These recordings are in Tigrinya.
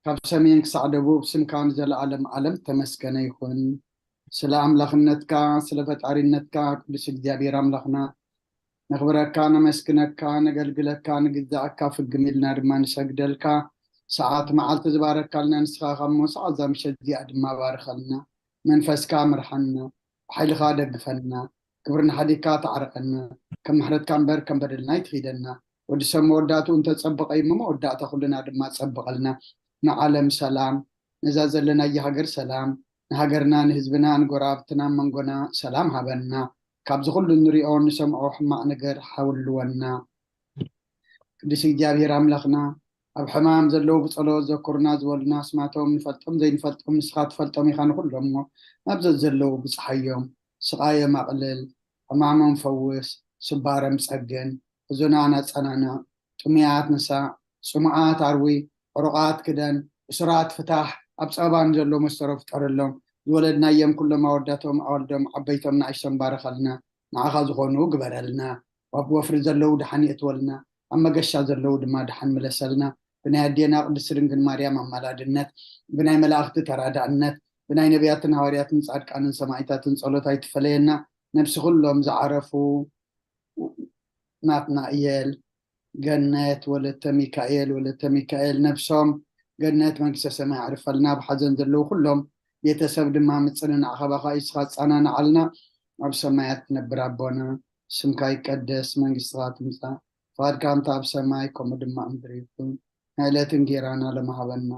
ካብ ሰሜን ክሳዕ ደቡብ ስምካ ንዘለኣለም ዓለም ተመስገነ ይኹን። ስለ ኣምላኽነትካ፣ ስለ ፈጣሪነትካ ቅዱስ እግዚኣብሔር ኣምላኽና ነኽብረካ፣ ነመስግነካ፣ ነገልግለካ፣ ንግዛእካ ፍግም ኢልና ድማ ንሰግደልካ። ሰዓት መዓልቲ ዝባረካልና ንስኻ ካብ ሞ ሰዓት እዛ ምሸት እዚኣ ድማ ባርኸልና። መንፈስካ ምርሓና፣ ብሓይልኻ ደግፈና፣ ክብሪ ንሓዲግካ ተዓርቀና። ከም ምሕረትካ እምበር ከም በደልና ኣይትኺደና። ወዲ ሰብ መወዳእትኡ እንተጸበቐ እዩ እሞ መወዳእታ ኩልና ድማ ጸብቐልና። ንዓለም ሰላም፣ ነዛ ዘለናያ ሃገር ሰላም፣ ንሃገርና፣ ንህዝብና፣ ንጎረባብትና፣ መንጎና ሰላም ሃበና። ካብዚ ኩሉ ንሪኦ ንሰምዖ ሕማቕ ነገር ሓውልወና። ቅዱስ እግዚኣብሔር ኣምላኽና፣ ኣብ ሕማም ዘለዉ ብጸሎት ዘኩርና ዝበሉና ኣስማቶም ንፈልጦም ዘይንፈልጦም ንስኻ ትፈልጦም ኢኻ ንኹሎም እሞ፣ ናብ ዘዘለዉ ብጽሓዮም፣ ስቓዮም ኣቕልል፣ ሕማሞም ፈውስ፣ ስባሮም ጸግን፣ ሕዙናት ኣጸናንዕ፣ ጥሙያት ንሳእ፣ ጽሙኣት ኣርዊ፣ ዕሩቓት ክደን፣ እሱራት ፍታሕ፣ ኣብ ጸበባ ንዘሎ መስተሮ ፍጠረሎም፣ ዝወለድናዮም ኩሎም ኣወዳቶም ኣወልዶም ዓበይቶም ንኣሽቶም ባርኸልና፣ ንዓኻ ዝኾኑ ግበረልና። ኣብ ወፍሪ ዘለዉ ደሓን የእትወልና፣ ኣብ መገሻ ዘለዉ ድማ ደሓን ምለሰልና። ብናይ ኣዴና ቅድስቲ ድንግል ማርያም ኣማላድነት፣ ብናይ መላእኽቲ ተራዳእነት፣ ብናይ ነቢያትን ሃዋርያትን ጻድቃንን ሰማዒታትን ጸሎት ኣይትፈለየና። ነብሲ ኩሎም ዝዓረፉ ናትናእየል ገነት፣ ወለተ ሚካኤል፣ ወለተ ሚካኤል ነብሶም ገነት መንግስተ ሰማይ ኣዕርፈልና። ኣብ ሓዘን ዘለዉ ኩሎም ቤተሰብ ድማ ምጽንናዕ ካባኻ እዩ። ንስኻ ጻናንዓልና። ኣብ ሰማያት ትነብር ኣቦና፣ ስምካ ይቀደስ፣ መንግስትኻ ትምጻእ፣ ፍቓድካ እንተ ኣብ ሰማይ ከምኡ ድማ ኣብ ምድሪ ይኹን። ናይ ዕለት እንጌራና ሎሚ ሃበና።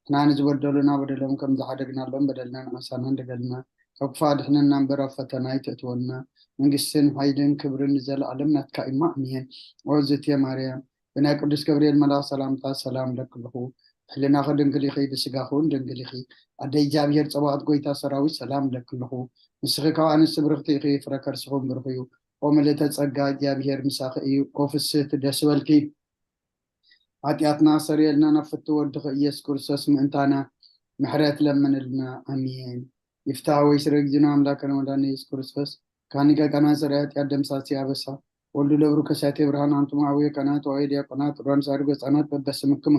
ንሕና ንዝበደሉና በደሎም ከም ዝሓደግናሎም በደልና ንዓሳና እንደገልና፣ ካብ ክፉእ ኣድሕነና እምበር ኣብ ፈተና ኣይተእትወና። መንግስትን ሓይልን ክብርን ንዘለኣለም ናትካ እዩ። ኣሜን። ኦ ዝትየ ማርያም፣ ብናይ ቅዱስ ገብርኤል መልኣኽ ሰላምታ ሰላም እለኪ ኣለኹ። ብሕልናኺ ድንግል ኢኺ፣ ብስጋኺ እውን ድንግል ኢኺ። ኣደ እግዚኣብሔር ጸባኦት ጎይታ ሰራዊት ሰላም እለኪ ኣለኹ። ንስኺ ካብ ኣንስቲ ብርኽቲ ኢኺ፣ ፍረ ከርስኺ እውን ብሩኽ እዩ። ኦ ምልእተ ጸጋ፣ እግዚኣብሔር ምሳኺ እዩ። ኦ ፍስህቲ ደስ በልኪ። ሓጢኣትና ሰሪየልና ናብ ፍቱ ወድኺ ኢየሱስ ክርስቶስ ምእንታና ምሕረት ለምንልና። ኣሜን። ይፍታህ ወይ ስረ ጊዜና ኣምላክና ወዳነ ኢየሱስ ክርስቶስ ካኒ ቀቀና ስረ ኃጢአት ደምሳሲ አበሳ ወልዱ ለብሩ ከሳቴ ብርሃን አንቱም አቡየ ካህናት ወአይ ዲያቆናት ሮን ሳድጎ ህፃናት በበስምክሙ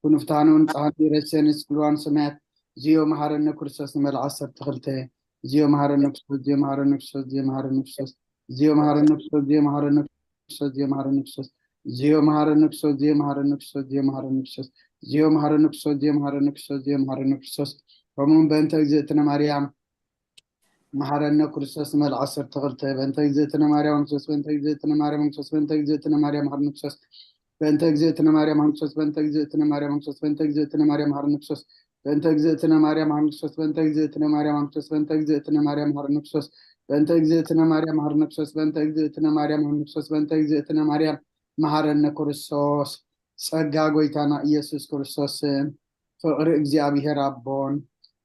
ኩኑ ፍትሐነ ወንጽሐነ ይረሴን እስክልዋን ሰማያት ዚዮ መሐረነ ክርስቶስ ንመልዓ ዓሰርተ ክልተ ዚዮ መሐረነ ክርስቶስ ዚዮ መሐረነ ክርስቶስ ዚዮ መሐረነ ክርስቶስ ዚዮ መሐረነ ክርስቶስ ዚዮ መሐረነ ክርስቶስ ዚዮ መሐረነ ክርስቶስ ዚዮ መሐረነ ክርስቶስ ዚዮ መሐረነ ክርስቶስ ዚዮ መሐረነ ክርስቶስ ዚዮ መሐረነ ክርስቶስ ዚዮ መሐረነ ክርስቶስ ዚዮ መሐረነ ክርስቶስ ከምኡውን በእንተ እግዝእትነ ማርያም መሐረነ ክርስቶስ ንመልዓ ዓሰርተ ክልተ በእንተ እግዝእትነ ማርያም ክርስቶስ በእንተ እግዝእትነ ማርያም ክርስቶስ በእንተ እግዝእትነ ማርያም መሐረነ ክርስቶስ በእንተ እግዝእትነ ማርያም ክርስቶስ በእንተ እግዝእትነ ማርያም ክርስቶስ በእንተ እግዝእትነ ማርያም መሐረነ ክርስቶስ በእንተ እግዝእትነ ማርያም መሐረነ ክርስቶስ በእንተ እግዝእትነ ማርያም ክርስቶስ በእንተ እግዝእትነ ማርያም መሐረነ ክርስቶስ በእንተ እግዝእትነ ማርያም መሐረነ ክርስቶስ በእንተ እግዝእትነ ማርያም መሐረነ ክርስቶስ በእንተ እግዝእትነ ማርያም መሐረነ ክርስቶስ ጸጋ ጎይታና ኢየሱስ ክርስቶስን ፍቕሪ እግዚኣብሔር ኣቦን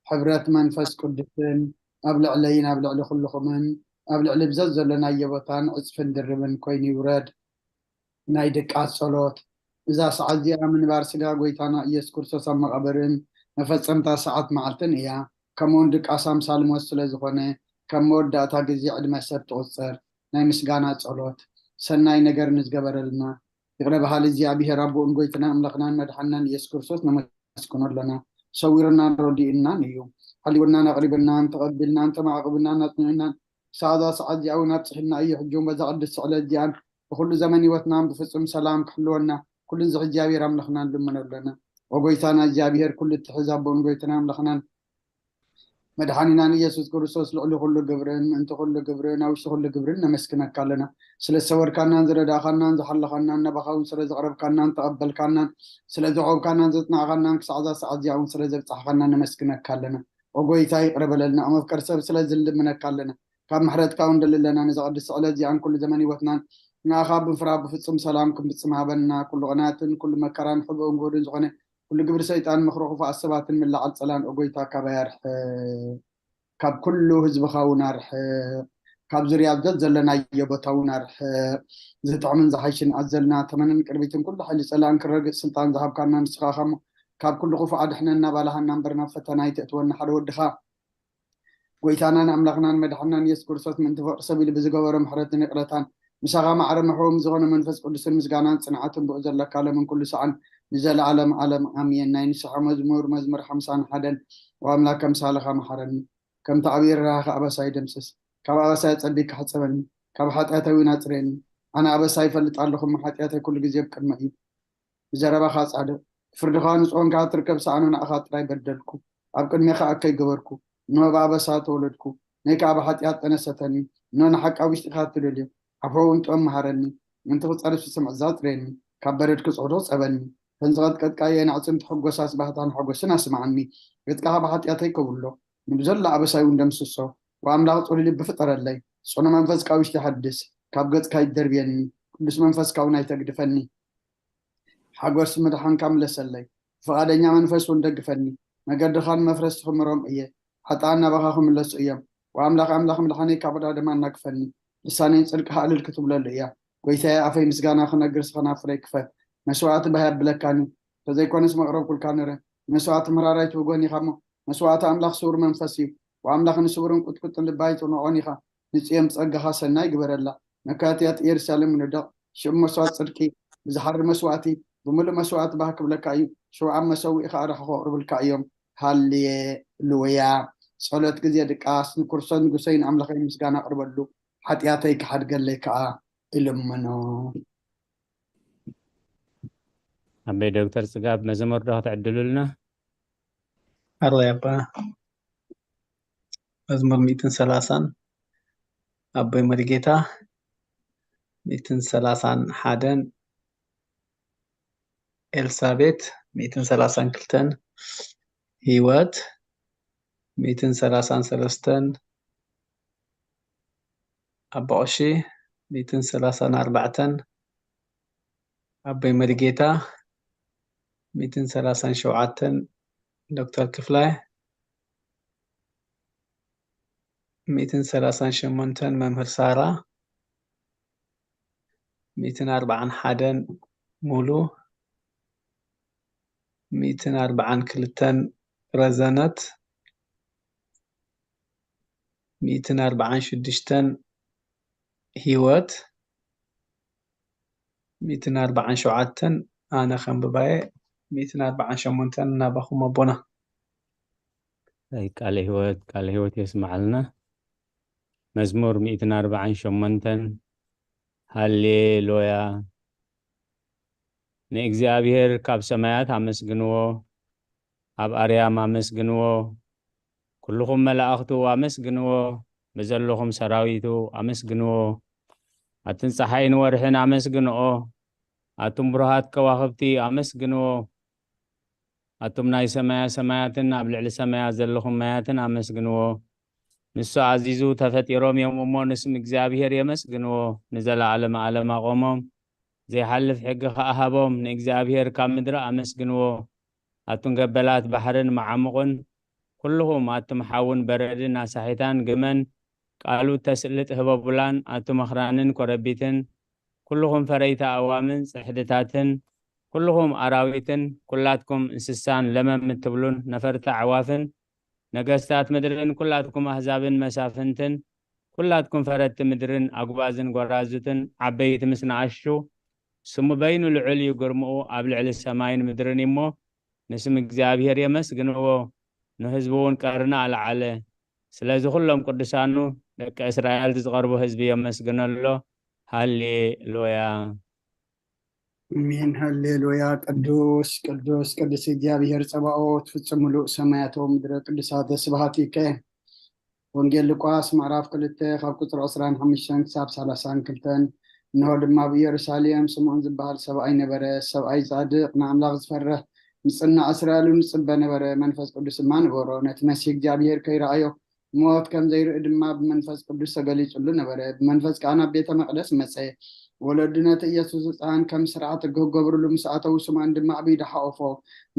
ሕብረት መንፈስ ቅዱስን ኣብ ልዕለይን ኣብ ልዕሊ ኩልኹምን ኣብ ልዕሊ ብዘት ዘለናዮ ቦታን ዕጽፍን ድርብን ኮይኑ ይውረድ። ናይ ድቃስ ጸሎት። እዛ ሰዓት እዚኣ ምንባር ስጋ ጎይታና ኢየሱስ ክርስቶስ ኣብ መቓብርን መፈጸምታ ሰዓት መዓልትን እያ። ከምኡውን ድቃስ ኣምሳል ሞት ስለ ዝኾነ ከም መወዳእታ ግዜ ዕድመ ሰብ ትቑጸር። ናይ ምስጋና ጸሎት። ሰናይ ነገር ንዝገበረልና ይቕረ በሃሊ እግዚኣብሔር ኣቦኡን ጎይትናን ኣምላኽናን መድሓንናን ኢየሱስ ክርስቶስ ነመስግኖ ኣለና። ሰዊሩናን ረዲኡናን እዩ። ሓሊውናን ኣቕሪብናን ተቐቢልናን ተማዕቕብናን ኣጽኒዑናን ክሳዕ እዛ ሰዓት እዚኣ እውን ኣብጽሕና እዩ። ሕጂ እውን በዛ ቅድስቲ ዕለት እዚኣን ብኩሉ ዘመን ህይወትናን ብፍጹም ሰላም ክሕልወና ኩሉ ንዝሕ እግዚኣብሔር ኣምላኽና ንልምኖ ኣለና። ኦ ጎይታና እግዚኣብሔር ኩሉ እትሕዝ ኣቦን ጎይትናን ኣምላኽናን መድሓኒናን ኢየሱስ ክርስቶስ ልዕሊ ኩሉ ግብርን ምእንቲ ኩሉ ግብርን ኣብ ውሽጢ ኩሉ ግብርን ነመስግነካ ኣለና። ስለ ዝሰወርካናን ዝረዳእካናን ዝሓለኻናን ናባኻ እውን ስለ ዘቕረብካናን ተቐበልካናን ስለ ዘቆብካናን ዘጽናዕካናን ክሳዕ እዛ ሰዓት እዚኣ እውን ስለ ዘብጻሕካና ነመስግነካ ኣለና። ኦ ጎይታ ይቕረ በለልና። ኣብ መፍቀር ሰብ ስለ ዝልምነካ ኣለና። ካብ ምሕረትካ እውን ደሊ ኣለና። ነዛ ቅድስቲ ዕለት እዚኣን ኩሉ ዘመን ህይወትናን ንኣኻ ብምፍራህ ብፍጹም ሰላም ክንፍጽም ሃበና። ኩሉ ቅናትን ኩሉ መከራን ሕቡእን ጉህድን ዝኾነ ኩሉ ግብሪ ሰይጣን ምኽሪ ክፉኣት ሰባትን ምልዓል ጸላን ኦ ጎይታ ካባይ ኣርሕቕ። ካብ ኩሉ ህዝብኻ እውን ኣርሕቕ። ካብ ዙርያ ዘት ዘለናዮ ቦታ እውን ኣርሕቕ። ዝጥዕምን ዝሓይሽን ኣዘልና ተመንን ቅርቢትን ኩሉ ሓይሊ ጸላእን ክረግጽ ስልጣን ዝሃብካና ንስኻ ኢኻ እሞ ካብ ኩሉ ክፉእ ኣድሕነና ባልሃና እምበር ናብ ፈተና ኣይተእትወና ሓደ ወድኻ ጎይታናን ኣምላኽናን መድሓንናን ኢየሱስ ክርስቶስ ምእንቲ ፍቕሪ ሰብ ኢሉ ብዝገበሮ ምሕረትን ይቕረታን ምሳኻ ማዕረ ምሕውም ዝኾነ መንፈስ ቅዱስን ምስጋናን ጽንዓትን ብኡ ዘለካ ለምን ኩሉ ሰዓን ንዘለዓለም ዓለም ኣሜን። ናይ ንስሓ መዝሙር፣ መዝሙር ሓምሳን ሓደን። ወኣምላክ ከምሳልኻ መሓረኒ፣ ከምቲ ዓብዪ ርህራኸ ኣበሳይ ደምስስ። ካብ ኣበሳይ ጸቢካ ሕጸበኒ፣ ካብ ሓጢኣተይ እውን ኣጽርየኒ። ኣነ ኣበሳይ ይፈልጥ ኣለኹ፣ እሞ ሓጢኣተይ ኩሉ ግዜ ኣብ ቅድመ እዩ። ብዘረባኻ ጻድቕ፣ ብፍርድኻ ንጹህ ኮንካ ትርከብ፣ ሰኣኑ ንኣኻ ጥራይ በደልኩ፣ ኣብ ቅድሜኻ እከይ ገበርኩ። እንሆ ብኣበሳ ተወለድኩ፣ ነይ ከኣ ብሓጢኣት ጠነሰተኒ። እንሆ ንሓቂ ኣብ ውሽጢኻ ትደልዮ፣ ዓፎ እውን ጥበብ መሃረኒ። ምእንቲ ክጸርፍ ዝስምዕ እዛ ጽርየኒ፣ ካብ በረድ ክጽዕዶ ጸበኒ። እተን ዝቐጥቀጥካየን ኣዕጽምቲ ሕጎሳስ ባህታን ሓጎስን ኣስምዓኒ። ገጽካ ብሓጢኣተይ ከብሎ፣ ንብዘሎ ኣበሳይ እውን ደምስሶ። ወኣምላኽ ጽሉል ልቢ ፍጠረለይ፣ ጽኑ መንፈስ ካብ ውሽጢ ሓድስ። ካብ ገጽካ ይደርብየኒ፣ ቅዱስ መንፈስካ እውን ኣይተግድፈኒ። ሓጎስ ምድሓንካ ምለሰለይ፣ ብፍቓደኛ መንፈስ እውን ደግፈኒ። መገድኻን መፍረስቲ ክምሮም እየ፣ ሓጥኣን ናባኻ ክምለሱ እዮም። ወኣምላኽ ኣምላኽ ምድሓነይ ካብ ወዳደማ ኣናግፈኒ። ልሳነይ ጽድቅኻ እልል ክትብለሉ እያ። ጐይታየ ኣፈይ ምስጋና ክነግር፣ ስኸናፍረይ ክፈት። መስዋዕቲ ባህ የብለካን እዩ፣ እንተዘይኮነስ መቕረብኩልካ ነረ። ንመስዋዕቲ ምራር ኣይትብጎን ኢኻ እሞ፣ መስዋዕቲ ኣምላኽ ስዉር መንፈስ እዩ። ወኣምላኽ ንስዉርን ቁጥቁጥን ልቢ ኣይትንዖን ኢኻ። ንጽዮን ብጸጋኻ ሰናይ ግበረላ። መካትያት ኢየሩሳሌም ንደቕ። ሽም መስዋዕት ጽድቂ ብዝሓሪ መስዋዕቲ ብምሉእ መስዋዕቲ ባህ ክብለካ እዩ። ሽውዓን መሰውኢ ከኣ ርሕቑ ክቕርብልካ እዮም። ሃሌሉያ። ጸሎት ግዜ ድቃስ። ንክርስቶስ ንጉሰይን ኣምላኸይ ምስጋና ኣቕርበሉ፣ ሓጢኣተይ ክሓድገለይ ከኣ እልምኖ። ኣበይ ዶክተር ጽጋብ መዘመር ዶ ክትዕድሉልና? ኣረይ ኣባ። መዝሙር ሚእትን ሰላሳን ኣቦይ መሪጌታ፣ ሚእትን ሰላሳን ሓደን ኤልሳቤት፣ ሚእትን ሰላሳን ክልተን ህይወት፣ ሚእትን ሰላሳን ሰለስተን ኣባ ቐሺ፣ ሚእትን ሰላሳን ኣርባዕተን ኣቦይ መሪጌታ፣ ሚእትን ሰላሳን ሸውዓተን ዶክተር ክፍላይ፣ ሚእትን ሰላሳን ሸሞንተን መምህር ሳራ፣ ሚእትን ኣርባዓን ሓደን ሙሉ፣ ሚእትን ኣርባዓን ክልተን ረዘነት፣ ሚእትን ኣርባዓን ሽዱሽተን ህይወት፣ ሚእትን ኣርባዓን ሸውዓተን ኣነ ከንብባየ፣ ሚእትን ኣርባዓን ሸሞንተን ናባኹም ኣቦና። ኣይ፣ ቃለ ህይወት፣ ቃለ ህይወት የስምዓልና። መዝሙር ሚእትን ኣርባዓን ሸሞንተን። ሃሌሉያ። ንእግዚኣብሔር ካብ ሰማያት ኣመስግንዎ፣ ኣብ ኣርያም ኣመስግንዎ፣ ኩልኹም መላእኽቱ ኣመስግንዎ፣ ብዘለኹም ሰራዊቱ ኣመስግንዎ። ኣትን ጸሓይን ወርሕን ኣመስግንኦ፣ ኣቱም ብሩሃት ከዋኽብቲ ኣመስግንዎ። ኣቱም ናይ ሰማያ ሰማያትን ኣብ ልዕሊ ሰማያት ዘለኹም ማያትን ኣመስግንዎ። ንሱ ኣዚዙ ተፈጢሮም እዮም እሞ ንስም እግዚኣብሔር የመስግንዎ። ንዘለዓለመ ዓለም ኣቖሞም፣ ዘይሓልፍ ሕጊ ኸኣ ሃቦም። ንእግዚኣብሔር ካብ ምድሪ ኣመስግንዎ። ኣቱም ገበላት ባሕርን መዓሙቕን፣ ኩልኹም ኣቱም ሓውን በረድን ኣሳሒታን ግመን፣ ቃሉ እተስልጥ ህበቡላን ኣቱም ኣኽራንን ኮረቢትን፣ ኩልኹም ፈረይቲ ኣእዋምን ጽሕድታትን፣ ኩልኹም ኣራዊትን፣ ኩላትኩም እንስሳን ለመም እትብሉን ነፈርቲ ኣዕዋፍን፣ ነገስታት ምድርን ኩላትኩም ኣህዛብን መሳፍንትን፣ ኩላትኩም ፈረድቲ ምድርን ኣጉባዝን ጎራዙትን፣ ዓበይቲ ምስ ንኣሽቱ፣ ስሙ በይኑ ልዑል እዩ፣ ግርምኡ ኣብ ልዕሊ ሰማይን ምድርን እዩ እሞ፣ ንስም እግዚኣብሔር የመስግንዎ፣ ንህዝቡ እውን ቀርኒ ኣልዓለ። ስለዚ ኩሎም ቅዱሳኑ ደቂ እስራኤል ዝቐርቡ ህዝቢ የመስግኖ ኣሎ። ሃሌሉያ። ኣሜን። ሃሌሉያ። ቅዱስ፣ ቅዱስ፣ ቅዱስ እግዚኣብሔር ጸባኦት፣ ፍጹም ምሉእ ሰማያት ወምድረ ቅዱሳት ስብሐት ይከ። ወንጌል ሉቃስ ምዕራፍ ክልተ ካብ ቁጽሪ ዕስራን ሓሙሽተን ክሳብ ሰላሳን ክልተን። እንሆ ድማ ኣብ ኢየሩሳሌም ስምዖን ዝበሃል ሰብኣይ ነበረ። ሰብኣይ ጻድቕ፣ ንኣምላኽ ዝፈርህ፣ ንጽናዕ እስራኤል እውን ዝጽበ ነበረ። መንፈስ ቅዱስ ድማ ነበሮ። ነቲ መሲህ እግዚኣብሔር ከይረኣዮ ሞት ከም ዘይርኢ ድማ ብመንፈስ ቅዱስ ተገሊጹሉ ነበረ። ብመንፈስ ከኣ ናብ ቤተ መቕደስ መጸ። ወለዱ ነቲ ኢየሱስ ህጻን ከም ስርዓት ሕጊ ክገብሩሉ ምስ ኣተዉ፣ ስምዖን ድማ ኣብ ኢዱ ሓቖፎ።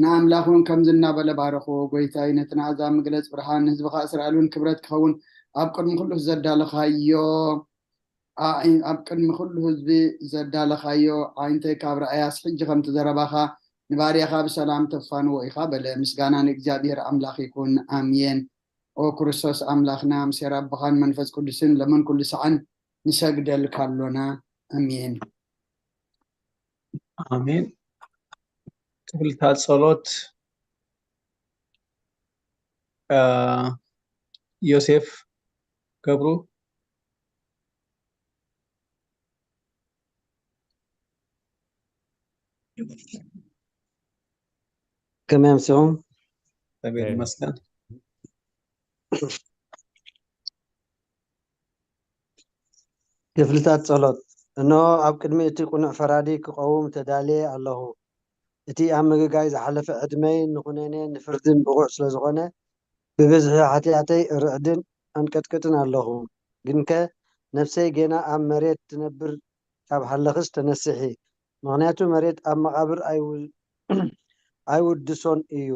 ንኣምላኽ እውን ከምዚ እናበለ ባረኽዎ፣ ጐይታይ፣ ነቲ ንኣህዛብ ምግለጽ ብርሃን፣ ንህዝብኻ እስራኤል እውን ክብረት ክኸውን ኣብ ቅድሚ ኩሉ ዘዳለኻዮ፣ ኣዒ-፣ ኣብ ቅድሚ ኩሉ ህዝቢ ዘዳለኻዮ ኣዒንተይ ካብ ረኣያስ፣ ሕጂ ከምቲ ዘረባኻ ንባርያኻ ብሰላም ተፋንዎ ኢኻ በለ። ምስጋና ንእግዚኣብሔር ኣምላኽ ይኹን። ኣሜን። ኦ ክርስቶስ ኣምላኽና፣ ምስ ኄር ኣቦኻን መንፈስ ቅዱስን ለምን ኩሉ ሰዓን ንሰግደልካ ኣሎና። ኣሜን። ኣሜን። ክፍልታት ጸሎት፣ አ፣ ዮሴፍ ገብሩ። ከመይ ኣምሲኹም? እግዚኣብሔር ይመስገን። ክፍልታት ጸሎት። እነሆ ኣብ ቅድሚ እቲ ቅኑዕ ፈራዲ ክቐውም ተዳልየ ኣለኹ። እቲ ኣብ ምግጋይ ዝሓለፈ ዕድመይ ንኹነኔ ንፍርድን ብቑዕ ስለ ዝኾነ፣ ብብዝሒ ሓጢኣተይ እርዕድን ኣንቀጥቅጥን ኣለኹ። ግንከ ነፍሰይ ጌና ኣብ መሬት ትነብር ካብ ሃለኽስ ተነስሒ። ምኽንያቱ መሬት ኣብ መቓብር ኣይው-፣ ኣይውድሶን እዩ።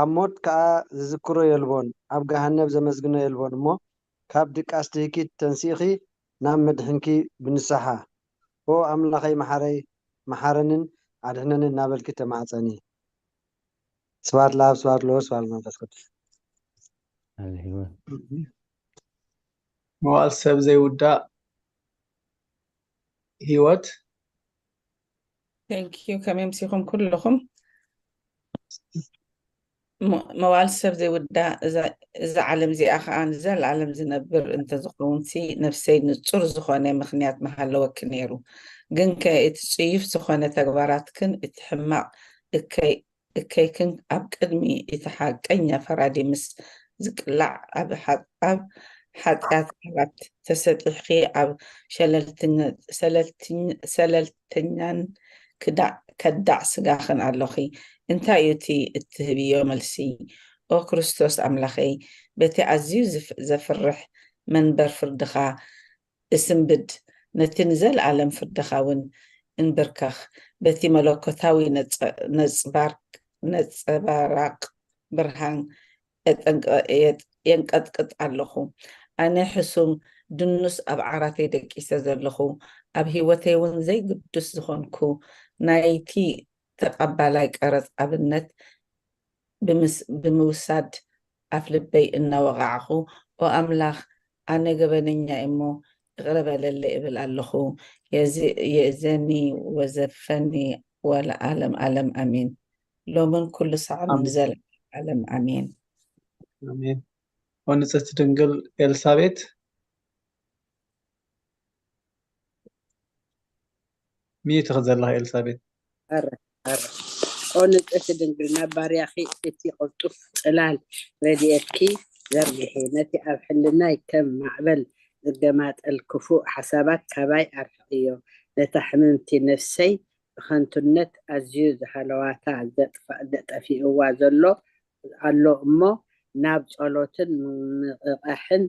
ኣብ ሞት ከኣ ዝዝክሮ የልቦን፣ ኣብ ገሃነብ ዘመስግኖ የልቦን እሞ፣ ካብ ድቃስ ትህኪት ተንሲእኺ ናብ መድሕንኪ ብንስሓ፣ ኦ ኣምላኸይ መሓረይ፣ መሓረንን ኣድሕነንን እናበልኪ ተማሕጸኒ። ስብሐት ለኣብ፣ ስብሐት ለወልድ፣ ስብሐት ለመንፈስ ቅዱስ። ኣሜን። መዋእል ሰብ ዘይውዳእ ህይወት። Thank you። ከመይ ኣምሲኹም ኩልኹም? ሞ-፣ መዋእል ሰብ ዘይውዳእ እዛ፣ እዛ ዓለም እዚኣ ኸዓ ንዘለኣለም ዝነብር እንተዝኸውን ሲ ነፍሰይ ንጹር ዝኾነ ምኽንያት ምሃለወኪ ነይሩ። ግን ከ እቲ ጽዩፍ ዝኾነ ተግባራትክን እቲ ሕማቕ እከይ፣ እከይክን ኣብ ቅድሚ እቲ ሓቀኛ ፈራዲ ምስ ዝቅላዕ ኣብ ሓ-፣ ኣብ ሓጢኣት ቃላት ተሰጢሕኪ ኣብ ሸለልትነ-፣ ሰለልትኝ-፣ ሰለልተኛን ክዳዕ፣ ከዳዕ ስጋኽን ኣሎኺ። እንታይ እዩ እቲ እትህብዮ መልሲ? ኦ ክርስቶስ ኣምላኸይ፣ በቲ ኣዝዩ ዝፍ-፣ ዘፍርሕ መንበር ፍርድኻ እስንብድ፣ ነቲ ንዘለኣለም ፍርድኻ እውን እንብርከኽ። በቲ መለኮታዊ ነጸ-፣ ነጽባርክ-፣ ነጸባራቕ ብርሃን እጠንቀ-፣ የጥ-፣ የንቀጥቅጥ ኣለኹ። ኣነ ሕሱም ድኑስ ኣብ ዓራተይ ደቂሰ ዘለኹ፣ ኣብ ህይወተይ እውን ዘይግዱስ ዝኾንኩ ናይቲ ተቐባላይ ቀረጽ ኣብነት ብምስ-፣ ብምውሳድ ኣፍ ልበይ እናወቓዕኹ፣ ኦ ኣምላኽ፣ ኣነ ገበነኛ እሞ ይቕረ በለለይ እብል ኣለኹ። የዚ-፣ የእዘኒ ወዘፈኒ ወለዓለም ዓለም ኣሜን። ሎምን ኩሉ ሳዕን ኣሜን። ንዘለዓለም ዓለም ኣሜን። ኣሜን። ኦ ንጽሕቲ ድንግል ኤልሳቤት፣ ሚዩት ኢኺ ዘለኺ ኤልሳቤት። ኣረ፣ ኣረ። ኦ ንጽሕቲ ድንግል፣ ናብ ባርያኺ እቲ ቅልጡፍ ጽላል ረድኤትኪ ዘርግሒ። ነቲ ኣብ ሕልናይ ከም ማዕበል ዝገማጠል ክፉእ ሓሳባት ካባይ ኣርሕቕዮ። ነታ ሕምምቲ ነፍሰይ ብኸንቱነት ኣዝዩ ዝሃለዋታ ዘጥፋ-፣ ዘጠፊእዋ ዘሎ ኣሎ እሞ፣ ናብ ጸሎትን ምንቕቓሕን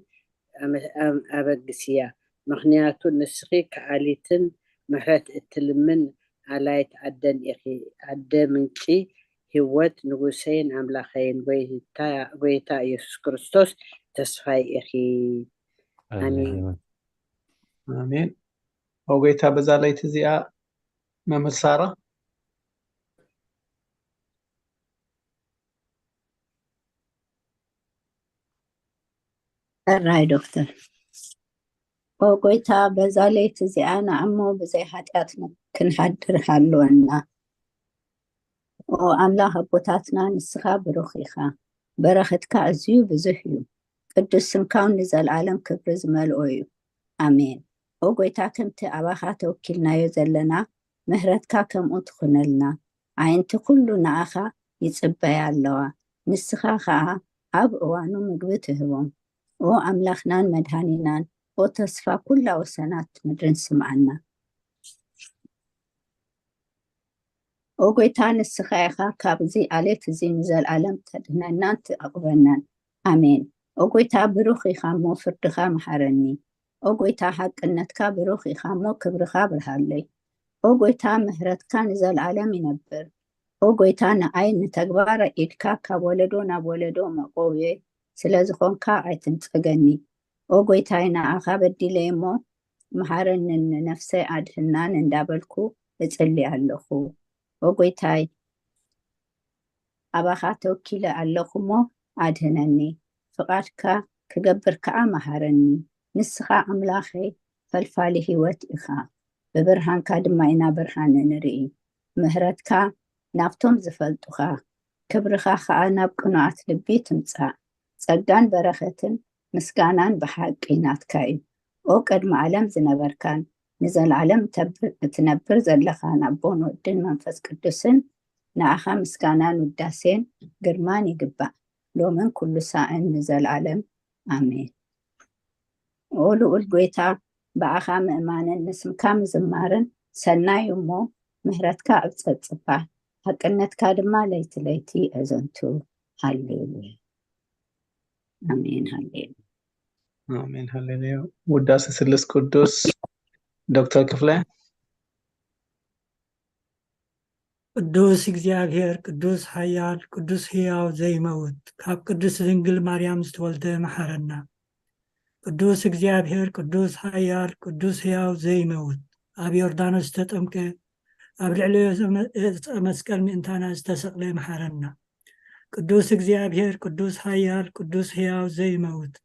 ኣመ-፣ ኣም-፣ ኣበግስያ። ምኽንያቱ ንስኺ ከኣሊትን ምሕረት እትልምን ኣላይት ኣደን ኢኺ። ኣደ ምንጪ ህይወት፣ ንጉሰይን ኣምላኸይን፣ ጎይታ፣ ጎይታ ኢየሱስ ክርስቶስ ተስፋይ ኢኺ። ኣሜን። ኣሜን። ኦ ጎይታ፣ በዛ ለይቲ እዚኣ መምህር ሳራ። ሕራይ ዶክተር። ኦ ጎይታ፣ በዛ ለይቲ እዚኣ ንኣሞ ብዘይ ሓጢኣት ክንሓድር ሃልወና። ኦ ኣምላኽ ኣቦታትና፣ ንስኻ ብሩኽ ኢኻ፣ በረኸትካ ኣዝዩ ብዙሕ እዩ፣ ቅዱስ ስምካ እውን ንዘለኣለም ክብሪ ዝመልኦ እዩ። ኣሜን። ኦ ጎይታ፣ ከምቲ ኣባኻ ተወኪልናዮ ዘለና፣ ምሕረትካ ከምኡ ትኹነልና። ኣዒንቲ ኩሉ ንኣኻ ይጽበያ ኣለዋ፣ ንስኻ ኸኣ ኣብ እዋኑ ምግቢ ትህቦም። ኦ ኣምላኽናን መድሃኒናን፣ ኦ ተስፋ ኩላ ወሰናት ምድርን ስምዓና። ኦ ጎይታ፣ ንስኻ ኢኻ ካብዚ ኣሌት እዚ ንዘለኣለም ተድህነናን ትዕቕበናን። ኣሜን። ኦ ጎይታ፣ ብሩኽ ኢኻ እሞ ፍርድኻ መሓረኒ። ኦ ጎይታ፣ ሓቅነትካ ብሩኽ ኢኻ እሞ ክብርኻ ኣብርሃለይ። ኦ ጎይታ፣ ምሕረትካ ንዘለኣለም ይነብር። ኦ ጎይታ፣ ንኣይ ንተግባር ኢድካ ካብ ወለዶ ናብ ወለዶ መቆውየ ስለ ዝኾንካ ኣይትንጸገኒ። ኦ ጎይታይ፣ ንኣኻ በዲለ እሞ መሓረንን ንነፍሰይ ኣድህናን እንዳበልኩ እጽሊ ኣለኹ። ኦ ጎይታይ፣ ኣባኻ ተወኪለ ኣለኹ እሞ ኣድህነኒ፣ ፍቓድካ ክገብር ከኣ መሃረኒ። ንስኻ ኣምላኸይ ፈልፋሊ ህይወት ኢኻ፣ ብብርሃንካ ድማ ኢና ብርሃን እንርኢ። ምሕረትካ ናብቶም ዝፈልጡኻ፣ ክብርኻ ኸኣ ናብ ቅኑዓት ልቢ ትምጻእ። ጸጋን በረኸትን ምስጋናን ብሓቂ ናትካ እዩ። ኦ ቅድሚ ዓለም ዝነበርካን ንዘለዓለም እተብር-፣ እትነብር ዘለኻን ኣቦን ወድን መንፈስ ቅዱስን፣ ንኣኻ ምስጋናን ውዳሴን ግርማን ይግባእ፣ ሎምን ኩሉ ሳዕን ንዘለዓለም። ኣሜን። ኦ ልዑል ጐይታ፣ ብኣኻ ምእማንን ንስምካ ምዝማርን ሰናይ እሞ፣ ምህረትካ ኣብ ጸጽባ፣ ሓቅነትካ ድማ ለይቲ ለይቲ ኣዘንቱ። ሃሌሉያ። ኣሜን። ሃሌሉያ። ኣሜን። ሃሌሉያ። ውዳሴ ስሉስ ቅዱስ። ዶክተር ክፍለ። ቅዱስ እግዚኣብሔር፣ ቅዱስ ሓያል፣ ቅዱስ ሕያው ዘይመውት፣ ካብ ቅድስት ድንግል ማርያም ዝተወልደ መሓረና። ቅዱስ እግዚኣብሔር፣ ቅዱስ ሓያል፣ ቅዱስ ሕያው ዘይመውት፣ ኣብ ዮርዳኖስ ዝተጠምቀ፣ ኣብ ልዕሊ ዕፀ መስቀል ምእንታና ዝተሰቕለ መሓረና። ቅዱስ እግዚኣብሔር፣ ቅዱስ ሓያል፣ ቅዱስ ሕያው ዘይመውት፣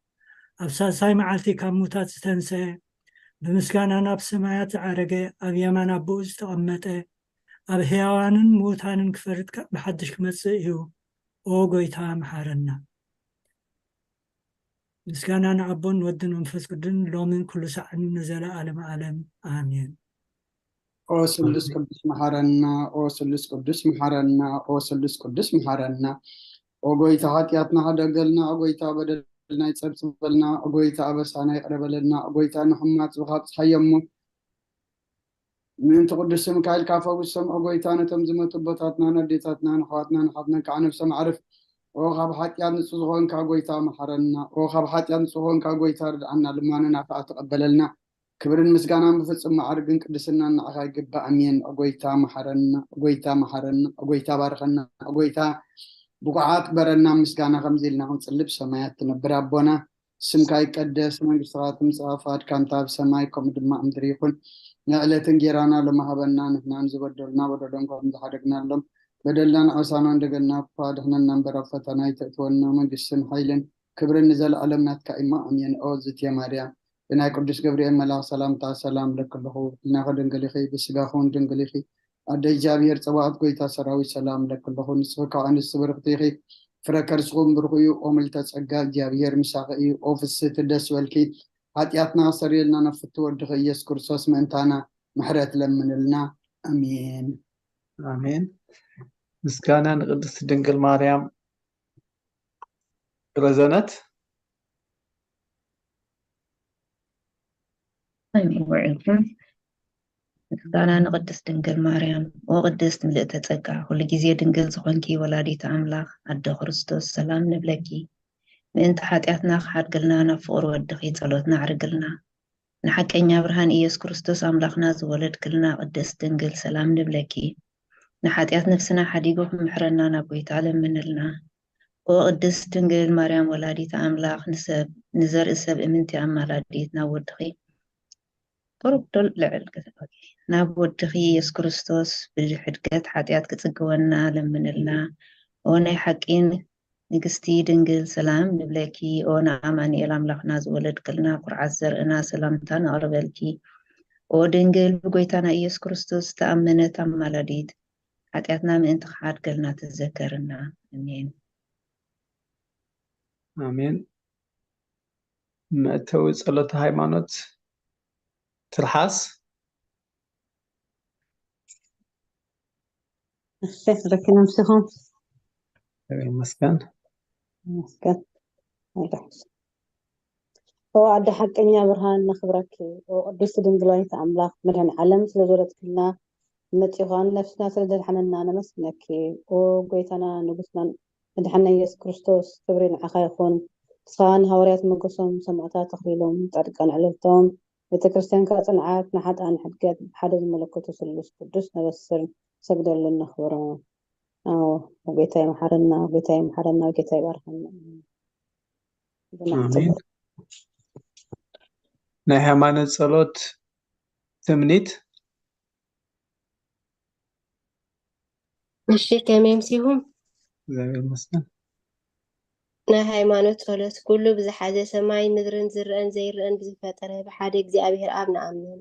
ኣብ ሳልሳይ መዓልቲ ካብ ሙታት ዝተንስአ፣ ብምስጋና ናብ ሰማያት ዝዓረገ፣ ኣብ የማን ኣቦኡ ዝተቐመጠ፣ ኣብ ሕያዋንን ምዉታንን ክፈርድ ከ-፣ ብሓድሽ ክመጽእ እዩ። ኦ ጐይታ፣ መሓረና። ምስጋና ንኣቦን ወድን መንፈስ ቅዱስን ሎምን ኩሉ ሳዕን ንዘለዓለም ዓለም። ኣሜን። ኦ ስሉስ ቅዱስ መሓረና፣ ኦ ስሉስ ቅዱስ መሓረና፣ ኦ ስሉስ ቅዱስ መሓረና። ኦ ጐይታ፣ ሓጢኣትና ሓደገልና፣ ኦ ጐይታ፣ በደልና ይጸብጽበልና፣ ኦ ጐይታ፣ ኣበሳና ይቕረ በለልና፣ ኦ ጐይታ፣ ንሕማት ዝኻብ ጸሓዮ እሞ፣ ምእንቲ ቅዱስ ስምካ ኢልካ ፈውሶም፣ ኦ ጐይታ፣ ነቶም ዝመቱ ኣቦታትና፣ ነዴታትና፣ ንኣሕዋትና፣ ንሓትነን ከዓ ነብሶም ኣዕርፍ። ኦ ካብ ሓጢኣት ንጹህ ዝኾንካ ጐይታ፣ መሓረና። ኦ ካብ ሓጢኣት ንጹህ ዝኾንካ ጐይታ፣ ርድኣና፣ ልማንና ከዓ ተቐበለልና። ክብርን ምስጋናን ብፍጹም መዓርግን ቅድስናን ንዓኻ ይግባእ። ኣሜን። ኦ ጐይታ፣ መሓረና። ኦ ጐይታ፣ መሓረና። ኦ ጐይታ፣ ባርኸና። ኦ ጐይታ፣ ብቑዓት ግበረና። ምስጋና ከምዚ ኢልና ክንጽልብ ሰማያት ትነብር ኣቦና፣ ስምካ ይቀደስ፣ መንግስትኻ ትምጻእ፣ ፍቓድካ እንተ ኣብ ሰማይ ከምኡ ድማ ኣብ ምድሪ ይኹን። ንዕለት እንጌራና ሎሚ ሃበና፣ ንሕናን ዝበደሉና በደሎም ከም ዝሓደግናሎም፣ በደልናን ዓሳናን እንደገና እኳ ድሕነና እምበር፣ ኣብ ፈተና ኣይተእትወና፣ መንግስትን ሓይልን ክብርን ንዘለኣለም ናትካ እሞ፣ ኣሜን። ኦ ዝትየ ማርያም፣ ብናይ ቅዱስ ገብርኤል መልኣኽ ሰላምታ ሰላም እለኪ ኣለኹ፣ ህሊናኺ ድንግል ኢኺ፣ ብስጋኺ እውን ድንግል ኢኺ። ኣደ እግዚኣብሔር ጸባኦት ጐይታ ሰራዊት ሰላም እለኪ ኣለኹ። ንስኺ ካብ ኣንስቲ ብርኽቲ ኢኺ፣ ፍረ ከርስኺ እውን ብሩኽ እዩ። ኦ ምልዕተ ጸጋ እግዚኣብሔር ምሳኺ እዩ። ኦ ፍስህቲ ደስ በልኪ፣ ሓጢኣትና ክሰርየልና ናብ ፍትው ወድኺ ኢየሱስ ክርስቶስ ምእንታና ምሕረት ለምንልና። ኣሜን። ኣሜን። ምስጋና ንቅድስት ድንግል ማርያም። ረዘነት። ኣሜን። ውዒልኩም። ምስጋና ንቅድስት ድንግል ማርያም። ኦ ቅድስት ምልእተ ጸጋ፣ ኩሉ ግዜ ድንግል ዝኾንኪ ወላዲተ ኣምላኽ ኣደ ክርስቶስ ሰላም ንብለኪ። ምእንቲ ሓጢኣትና ክሓድግልና ናብ ፍቕሪ ወድኺ ጸሎትና ኣዕርግልና። ንሓቀኛ ብርሃን ኢየሱስ ክርስቶስ ኣምላኽና ዝወለድክልና ቅድስት ድንግል ሰላም ንብለኪ። ንሓጢኣት ነፍስና ሓዲጉ ክምሕረና ናብ ጐይታ ለምንልና። ኦ ቅድስት ድንግል ማርያም ወላዲተ ኣምላኽ ንሰብ፣ ንዘርኢ ሰብ እምንቲ ኣማላዲት ናብ ወድኺ ቁሩብ ዶ ልዕል ገለ፣ ኦኬ። ናብ ወድኺ ኢየሱስ ክርስቶስ ብሕድገት ሓጢኣት ክጽግወና ለምንልና። ኦ ናይ ሓቂ ንግስቲ ድንግል ሰላም ንብለኪ። ኦ ንኣማኑኤል ኣምላኽና ዝወለድክልና ኩርዓት ዘርእና ሰላምታ ነቕርበልኪ። ኦ ድንግል ብጎይታና ኢየሱስ ክርስቶስ ዝተኣመነት ኣማላዲት፣ ሓጢኣትና ምእንቲ ክሓድገልና ተዘከርና። ኣሜን። ኣሜን። መእተዊ ጸሎተ ሃይማኖት ትርሓስ። እሺ፣ ረኪና ምስኹም። ይመስገን። ይመስገን። ኦ ኣደ ሓቀኛ ብርሃን ነኽብረኪ። ኦ ቅድስቲ ድንግል ወላዲተ ኣምላኽ፣ መድኃኔ ዓለም ስለ ዝወለድክልና፣ መጺኻን ነፍስና ስለ ዘድሓነና ነመስግነኪ። ኦ ጎይታና ንጉስናን መድሓና ኢየሱስ ክርስቶስ፣ ክብሪ ንዓኻ ይኹን። ንስኻ ንሃዋርያት ሞገሶም፣ ሰማዕታት ተኽሊሎም፣ ጻድቃን ዕልልቶም፣ ቤተ ክርስቲያንካ ጽንዓት፣ ንሓጥኣን ሕድገት፣ ብሓደ ዝመለኮቱ ስሉስ ቅዱስ ነበስር፣ ሰግደሉ ነኽብሮ። ኣዎ፣ ጎይታይ መሓረና፣ ጎይታይ መሓረና፣ ጎይታይ ባርኸና። ኣሜን። ናይ ሃይማኖት ጸሎት ትምኒት። እሺ፣ ከመይ ኣምሲኹም? እግዚኣብሔር ይመስገን። ናይ ሃይማኖት ጸሎት። ኩሉ ብዝሓዘ ሰማይ ምድርን ዝረኣን ዘይረኣን ብዝፈጠረ ብሓደ እግዚኣብሔር ኣብ ንኣምን።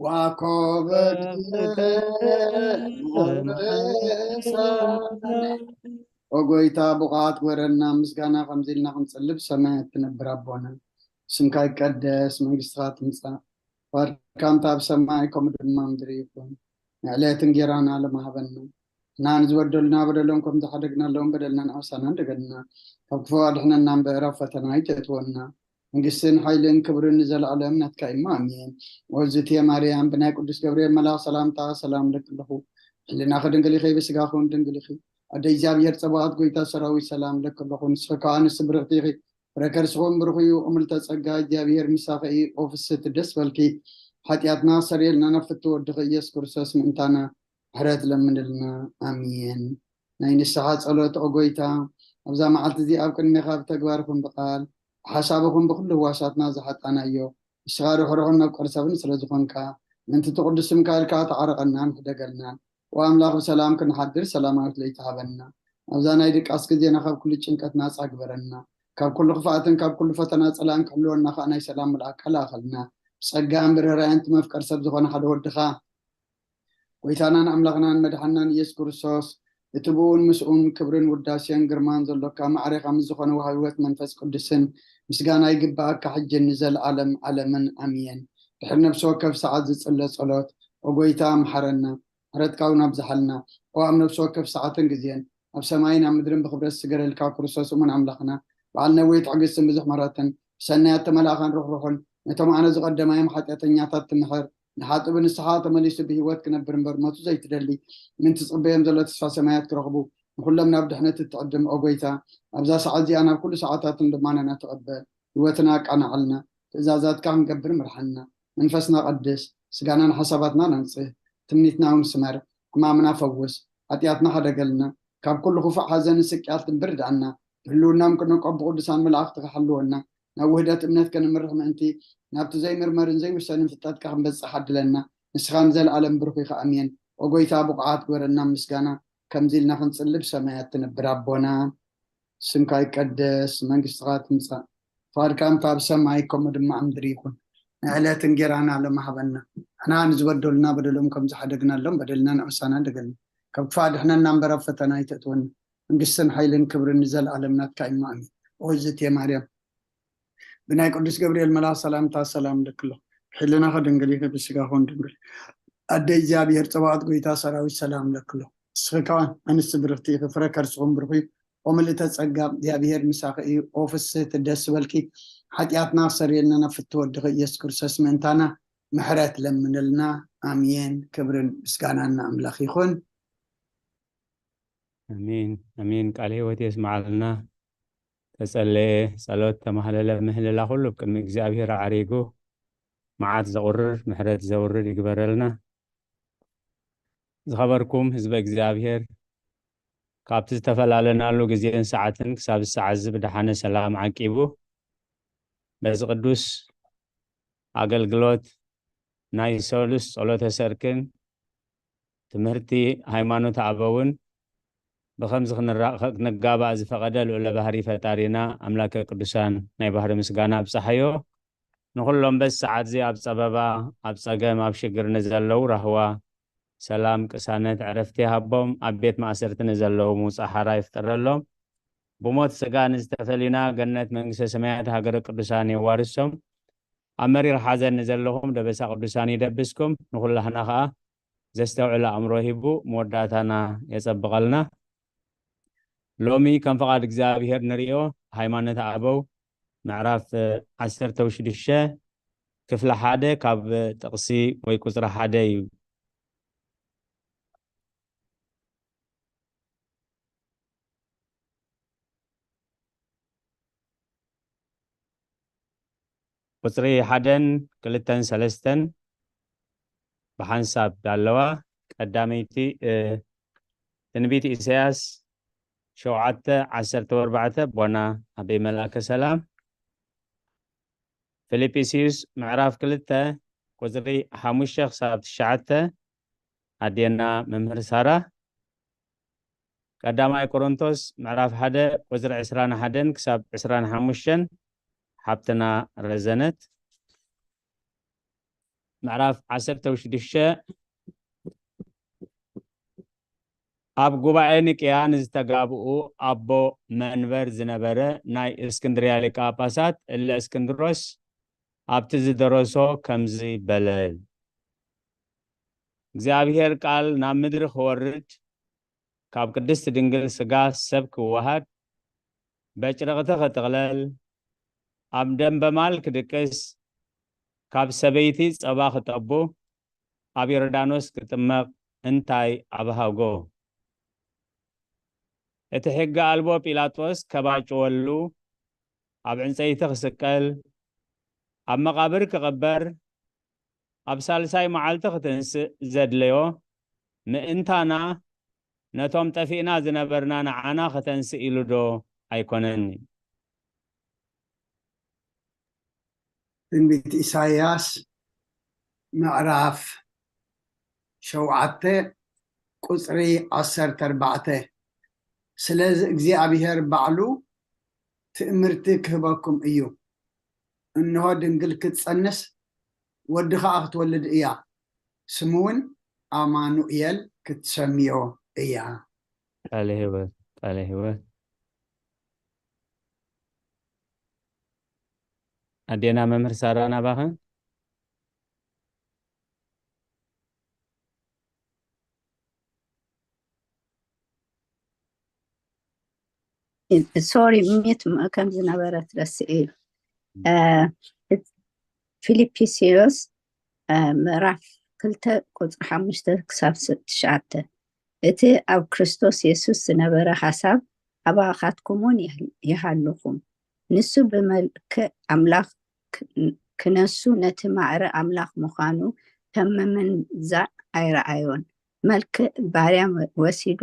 ዋኮበትሳን ኦ ጎይታ፣ ብቑዓት ግበረና፣ ምስጋና ከምዚ ኢልና ክንጽልብ ሰማያት ትነብር ኣቦና። ስምካ ይቀደስ፣ መንግስትኻ ትምጻእ፣ ፈቃድካ ኣብ ሰማይ ከምኡ ድማ ምድሪ ይኹን። ንዕለት እንጌራና ለማህበና። እና ንዝበደሉና በደሎም ከም ዝሓደግናሎም በደልና ንኣሳና እንደገና ካብ ክፉ ኣድሕነና እምበር ኣብ ፈተና ኣይተእትወና። መንግስትን ሓይልን ክብርን ንዘለኣለም ናትካ እዩ። ኣሜን። ወዝትየ ማርያም፣ ብናይ ቅዱስ ገብርኤል መልኣኽ ሰላምታ ሰላም ለኪ ኣለኹ። ሕልናኺ ድንግል ኢኺ፣ ብስጋኹን ድንግል ኢኺ። ኣደ እግዚኣብሔር ጸባኦት፣ ጎይታ ሰራዊት፣ ሰላም ለኪ ኣለኹ። ንስኺ ከኣ ኣንስቲ ብርኽቲ ኢኺ፣ ፍረ ከርስኹም ብሩኽ እዩ። እምልተ ጸጋ፣ እግዚኣብሔር ምሳኺ እዩ። ኦ ፍስሕቲ ደስ በልኪ፣ ሓጢኣትና ሰሪየልና፣ ናብ ፍትው ወድኺ ኢየሱስ ክርስቶስ ምእንታና ምሕረት ለምንልና። ኣሜን። ናይ ንስሓ ጸሎት። ኦ ጎይታ፣ ኣብዛ መዓልቲ እዚ ኣብ ቅድሜኻ ብተግባር ይኹን ብቓል፣ ብሓሳብ ይኹን ብኹሉ ህዋሳትና ዝሓጣናዮ፣ ንስኻ ርሕሩሕን መፍቀሪ ሰብን ስለ ዝኾንካ፣ ምእንቲ እቲ ቅዱስ ስምካ ኢልካ ተዓረቐናን ሕደገልና። ኦ ኣምላኽ፣ ብሰላም ክንሓድር ሰላማዊት ለይቲ ሃበና። ኣብዛ ናይ ድቃስ ግዜና ካብ ኩሉ ጭንቀት ናጻ ግበረና። ካብ ኩሉ ክፍኣትን ካብ ኩሉ ፈተና ጸላእን ክሕልወና ከኣ ናይ ሰላም መልኣክ ከላእኸልና። ብጸጋን ብርህራየን እቲ መፍቀሪ ሰብ ዝኾነ ሓደ ወድኻ፣ ጎይታናን ኣምላኽናን መድሓናን ኢየሱስ ክርስቶስ፣ እቲ ብኡን ምስኡን ክብርን ውዳሴን ግርማን ዘሎካ፣ ማዕሬኻ ምስ ዝኾነ ወሃቢ ህይወት መንፈስ ቅዱስን ምስጋና ይግብኣካ፣ ሕጅን ንዘለኣለም ዓለምን። ኣሜን። ድሕሪ ነፍሲ ወከፍ ሰዓት ዝጽለ ጸሎት፣ ኦ ጎይታ፣ ምሓረና፣ ምሕረትካ እውን ኣብዝሓልና። ኦ ኣብ ነፍሲ ወከፍ ሰዓትን ግዜን፣ ኣብ ሰማይን ኣብ ምድርን ብኽብረት ዝስገደልካ ክርስቶስ እሙን ኣምላኽና፣ በዓል ነዊሕ ትዕግስትን ብዙሕ ምሕረትን፣ ብሰናያት ተመላእኻን ርሕሩሕን፣ ነቶም ኣነ ዝቐደማዮም ሓጢኣተኛታት ትምሕር፣ ንሓጥእ ብንስሓ ተመሊሱ ብህይወት ክነብር እምበር ሞቱ ዘይትደሊ፣ ምእንቲ ዝጽበዮም ዘሎ ተስፋ ሰማያት ክረኽቡ፣ ንኹሎም ናብ ድሕነት እትዕድም፣ ኦ ጎይታ፣ ኣብዛ ሰዓት እዚኣ ናብ ኩሉ ሰዓታትን ልማናና ተቐበል። ህይወትና ኣቃናዓልና፣ ትእዛዛትካ ክንገብር ምርሓና። መንፈስና ቀድስ፣ ስጋናን ሓሳባትናን ኣንጽህ፣ ትምኒትና እውን ስመር፣ ሕማምና ፈውስ፣ ሓጢኣትና ሓደገልና፣ ካብ ኩሉ ክፉእ ሓዘንን ስቅያትን ብርድኣና፣ ብህልውናም ክንቆም ብቅዱሳን መላእኽቲ ክሓልወና፣ ናብ ውህደት እምነት ከነምርሕ ምእንቲ፣ ናብቲ ዘይምርመርን ዘይውሰንን ፍልጠትካ ክንበጽሕ ዓድለና። ንስኻ ንዘለኣለም ብሩኽ ኢኻ። ኣሜን። ኦ ጎይታ፣ ብቑዓት ግበረና ምስጋና፣ ከምዚ ኢልና ክንጽሊ ብሰማያት ትነብር ኣቦና። ስምካ ይቀደስ፣ መንግስትኻ ትምጻእ፣ ፍቓድካ እንተ ኣብ ሰማይ ከምኡ ድማ ኣብ ምድሪ ይኹን። ንዕለት እንጌራና ሎሚ ሃበና። ንሕና ንዝበደሉና በደሎም ከም ዝሓደግናሎም በደልና ንኣሳና ደገልና። ካብ ክፋእ ድሕነና እምበር ኣብ ፈተና ኣይተእትወና። መንግስትን ሓይልን ክብርን ንዘለኣለም ናትካ እዩ። ኣሜን። ኦ እግዝእትየ ማርያም፣ ብናይ ቅዱስ ገብርኤል መልኣኽ ሰላምታ ሰላም እብለኪ ኣለኹ። ብሕልናኺ ድንግል ኢኺ፣ ብስጋኺ እውን ድንግል። ኣደ እግዚኣብሔር ጸባኦት፣ ጎይታ ሰራዊት ሰላም እብለኪ ኣለኹ። ንስኺ ከኣ ኣንስቲ ብርኽቲ ኢኺ፣ ፍረ ከርስኹም ብሩኽ እዩ። ኦ ምልእተ ጸጋ፣ እግዚኣብሔር ምሳኺ እዩ። ኦ ፍስህቲ፣ ደስ በልኪ። ሓጢኣትና ክሰርየልና ናብ ፍትው ወድኺ ኢየሱስ ክርስቶስ ምእንታና ምሕረት ለምንልና። ኣሜን። ክብርን ምስጋናን ንኣምላኽ ይኹን። ኣሜን ኣሜን። ቃለ ህይወት የስምዓልና። ተጸለየ ጸሎት፣ ተማህለለ ምህልላ፣ ኩሉ ኣብ ቅድሚ እግዚኣብሔር ኣዕሪጉ መዓት ዘቑርር ምሕረት ዘውርድ ይግበረልና። ዝኸበርኩም ህዝበ እግዚኣብሔር፣ ካብቲ ዝተፈላለናሉ ግዜን ሰዓትን ክሳብ ሰዓት እዚ ብደሓነ ሰላም ዓቂቡ በዚ ቅዱስ ኣገልግሎት ናይ ሰሉስ ጸሎተ ሰርክን ትምህርቲ ሃይማኖት ኣበውን ብኸምዚ ክንራ- ክንጋባእ ዝፈቐደ ልዑለ ባህሪ ፈጣሪና ኣምላከ ቅዱሳን ናይ ባህሪ ምስጋና ኣብጽሓዮ። ንኹሎም በዚ ሰዓት እዚ ኣብ ጸበባ፣ ኣብ ጸገም፣ ኣብ ሽግር ንዘለዉ ራህዋ፣ ሰላም፣ ቅሳነት፣ ዕረፍቲ ይሃቦም። ኣብ ቤት ማእሰርቲ ንዘለዉ ምውጻእ ሓራ ይፍጠረሎም። ብሞት ስጋ ንዝተፈሊና ገነት መንግስተ ሰማያት ሃገረ ቅዱሳን የዋርሶም። ኣብ መሪር ሓዘን ንዘለኹም ደበሳ ቅዱሳን ይደብስኩም። ንኹላህና ኸኣ ዘስተውዕል ኣእምሮ ሂቡ መወዳእታና የጸብቐልና። ሎሚ ከም ፍቓድ እግዚኣብሔር ንርእዮ፣ ሃይማኖት ኣበው ምዕራፍ ዓሰርተ ሽዱሽተ ክፍሊ ሓደ ካብ ጥቕሲ ወይ ቁጽሪ ሓደ እዩ። ቁጽሪ ሓደን ክልተን ሰለስተን ብሓንሳብ ኣለዋ። ቀዳመይቲ፣ እ፣ ትንቢት ኢሳያስ ሸውዓተ ዓሰርተ ኣርባዕተ፣ ኣቦና ኣበይ መልኣከ ሰላም። ፊልጵስዩስ ምዕራፍ ክልተ ቁጽሪ ሓሙሽተ ክሳብ ትሽዓተ፣ ኣዴና መምህር ሳራ። ቀዳማይ ቆሮንቶስ ምዕራፍ ሓደ ቁጽሪ ዕስራን ሓደን ክሳብ ዕስራን ሓሙሽተን፣ ሓብትና ረዘነት። ምዕራፍ ዓሰርተ ሽዱሽተ ኣብ ጉባኤ ኒቅያ ንዝተጋብኡ ኣቦ መንበር ዝነበረ ናይ እስክንድርያ ሊቀ ጳጳሳት እለ እስክንድሮስ ኣብቲ ዝደረሶ ከምዚ በለ። እግዚኣብሔር ቃል ናብ ምድሪ ክወርድ፣ ካብ ቅድስቲ ድንግል ስጋ ሰብ ክወሃድ፣ በጭርቕቲ ክጥቕለል፣ ኣብ ደንበማል ክድቅስ፣ ካብ ሰበይቲ ጸባ ክጠቡ፣ ኣብ ዮርዳኖስ ክጥመቕ እንታይ ኣበሃጎ? እቲ ሕጊ ኣልቦ ጲላጦስ ከባጭወሉ፣ ኣብ ዕንጸይቲ ክስቀል፣ ኣብ መቓብር ክቕበር፣ ኣብ ሳልሳይ መዓልቲ ክትንስእ ዘድለዮ ምእንታና፣ ነቶም ጠፊእና ዝነበርና ንዓና ከተንስእ ኢሉ ዶ ኣይኮነን? ትንቢት ኢሳይያስ ምዕራፍ ሸውዓተ ቁጽሪ ዓሰርተ ኣርባዕተ። ስለዚ እግዚኣብሔር ባዕሉ ትእምርቲ ክህበኩም እዩ። እንሆ ድንግል ክትጸንስ፣ ወዲ ኸኣ ክትወልድ እያ፣ ስሙ እውን ኣማኑኤል ክትሰምዮ እያ። ቃለ ህይወት፣ ቃለ ህይወት። ኣዴና መምህር ሳራ ናባኸ። ሶሪ፣ ሚት ከም ዝነበረት ረስኤ እዩ። ፊልፒስዩስ ምዕራፍ ክልተ ቁፅሪ ሓሙሽተ ክሳብ ትሽዓተ። እቲ ኣብ ክርስቶስ የሱስ ዝነበረ ሓሳብ ኣባኻትኩም እውን ይሃልኹም። ንሱ ብመልክዕ ኣምላኽ ክነሱ ነቲ ማዕረ ኣምላኽ ምዃኑ ከም ምምንዛዕ ኣይረኣዮን። መልክዕ ባርያ ወሲዱ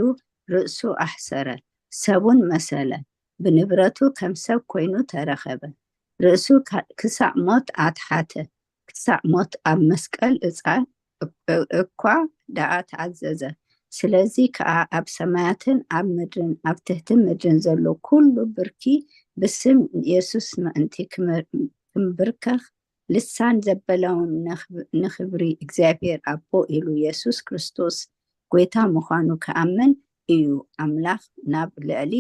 ርእሱ ኣሕሰረ፣ ሰቡን መሰለ። ብንብረቱ ከም ሰብ ኮይኑ ተረኸበ። ርእሱ ክሳዕ ሞት ኣትሓተ፣ ክሳዕ ሞት ኣብ መስቀል እጻ እኳ ደኣ ተኣዘዘ። ስለዚ ከኣ ኣብ ሰማያትን ኣብ ምድርን ኣብ ትሕቲ ምድርን ዘሎ ኩሉ ብርኪ ብስም የሱስ ምእንቲ ክምብርከኽ ልሳን ዘበለውን ንኽብሪ እግዚኣብሔር ኣቦ ኢሉ የሱስ ክርስቶስ ጐይታ ምዃኑ ክኣምን እዩ። ኣምላኽ ናብ ልዕሊ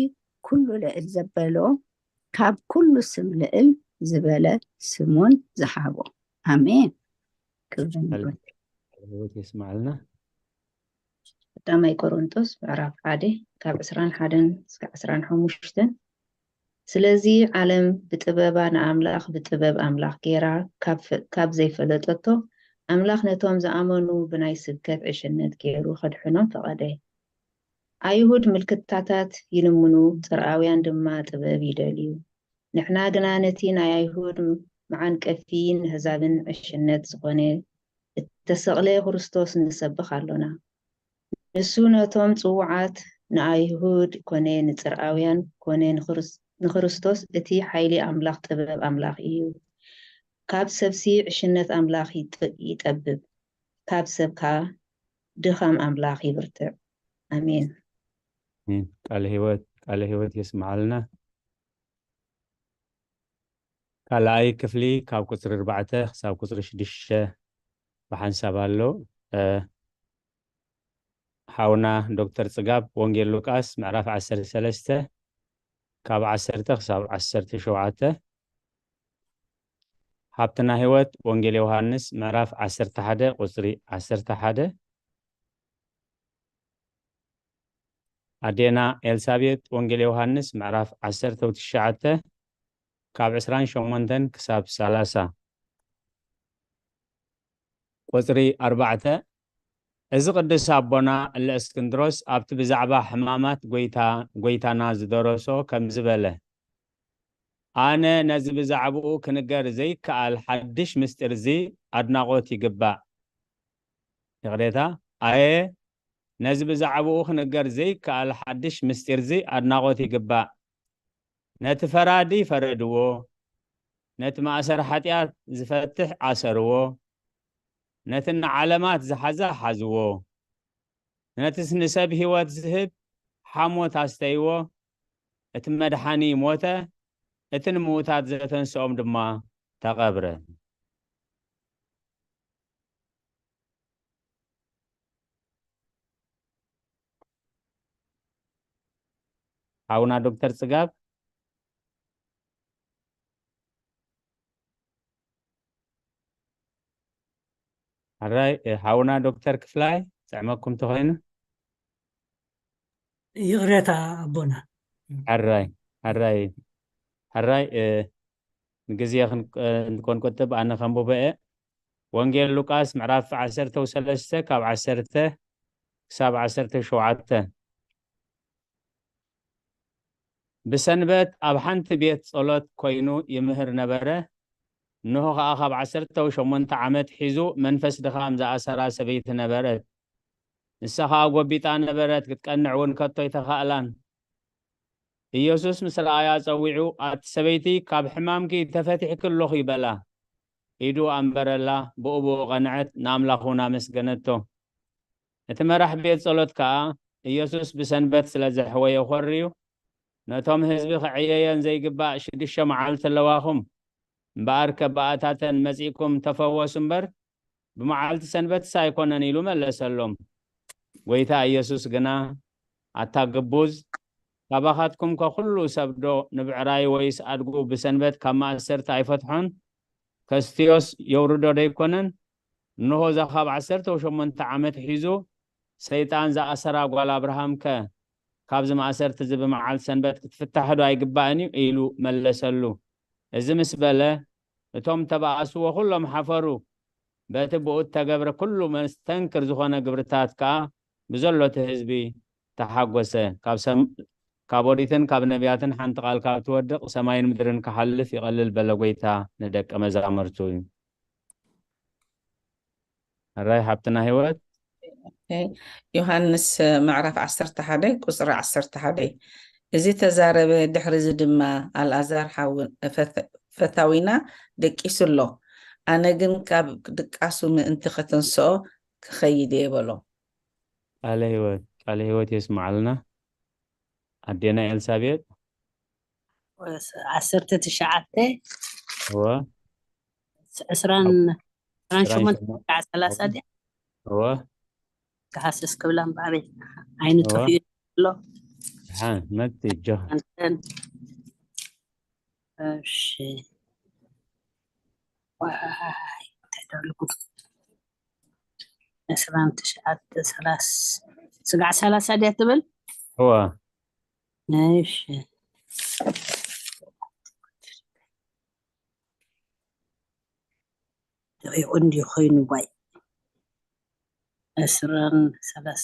ኩሉ ልዕል ዘበሎ ካብ ኩሉ ስም ልዕል ዝበለ ስሙን ዝሃቦ። ኣሜን። ክብሪ ንጎይታ። ህይወት የስማዕልና። ቀዳማይ ቆሮንቶስ ምዕራፍ ሓደ ካብ ዕስራን ሓደን እስከ ዕስራን ሓሙሽተን። ስለዚ ዓለም ብጥበባ ንኣምላኽ ብጥበብ ኣምላኽ ገይራ ካብ ዘይፈለጠቶ ኣምላኽ ነቶም ዝኣመኑ ብናይ ስብከት ዕሽነት ገይሩ ከድሕኖም ፈቐደ። ኣይሁድ ምልክታታት ይልምኑ፣ ጽርኣውያን ድማ ጥበብ ይደልዩ። ንሕና ግና ነቲ ናይ ኣይሁድ መዓንቀፊ ንኣህዛብን ዕሽነት ዝኾነ እተሰቕለ ክርስቶስ ንሰብኽ ኣሎና። ንሱ ነቶም ጽዉዓት ንኣይሁድ ኮነ ንጽርኣውያን ኮነ ንክርስቶስ እቲ ሓይሊ ኣምላኽ ጥበብ ኣምላኽ እዩ። ካብ ሰብሲ ዕሽነት ኣምላኽ ይጠብብ፣ ካብ ሰብ ከኣ ድኻም ኣምላኽ ይብርትዕ። ኣሜን። ቃለ ህይወት ቃለ ህይወት የስምዓልና። ካልኣይ ክፍሊ ካብ ቁፅሪ ኣርባዕተ ክሳብ ቁፅሪ ሽዱሽተ ብሓንሳብ ኣሎ። ሓውና ዶክተር ፅጋብ ወንጌል ሉቃስ ምዕራፍ ዓሰርተ ሰለስተ ካብ ዓሰርተ ክሳብ ዓሰርተ ሸውዓተ፣ ሃብትና ህይወት ወንጌል ዮሃንስ ምዕራፍ ዓሰርተ ሓደ ቁፅሪ ዓሰርተ ሓደ፣ ኣዴና ኤልሳቤጥ ወንጌል ዮሃንስ ምዕራፍ ዓሰርተ ትሽዓተ ካብ ዕስራን ሸሞንተን ክሳብ ሰላሳ። ቁፅሪ ኣርባዕተ፣ እዚ ቅዱስ ኣቦና እለ እስክንድሮስ ኣብቲ ብዛዕባ ሕማማት ጎይታ ጎይታና ዝደረሶ ከምዚ በለ፣ ኣነ ነዚ ብዛዕባኡ ክንገር ዘይከኣል ሓድሽ ምስጢር እዚ ኣድናቖት ይግባእ። ይቕሬታ፣ ኣየ ነዚ ብዛዕባኡ ክንገር ዘይከኣል ሓድሽ ምስጢር እዚ ኣድናቖት ይግባእ። ነቲ ፈራዲ ፈረድዎ፣ ነቲ ማእሰር ሓጢኣት ዝፈትሕ ኣሰርዎ፣ ነቲ ንዓለማት ዝሓዛ ሓዝዎ፣ ነቲ ንሰብ ህይወት ዝህብ ሓሞት ኣስተይዎ፣ እቲ መድሓኒ ሞተ፣ እቲ ንምዉታት ዘተንስኦም ድማ ተቐብረ። ሓውና ዶክተር ጽጋብ። ሕራይ፣ እ፣ ሓውና ዶክተር ክፍላይ፣ ጥዕመኩም ተኾይኑ። ይቕሬታ ኣቦና። ሕራይ፣ ሕራይ፣ ሕራይ፣ እ፣ ንግዜ ክን-፣ እ፣ ክንቆጥብ ኣነ ከንብቦ እየ። ወንጌል ሉቃስ ምዕራፍ ዓሰርተ ሰለስተ ካብ ዓሰርተ ክሳብ ዓሰርተ ሸውዓተ። ብሰንበት ኣብ ሓንቲ ቤት ጸሎት ኮይኑ ይምህር ነበረ። እንሆ ኸኣ ካብ ዓሰርተ ሸሞንተ ዓመት ሒዙ መንፈስ ድኻም ዝኣሰራ ሰበይቲ ነበረት። ንሳ ኸኣ ጎቢጣ ነበረት፣ ክትቀንዕ እውን ከቶ ኣይተኻእላን። ኢየሱስ ምስ ረኣያ ጸዊዑ፣ "ኣቲ ሰበይቲ፣ ካብ ሕማምኪ ተፈቲሕኪ ኣለኹ" ይበላ። ኢዱ ኣንበረላ፣ ብኡ ብኡ ቀንዐት፣ ንኣምላኽ እውን ኣመስገነቶ። እቲ መራሕ ቤት ጸሎት ከኣ፣ ኢየሱስ ብሰንበት ስለ ዘሕወዮ ኾርዩ፣ "ነቶም ህዝቢ ክዕየየን ዘይግባእ ሽዱሽተ መዓልቲ ኣለዋኹም፣ እምበኣርከ ብኣታተን መጺእኩም ተፈወሱ እምበር፣ ብመዓልቲ ሰንበትስ ኣይኮነን" ኢሉ መለሰሎም። ጐይታ ኢየሱስ ግና፣ "ኣታ ግቡዝ፣ ካባኻትኩምከ ኩሉ ሰብዶ ንብዕራይ ወይስ ኣድጉ ብሰንበት ካብ ማእሰርቲ ኣይፈትሖን? ከስትዮስ የውርዶ ደይኮነን? እንሆ እዛ ካብ ዓሰርተ ሸሞንተ ዓመት ሒዙ ሰይጣን ዝኣሰራ ጓል ኣብርሃምከ ካብዚ ማእሰርቲ እዚ ብመዓልቲ ሰንበት ክትፍታሕ ዶ ኣይግባእን እዩ?" ኢሉ መለሰሉ። እዚ ምስ በለ፣ እቶም ተባኣስዎ ኩሎም ሓፈሩ። በቲ ብኡ እተገብረ ኩሉ መስተንክር ዝኾነ ግብርታት ከኣ ብዘሎ እቲ ህዝቢ ተሓጎሰ። ካብ ሰም-፣ ካብ ኦሪትን ካብ ነቢያትን ሓንቲ ቃል ካብ ትወድቕ ሰማይን ምድርን ክሓልፍ ይቐልል በለ ጐይታ ንደቀ መዛሙርቱ። ሕራይ ሓብትና ህይወት። ኦኬ። ዮሃንስ ምዕራፍ ዓሰርተ ሓደ ቁጽሪ ዓሰርተ ሓደ። እዚ ተዛረበ፣ ድሕሪ እዚ ድማ ኣልኣዛር ሓው-፣ ፈተ-፣ ፈታዊና ደቂሱ ኣሎ። ኣነ ግን ካብ ድቃሱ ምእንቲ ከተንስኦ ክኸይድ እየ በሎ። ቃለ ህይወት፣ ቃለ ህይወት የስምዓልና። ኣዴና ኤልሳቤጥ። ዓሰርተ ትሽዓተ። እወ። ዕስራን፣ ዕስራን ዕስራን ሸሞንተ ሸሞንተ። ክሳዕ ሰላሳ ድያ? እወ። ተሃሰስ ክብላ እምበኣር ዓይኑ እወ። ጠፊኡ ኣሎ። ደሓን፣ መጽእ፣ እጆኻ። ኣንተን። እሺ። ዋይ፣ እንታይ ደልኩ? ዕስራን ትሽዓተ፣ ሰላሳ፣ ስጋዕ ሰላሳ ድያ ትብል? እወ። እሺ። ደቂቑ እንድዩ ኮይኑ፣ ዋይ። ዕስራን ሰላሳ።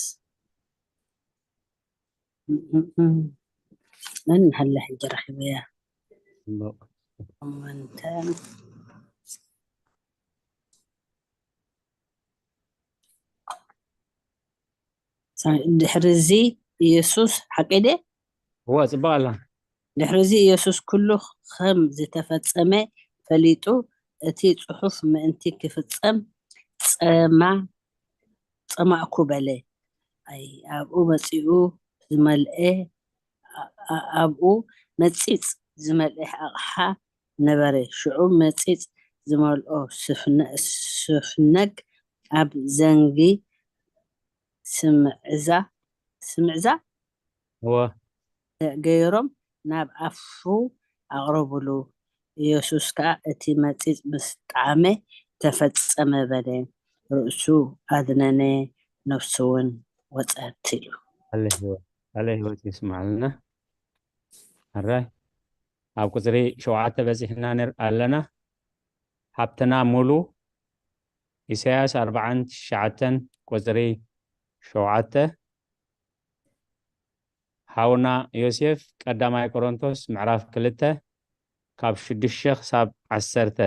መን ሃለ ሕጂ ረኺበያ? እምበቕ። ሸሞንተ። ድሕሪ እዚ ኢየሱስ፣ ሓቀይ ድየ? እወ፣ ጽቡቕ ኣላ። ድሕሪ እዚ ኢየሱስ ኩሉ ከም ዝተፈጸመ ፈሊጡ፣ እቲ ጽሑፍ ምእንቲ ክፍጸም ጸማ-፣ ጸማእኩ በለ። ኣይ፣ ኣብኡ መጺኡ ዝመልአ፣ ኣ-፣ ኣ-፣ ኣብኡ መጺጽ ዝመልአ ኣቕሓ ነበረ። ሽዑ መጺጽ ዝመልኦ ስፍነ-፣ ስፍነግ ኣብ ዘንጊ ስምዕዛ፣ ስምዕዛ እወ። ገይሮም ናብ ኣፉ ኣቕረቡሉ። ኢየሱስ ከኣ እቲ መጺጽ ምስ ጠዓመ፣ "ተፈጸመ" በለ። ርእሱ ኣድነነ፣ ነፍሱ እውን ወጸት ኢሉ። ቃለ ህይወት፣ ቃለ ህይወት የስምዓልና። ሕራይ። ኣብ ቁጽሪ ሸውዓተ በጺሕና ነር-፣ ኣለና። ሃብትና ሙሉ፣ ኢሳያስ ኣርባዓን ትሽዓተን ቁጽሪ ሸውዓተ። ሓውና ዮሴፍ፣ ቀዳማይ ቆሮንቶስ ምዕራፍ ክልተ ካብ ሽዱሽተ ክሳብ ዓሰርተ።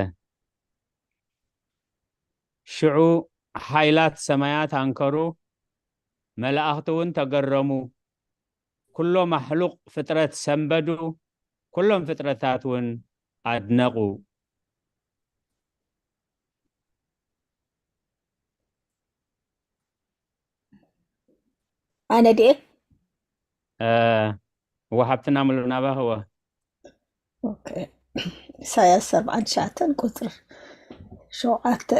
ሽዑ ሓይላት ሰማያት ኣንከሩ፣ መላእኽቲ እውን ተገረሙ። ኩሎም ኣሕሉቕ ፍጥረት ሰንበዱ፣ ኩሎም ፍጥረታት እውን ኣድነቑ። ኣነ ድየ? እ፣ እወ፣ ሓብትና ሙሉ ናባኺ፣ እወ። ኦኬ። ኢሳያስ ኣርባዓን ትሽዓተን ቁጽሪ ሸውዓተ፣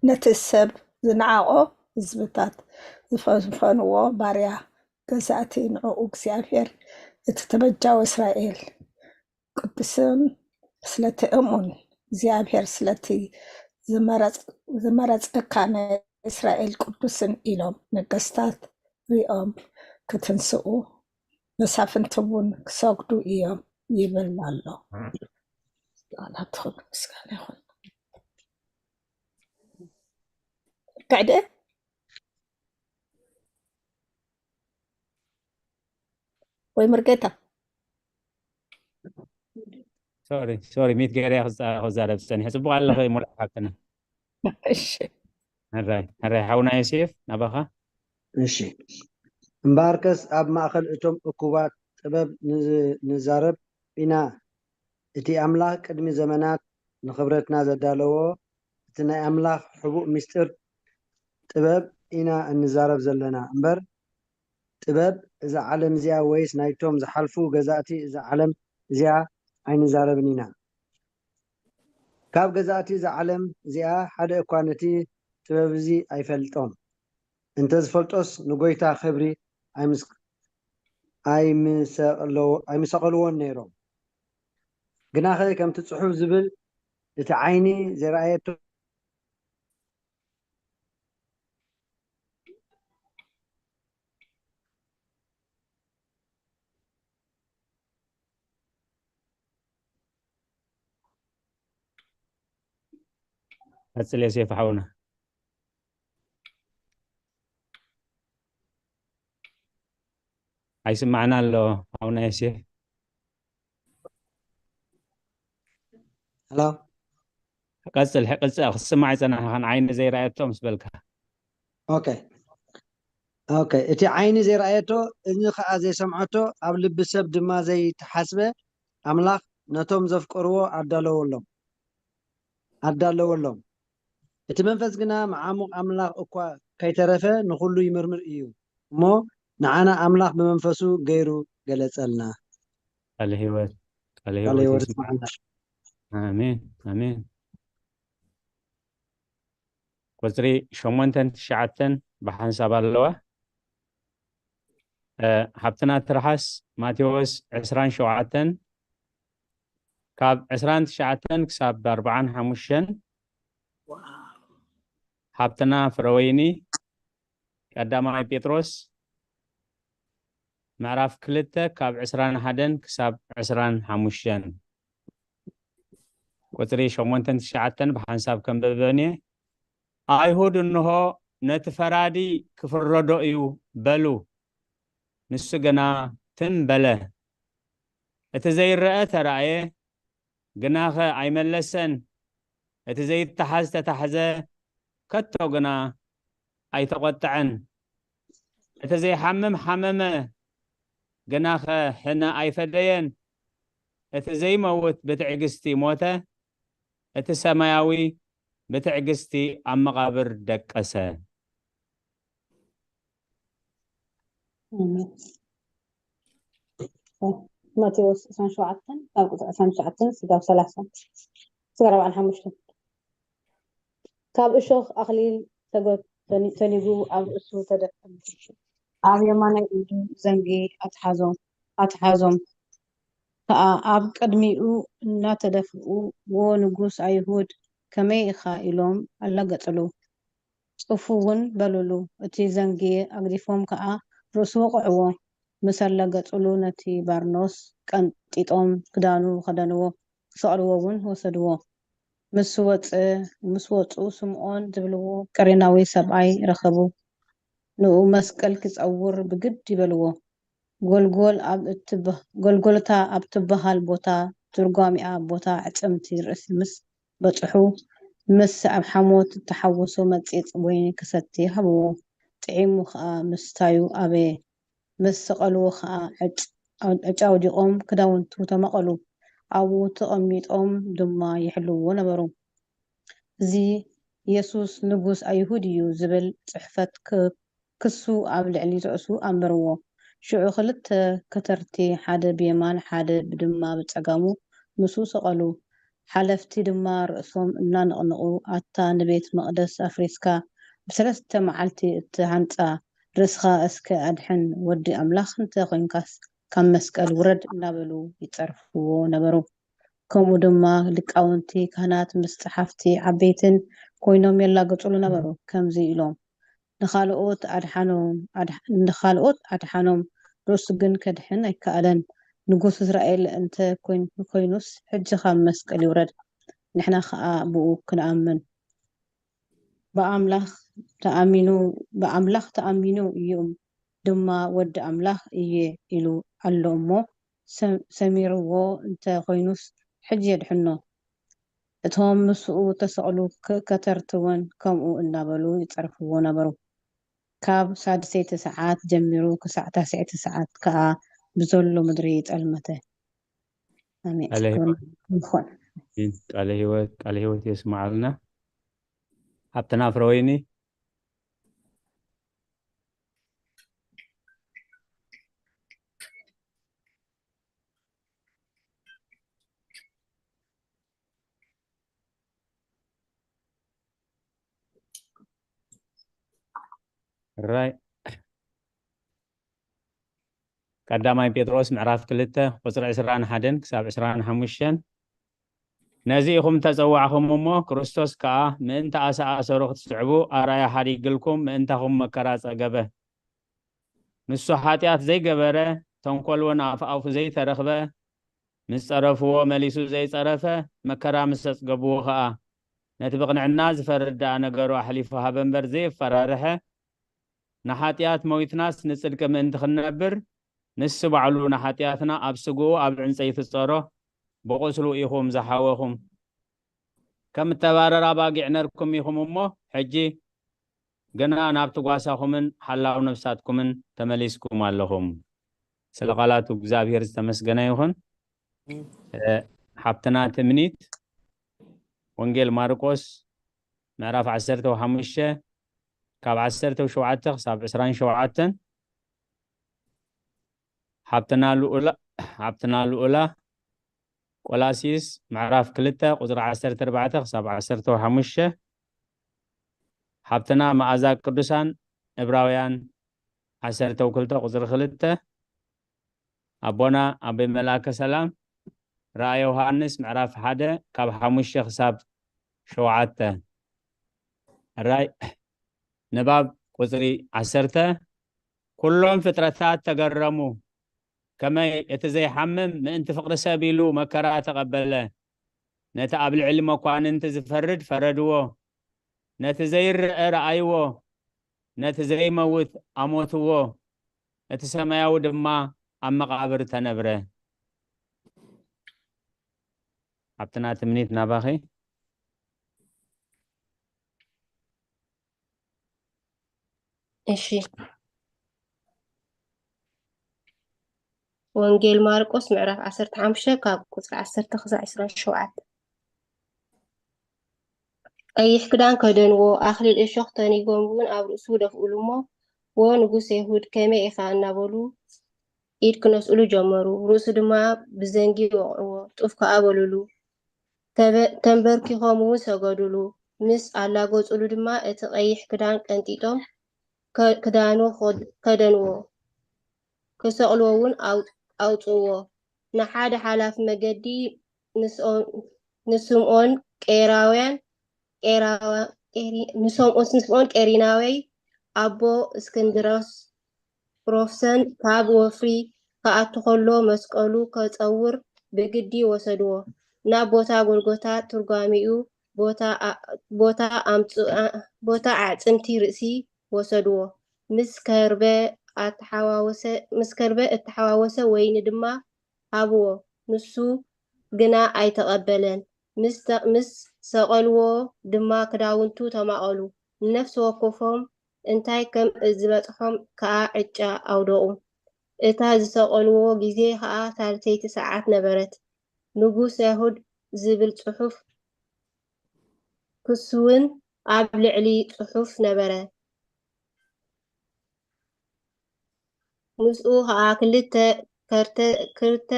ነቲ ሰብ ዝነዓቖ ህዝብታት ዝፈንፈንዎ ባርያ ገዛእቲ ንዕኡ እግዚኣብሔር እቲ ተበጃዊ እስራኤል ቅዱስን ስለቲ እሙን እግዚኣብሔር ስለቲ ዝመረጽ-፣ ዝመረጸካ ናይ እስራኤል ቅዱስን ኢሎም ነገስታት ሪኦም ክትንስኡ መሳፍንቲ እውን ክሰግዱ እዮም ይብል ኣሎ። ኣምላኽ ትኹን ምስጋና ይኹን። ከዕደ ወይ ምርጌታ። ሶሪ ሶሪ ሚት ገርያ ክዛረብ ፀኒሐ። ፅቡቅ ኣለኸ ሙሉእ ሓብትና። እሺ ሕራይ ሕራይ ሓውና ዮሴፍ ናባኻ። እሺ እምበኣርከስ ኣብ ማእኸል እቶም እኩባት ጥበብ ንዝ- ንዛረብ ኢና። እቲ ኣምላኽ ቅድሚ ዘመናት ንኽብረትና ዘዳለዎ እቲ ናይ ኣምላኽ ሕቡእ ምስጢር ጥበብ ኢና እንዛረብ ዘለና እምበር ጥበብ እዛ ዓለም እዚኣ ወይስ ናይቶም ዝሓልፉ ገዛእቲ እዛ ዓለም እዚኣ ኣይንዛረብን ኢና። ካብ ገዛእቲ እዛ ዓለም እዚኣ ሓደ እኳ ነቲ ጥበብ እዚ ኣይፈልጦን። እንተዝፈልጦስ ንጎይታ ክብሪ ኣይምስ-፣ ኣይምሰቀለዎ-፣ ኣይምሰቀልዎን ነይሮም። ግናኸ ከምቲ ጽሑፍ ዝብል እቲ ዓይኒ ዘይረኣየቶ ቀጽል ዮሴፍ ሓውና። ኣይስማዕና ኣሎ ሓውና ዮሴፍ። ሄሎ ቀጽል ቀጽል ክስማዕ ይጸናሕኻን ዓይኒ ዘይረኣየቶ ምስ በልካ። ኦኬ ኦኬ እቲ ዓይኒ ዘይረኣየቶ እዝኒ ከዓ ዘይሰምዐቶ ኣብ ልቢ ሰብ ድማ ዘይተሓስበ ኣምላኽ ነቶም ዘፍቀርዎ ኣዳለወሎም ኣዳለወሎም። እቲ መንፈስ ግና መዓሙቕ ኣምላኽ እኳ ከይተረፈ ንኹሉ ይምርምር እዩ እሞ ንዓና ኣምላኽ ብመንፈሱ ገይሩ ገለጸልና። ቃለ ህይወት ቃለ ቃለ ህይወት ህይወት ይስማዕ። ይስማዓና። ኣሜን ኣሜን። ቁፅሪ ሸሞንተን ትሽዓተን ብሓንሳብ ኣለዋ። እ፣ ሃብትና ትርሓስ ማቴዎስ ዕስራን ሸውዓተን ካብ ዕስራን ትሽዓተን ክሳብ ኣርባዓን ሓሙሽተን። ሃብትና ፍረወይኒ ቀዳማይ ጴጥሮስ ምዕራፍ ክልተ ካብ ዕስራን ሓደን ክሳብ ዕስራን ሓሙሽተን። ቁፅሪ ሸሞንተን ትሽዓተን ብሓንሳብ ከንብበን እየ። ኣይሁድ እንሆ ነቲ ፈራዲ ክፍረዶ እዩ በሉ። ንሱ ግና ትም በለ። እቲ ዘይረአ ተራእየ፣ ግናኸ ኣይመለሰን። እቲ ዘይተሓዝ ተታሕዘ፣ ከቶ ግና ኣይተቖጥዐን። እቲ ዘይሓምም ሓመመ፣ ግናኸ ሕነ ኣይፈደየን። እቲ ዘይመውት ብትዕግስቲ ሞተ፣ እቲ ሰማያዊ ብትዕግስቲ ኣብ መቓብር ደቀሰ። ኣሜን። ማቴዎስ ዕስራን ሸውዓተን ካብ ቁፅሪ ዕስራን ትሽዓተን ስጋብ ሰላሳ ስጋብ ኣርባዓን ሓሙሽተን። ካብ እሾኽ ኣኽሊል ተጎ-፣ ተኒ-፣ ተኒጉ ኣብ ርእሱ ተደፍአ። ኣብ የማናይ ኢዱ ዘንጊ ኣትሓዞ-፣ ኣትሓዞም ከኣ ኣብ ቅድሚኡ እናተደፍኡ፣ "ዎ ንጉስ ኣይሁድ፣ ከመይ ኢኻ?" ኢሎም ኣለገጽሉ። ጽፉ እውን በሉሉ። እቲ ዘንጊ ኣግዲፎም ከኣ ርእሱ ወቕዕዎ። ምስ ኣለገጽሉ ነቲ ባርኖስ ቀንጢጦም ክዳኑ ከደንዎ፣ ክሰቕልዎ እውን ወሰድዎ። ምስ ወጸ-፣ ምስ ወጹ ስምዖን ዝብልዎ ቅሬናዊ ሰብኣይ ረኸቡ። ንኡ መስቀል ክጸውር ብግድ ይበልዎ። ጎልጎል ኣብ እትበ-፣ ጎልጎልታ ኣብ ትበሃል ቦታ፣ ትርጓሚኣ ቦታ ዕጽምቲ ርእሲ ምስ በጽሑ፣ ምስ ኣብ ሓሞት እተሓወሶ መጺጽ ወይኒ ክሰቲ ሃብዎ። ጥዒሙ ኸኣ ምስታዩ ኣበየ። ምስ ሰቐልዎ ኸኣ ዕጭ-፣ ዕጭ ኣውዲቖም ክዳውንቱ ተመቐሉ። ኣብኡ ተቐሚጦም ድማ ይሕልውዎ ነበሩ። እዚ የሱስ ንጉስ ኣይሁድ እዩ ዝብል ጽሕፈት ክ-፣ ክሱ ኣብ ልዕሊ ርእሱ ኣንበርዎ። ሽዑ ክልተ ከተርቲ፣ ሓደ ብየማን ሓደ ድማ ብጸጋሙ፣ ምስኡ ሰቐሉ። ሓለፍቲ ድማ ርእሶም እናነቕነቑ፣ "ኣታ ንቤት መቕደስ ኣፍሪስካ ብሰለስተ መዓልቲ እትሃንጻ፣ ርእስኻ እስከ ኣድሕን፣ ወዲ ኣምላኽ እንተ ኾይንካስ፣ ካብ መስቀል ውረድ እናበሉ ይጸርፍዎ ነበሩ። ከምኡ ድማ ሊቃውንቲ ካህናት ምስ ጸሓፍቲ ዓበይትን ኮይኖም የላግጹሉ ነበሩ። ከምዚ ኢሎም፣ "ንኻልኦት ኣድሓኖም፣ ኣድሕ-፣ ንኻልኦት ኣድሓኖም፣ ርእሱ ግን ከድሕን ኣይከኣለን። ንጉስ እስራኤል እንተ ኮይን-፣ ኮይኑስ፣ ሕጂ ካብ መስቀል ይውረድ፣ ንሕና ኸኣ ብኡ ክንኣምን። ብኣምላኽ ተኣሚኑ፣ ብኣምላኽ ተኣሚኑ እዩ ድማ ወዲ ኣምላኽ እየ ኢሉ ኣሎ እሞ፣ ሰ-፣ ሰሚርዎ እንተ ኮይኑስ፣ ሕጂ የድሕኖ።" እቶም ምስኡ ተሰቕሉ ከ-፣ ከተርትውን ከምኡ እናበሉ ይጸርፍዎ ነበሩ። ካብ ሳድሰይቲ ሰዓት ጀሚሩ ክሳዕ ታስዐይቲ ሰዓት ከኣ ብዘሎ ምድሪ ጸልመተ። ኣሜን። ቃለ ክብሪ ህይወት ይኹን። ቃለ ህይወት፣ ቃለ ህይወት የስምዓልና። ሃብትና ፍረወይኒ። ራይ ቀዳማይ ጴጥሮስ ምዕራፍ ክልተ ቁጽሪ ዕስራን ሓደን ክሳብ ዕስራን ሓሙሽተን፣ ነዚ ኢኹም ተጸዋዕኹም እሞ፣ ክርስቶስ ከኣ ምእንቲ ኣሰኣሰሩ ክትስዕቡ ኣርኣያ ሓዲግልኩም ምእንታኹም መከራ ጸገበ። ንሱ ሓጢኣት ዘይገበረ፣ ተንኮል እውን ኣፍ ኣፉ ዘይተረኽበ፣ ምስ ጸረፍዎ መሊሱ ዘይጸረፈ፣ መከራ ምስ ኣጽገብዎ ኸኣ፣ ነቲ ብቕንዕና ዝፈርድ ደኣ ነገሩ ኣሕሊፉ ሃበ እምበር ዘየፈራርሐ፣ ንሓጢኣት ሞይትናስ ንጽድቂ ምእንቲ ክንነብር፣ ንሱ ባዕሉ ንሓጢኣትና ኣብ ስግኡ ኣብ ዕንጸይቲ ጸሮ፣ ብቑስሉ ኢኹም ዝሓወኹም። ከም እተባረራ ኣባጊዕ ነርኩም ኢኹም እሞ፣ ሕጂ ግና ናብቲ ጓሳኹምን ሓላው ነፍሳትኩምን ተመሊስኩም ኣለኹም። ስለ ቃላቱ እግዚኣብሔር ዝተመስገነ ይኹን። እ፣ ሓብትና ትምኒት፣ ወንጌል ማርቆስ ምዕራፍ ዓሰርተ ሓሙሽተ ካብ ዓሰርተ ሸውዓተ ክሳብ ዕስራን ሸውዓተን። ሓብትና ልኡላ፣ ሓብትና ልኡላ፣ ቆላሲስ ምዕራፍ ክልተ ቁጽሪ ዓሰርተ ኣርባዕተ ክሳብ ዓሰርተ ሓሙሽተ። ሓብትና መኣዛ ቅዱሳን፣ ዕብራውያን ዓሰርተ ክልተ ቁጽሪ ክልተ። ኣቦና ኣቦይ መልኣከ ሰላም፣ ራእየ ዮሃንስ ምዕራፍ ሓደ ካብ ሓሙሽተ ክሳብ ሸውዓተ። ራይ ንባብ ቁጽሪ ዓሰርተ። ኩሎም ፍጥረታት ተገረሙ፣ ከመይ እቲ ዘይሓምም ምእንቲ ፍቕሪ ሰብ ኢሉ መከራ ተቐበለ። ነቲ ኣብ ልዕሊ መኳንንቲ ዝፈርድ ፈረድዎ፣ ነቲ ዘይረአ ረኣይዎ፣ ነቲ ዘይመውት ኣሞትዎ፣ እቲ ሰማያዊ ድማ ኣብ መቓብር ተነብረ። ኣብቲ ናቲ ምኒት ናባኺ። እሺ። ወንጌል ማርቆስ ምዕራፍ ዓሰርተ ሓሙሽተ ካብ ቁጽሪ ዓሰርተ ክሳዕ ዕስራን ሸውዓተ። ቀይሕ ክዳን ከደንዎ፣ ኣኽሊል እሾኽ ተኒጎም እውን ኣብ ርእሱ ደፍኡሉ እሞ፣ "ዎ ንጉስ የሁድ፣ ከመይ ኢኻ?" እናበሉ ኢድ ክነስእሉ ጀመሩ። ርእሱ ድማ ብዘንጊ ወቕዕዎ፣ ጡፍ ከኣ በሉሉ። ተበ-፣ ተንበርኪኾም እውን ሰገዱሉ። ምስ ኣላገጹሉ ድማ እቲ ቀይሕ ክዳን ቀንጢጦም ከ-፣ ክዳኑ ኸድ-፣ ከደንዎ። ክሰቕልዎ እውን ኣው-፣ ኣውጽእዎ። ንሓደ ሓላፊ መገዲ ንስኦ-፣ ንስምኦን ቄራውያን፣ ቄራዋ-፣ ቄሪ-፣ ንስምኦን፣ ንስምኦን ቄሪናዊ ኣቦ እስክንድሮስ ሮፍሰን ካብ ወፍሪ ክኣቱ ኸሎ መስቀሉ ከጸውር ብግዲ ወሰድዎ። ናብ ቦታ ጎልጎታ፣ ትርጓሜኡ ቦታ ኣ-፣ ቦታ ኣምጽ-፣ ኣ-፣ ቦታ ኣዕጽምቲ ርእሲ ወሰድዎ። ምስ ከርበ ኣተሓዋወሰ፣ ምስ ከርበ እተሓዋወሰ ወይኒ ድማ ሃብዎ፣ ንሱ ግና ኣይተቐበለን። ምስ ተ-፣ ምስ ሰቐልዎ ድማ ክዳውንቱ ተማቐሉ። ንነፍሲ ወከፎም እንታይ ከም ዝበጽሖም ከኣ ዕጫ ኣውደቑ። እታ ዝሰቐልዎ ግዜ ኸኣ ሳልሰይቲ ሰዓት ነበረት። ንጉስ ኣይሁድ ዝብል ጽሑፍ ክስውን ኣብ ልዕሊ ጽሑፍ ነበረ። ምስኡ ኸኣ ክልተ ከርተ-፣ ክርተ-፣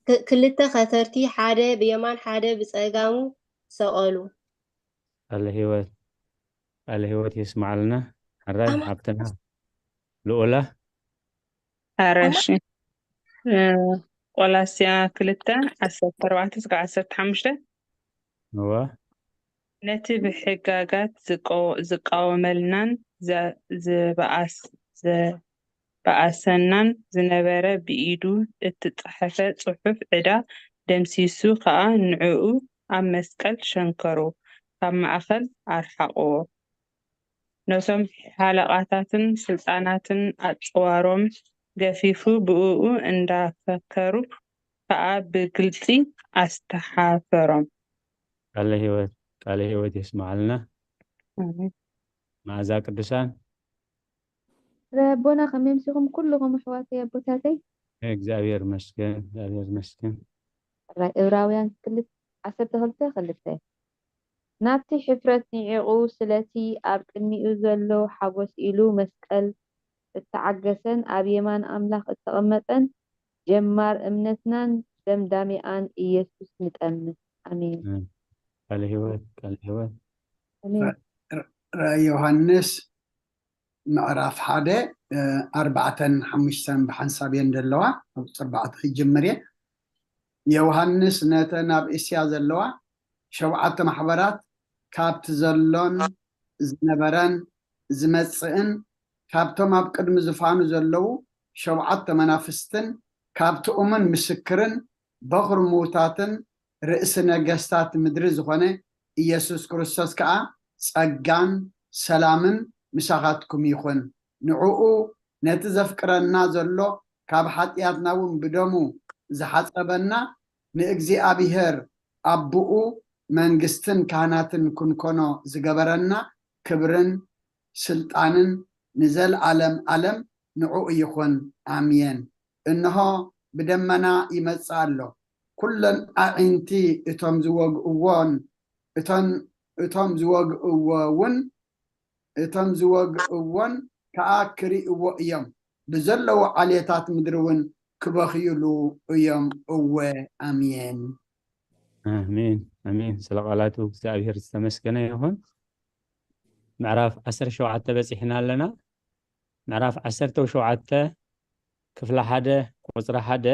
ክ-፣ ክልተ ከተርቲ፣ ሓደ ብየማን ሓደ ብጸጋሙ ሰቐሉ። ቃለ ህይወት፣ ቃለ ህይወት የስምዓልና። ሕራይ ኣሜን። ሓብትና ልኡላ። ኣራሺ። እ፣ ቆላስያ ክልተ፣ ዓሰርተ ኣርባዕተ እስከ ዓሰርተ ሓሙሽተ። እወ። ነቲ ብሕጋጋት ዝቆ-፣ ዝቃወመልናን ዘ-፣ ዝበኣስ-፣ ዘ-፣ በኣሰናን ዝነበረ ብኢዱ እትጸሐፈ ጽሑፍ ዕዳ ደምሲሱ ከኣ ንዕኡ ኣብ መስቀል ሸንከሩ፣ ካብ ማእከል ኣርሓቕዎ። ነቶም ሓለቓታትን ስልጣናትን ኣጽዋሮም ገፊፉ ብእኡ እንዳፈከሩ ከኣ ብግልጺ ኣስተሓፈሮም። ቃለ ህይወት፣ ቃለ ህይወት የስምዓልና። ኣሜን። መዓዛ ቅዱሳን። ኣቦና ከመይ ኣምሲኹም ኩልኹም ኣሕዋተይ ኣቦታተይ? እግዚኣብሔር ይመስገን፣ እግዚኣብሔር ይመስገን። ራይ ዕብራውያን ክልተ፣ ዓሰርተ ክልተ ክልተ። ናብቲ ሕፍረት ንዒቑ ስለቲ ኣብ ቅድሚኡ ዘሎ ሓጎስ ኢሉ መስቀል እተዓገሰን ኣብ የማን ኣምላኽ እተቐመጠን ጀማር እምነትናን ደምዳሚኣን ኢየሱስ ንጠምት። ኣሜን። ቃለ ህይወት፣ ቃለ ህይወት። ኣሜን። ራ-፣ ራእይ ዮሃንስ ምዕራፍ ሓደ፣ እ፣ ኣርባዕተን ሓሙሽተን ብሓንሳብ እየን ዘለዋ። ኣብ ቁፅሪ ኣርባዕተ ክጅምር እየ። ዮሃንስ ነተን ኣብ እስያ ዘለዋ ሸውዓተ ማሕበራት፣ ካብቲ ዘሎን ዝነበረን ዝመጽእን፣ ካብቶም ኣብ ቅድሚ ዝፋኑ ዘለዉ ሸውዓተ መናፍስትን፣ ካብቲ እሙን ምስክርን በኹሪ ምዉታትን ርእሲ ነገስታት ምድሪ ዝኾነ ኢየሱስ ክርስቶስ ከኣ፣ ጸጋን ሰላምን ምሳኻትኩም ይኹን። ንዕኡ ነቲ ዘፍቅረና ዘሎ፣ ካብ ሓጢኣትና እውን ብደሙ ዝሓጸበና፣ ንእግዚኣብሔር ኣቦኡ መንግስትን ካህናትን ክንኮኖ ዝገበረና፣ ክብርን ስልጣንን ንዘለኣለም ኣለም ንዕኡ ይኹን። ኣሜን። እንሆ ብደመና ይመጽእ ኣሎ። ኩለን ኣዒንቲ እቶም ዝወግእዎን እቶን-፣ እቶም ዝወግእዎ እውን፣ እቶም ዝወግእዎን ከኣ ክርእይዎ እዮም። ብዘለዉ ዓሌታት ምድሪ እውን ክበኽዩሉ እዮም። እወ፣ ኣሜን። ኣሜን፣ ኣሜን። ስለ ቃላቱ እግዚኣብሔር ዝተመስገነ ይኹን። ምዕራፍ ዓሰርተ ሸውዓተ በጺሕና ኣለና። ምዕራፍ ዓሰርተ ሸውዓተ ክፍሊ ሓደ ቁጽሪ ሓደ፣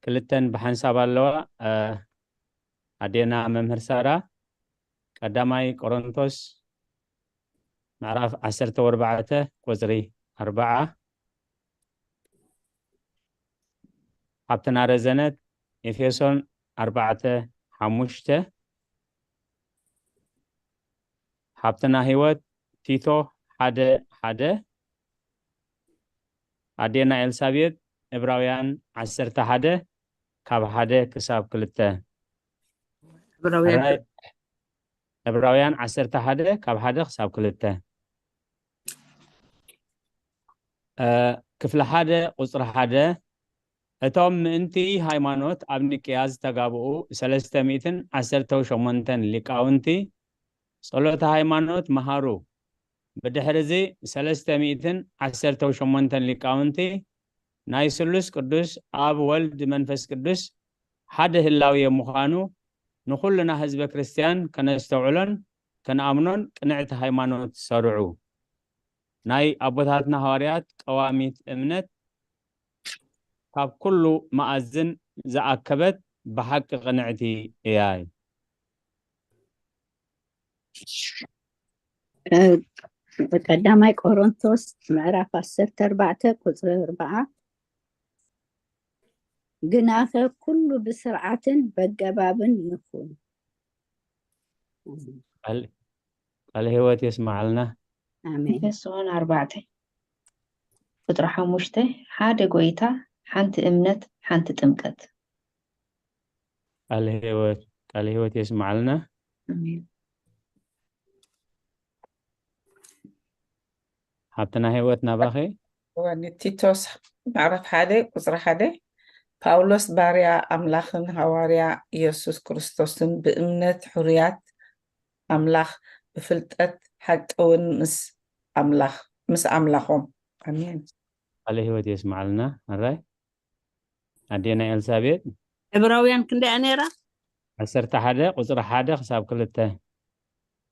ክልተን ብሓንሳብ ኣለዋ። እ፣ ኣዴና መምህር ሳራ፣ ቀዳማይ ቆሮንቶስ ምዕራፍ ዓሰርተ ኣርባዕተ ቁጽሪ ኣርብዓ። ሓብትና ረዘነት ኤፌሶን ኣርባዕተ ሓሙሽተ። ሓብትና ህይወት ቲቶ ሓደ ሓደ። ኣዴና ኤልሳቤጥ ዕብራውያን ዓሰርተ ሓደ ካብ ሓደ ክሳብ ክልተ። ዕብራውያን ኣራይ፣ ዕብራውያን ዓሰርተ ሓደ ካብ ሓደ ክሳብ ክልተ። እ፣ ክፍሊ ሓደ ቁጽሪ ሓደ፣ እቶም ምእንቲ ሃይማኖት ኣብ ኒቅያ ዝተጋብኡ ሰለስተ ሚእትን ዓሰርተ ሸሞንተን ሊቃውንቲ ጸሎተ ሃይማኖት መሃሩ። ብድሕርዚ ሰለስተ ሚእትን ዓሰርተ ሸሞንተን ሊቃውንቲ ናይ ስሉስ ቅዱስ ኣብ ወልድ መንፈስ ቅዱስ ሓደ ህላዌ ምዃኑ ንኹልና ህዝበ ክርስቲያን ከነስተውዕሎን ከነኣምኖን ቅንዕቲ ሃይማኖት ሰርዑ። ናይ ኣቦታትና ሃዋርያት ቀዋሚት እምነት ካብ ኩሉ መኣዝን ዝኣከበት ብሓቂ ቅንዕቲ እያ። እ፣ ቀዳማይ ቆሮንቶስ ምዕራፍ ዓሰርተ ኣርባዕተ ቁጽሪ ኣርብዓ፣ ግናኸ ኩሉ ብስርዓትን በገባብን ይኹን። ቃል፣ ቃል ህይወት የስምዓልና። ኣሜን። ኤፌሶን ኣርባዕተ ቁጽሪ ሓሙሽተ፣ ሓደ ጎይታ፣ ሓንቲ እምነት፣ ሓንቲ ጥምቀት። ቃል ህይወት፣ ቃል ህይወት የስምዓልና። ኣሜን። ሓብትና ህይወት ናባኸ። እወ፣ ንቲቶስ ምዕራፍ ሓደ ቁጽሪ ሓደ፣ ፓውሎስ ባርያ ኣምላኽን ሃዋርያ ኢየሱስ ክርስቶስን ብእምነት ሕሩያት ኣምላኽ ብፍልጠት ሓቂ እውን ምስ ኣምላኽ፣ ምስ ኣምላኾም። ኣሜን። ቃለ ህይወት የስምዓልና። ኣራይ ኣዴና ኤልሳቤጥ። ዕብራውያን ክንደይ እያ ነይራ? ዓሰርተ ሓደ ቁጽሪ ሓደ ክሳብ ክልተ።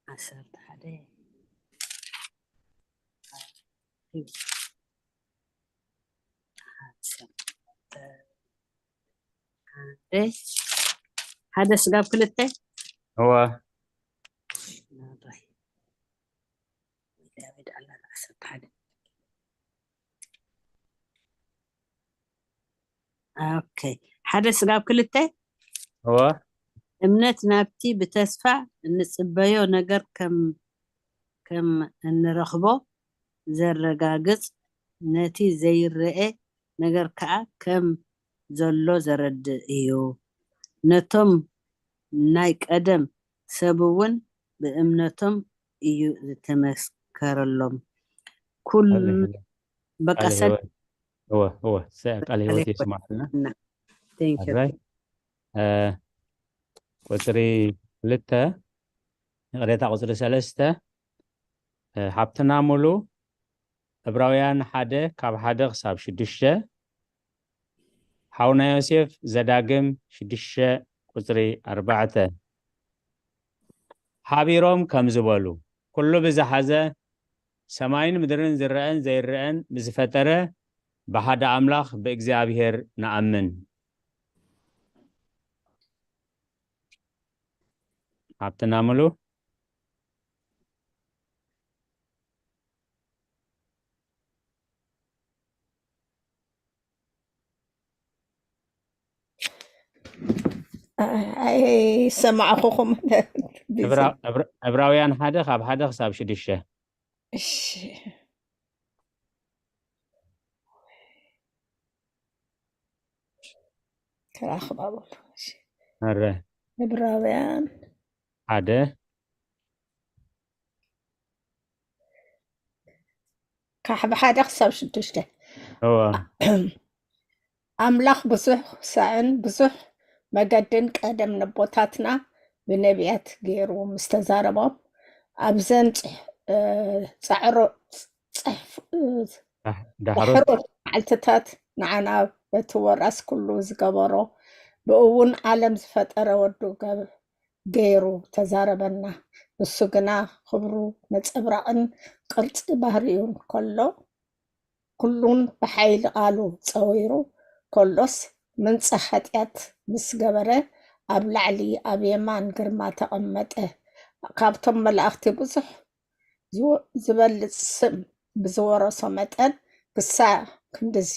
ዓሰርተ ሓደ። ሓደ ሓደ ስጋብ ክልተ እወ ዳዊት ኣላ ዓሰርተ ሓደ ኦኬ ሓደ ስጋብ ክልተ እወ እምነት ናብቲ ብተስፋ እንጽበዮ ነገር ከም ከም እንረኽቦ ዘረጋግጽ ነቲ ዘይረኤ ነገር ከኣ ከም ዘሎ ዘረድእ እዩ። ነቶም ናይ ቀደም ሰብ እውን ብእምነቶም እዩ ዝተመስከረሎም። ኩሉ ሃሌሉያ። በቃ ቃለ ሰድ ህይወት እወ እወ ሰ- ቃለ ህይወት የስማዕልና። Thank you. ኣራይ እ፣ ቁፅሪ ክልተ ይቕሬታ ቁፅሪ ሰለስተ እ፣ ሓብትና ሙሉ ዕብራውያን ሓደ ካብ ሓደ ክሳብ ሽዱሽተ ሓውና ዮሴፍ ዘዳግም ሽዱሽተ ቁፅሪ ኣርባዕተ ሓቢሮም ከም ዝበሉ ኩሉ ብዝሓዘ ሰማይን ምድርን ዝረአን ዘይረአን ብዝፈጠረ ብሓደ ኣምላኽ ብእግዚኣብሔር ንኣምን። ሓብትና ሙሉ ኣይሰማዕኹኹም። ዕብራ- ዕብራ- ዕብራውያን ሓደ ካብ ሓደ ክሳብ ሽዱሽተ እሺ። ክራኽብ ኣበሉ። እሺ። ኣረ ዕብራውያን ሓደ ካብ ሓደ ክሳብ ሽዱሽተ እወ ኣምላኽ ብዙሕ ሳዕን ብዙሕ መገድን ቀደም ነቦታትና ብነቢያት ገይሩ ምስ ተዛረቦም ኣብዘን ጽሕ- እ፣ ጻዕሮ- ጽሕፍ- እ፣ ዳሕ- ዳሕሮት ዳሕሮት መዓልትታት ንዓና በቲ ወራስ ኩሉ ዝገበሮ ብእውን ዓለም ዝፈጠረ ወዱ ገብ- ገይሩ ተዛረበና። ንሱ ግና ክብሩ ነጸብራቕን ቅርጺ ባህሪኡን ከሎ ኩሉን ብሓይሊ ቃሉ ጸዊሩ ከሎስ ምንጻ ሓጢኣት ምስ ገበረ ኣብ ላዕሊ ኣብ የማን ግርማ ተቐመጠ። ካብቶም መላእኽቲ ብዙሕ ዝወ- ዝበልጽ ስም ብዝወረሶ መጠን ክሳዕ ክንድዚ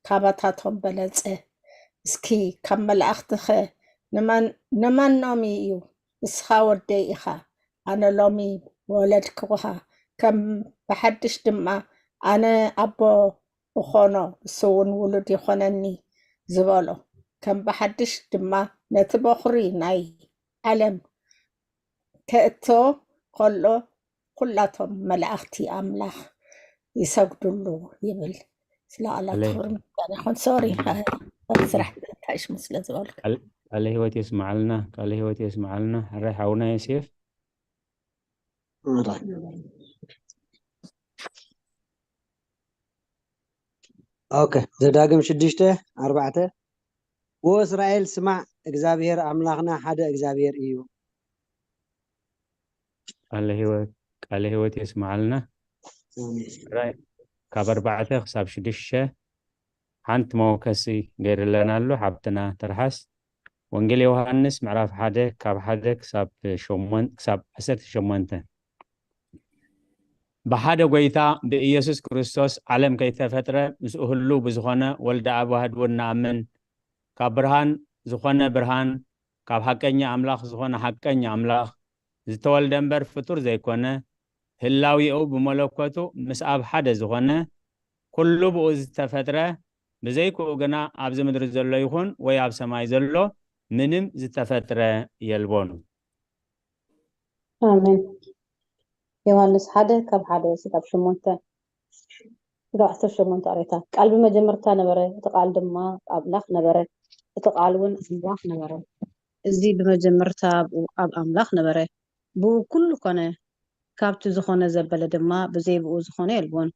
ካባታቶም በለጸ። እስኪ ካብ መላእኽትኸ ንመን- ንመኖም እዩ? ንስኻ ወደይ ኢኻ፣ ኣነ ሎሚ ወለድኩኻ፣ ከም ብሓድሽ ድማ ኣነ ኣቦ እኾኖ፣ ንሱ እውን ውሉድ ይኾነኒ ዝበሎ፣ ከም ብሓድሽ ድማ ነቲ በኹሪ ናይ ዓለም ከእቶ ከሎ ኩላቶም መላእኽቲ ኣምላኽ ይሰግዱሉ ይብል። ስለ ቃላት ኣለ- ክብሪ ምስጋና ይኹን። ሶሪ ስራሕ ታሽሙ ስለ ዝበልኩ ቃለ ህይወት የስማዓልና፣ ቃለ ህይወት የስማዓልና። ሕራይ ሓውና ዮሴፍ ኦኬ ዘዳግም ሽዱሽተ ኣርባዕተ ወእስራኤል ስማዕ እግዚኣብሔር ኣምላኽና ሓደ እግዚኣብሔር እዩ። ቃለ ህይወት ቃለ ህይወት የስማዓልና። ኣሜን። ሕራይ ካብ ኣርባዕተ ክሳብ ሽዱሽተ ሓንቲ መወከሲ ገይርለን ኣሎ ሓብትና ተርሓስ ወንጌል ዮሃንስ ምዕራፍ ሓደ ካብ ሓደ ክሳብ ሸሞን- ክሳብ ዓሰርተ ሸሞንተ ብሓደ ጎይታ ብኢየሱስ ክርስቶስ ዓለም ከይተፈጥረ ምስኡ ህሉ ብዝኾነ ወልደ ኣብ ዋህድ እውን ንኣምን ካብ ብርሃን ዝኾነ ብርሃን ካብ ሓቀኛ ኣምላኽ ዝኾነ ሓቀኛ ኣምላኽ ዝተወልደ እምበር ፍጡር ዘይኮነ ህላዊኡ ብመለኮቱ ምስ ኣብ ሓደ ዝኾነ ኩሉ ብኡ ዝተፈጥረ ብዘይክኡ ግና ኣብዚ ምድሪ ዘሎ ይኹን ወይ ኣብ ሰማይ ዘሎ ምንም ዝተፈጥረ የልቦን። ኣሜን። ዮሃንስ ሓደ ካብ ሓደ ስጋብ ሸሞንተ ስጋብ ዓሰርተ ሸሞንተ ኣሬታ ቃል ብመጀመርታ ነበረ፣ እቲ ቃል ድማ ኣምላኽ ነበረ፣ እቲ ቃል እውን ኣምላኽ ነበረ። እዚ ብመጀመርታ ኣብ ኣብ ኣምላኽ ነበረ፣ ብኡ ኩሉ ኮነ፣ ካብቲ ዝኾነ ዘበለ ድማ ብዘይ ብኡ ዝኾነ የልቦን።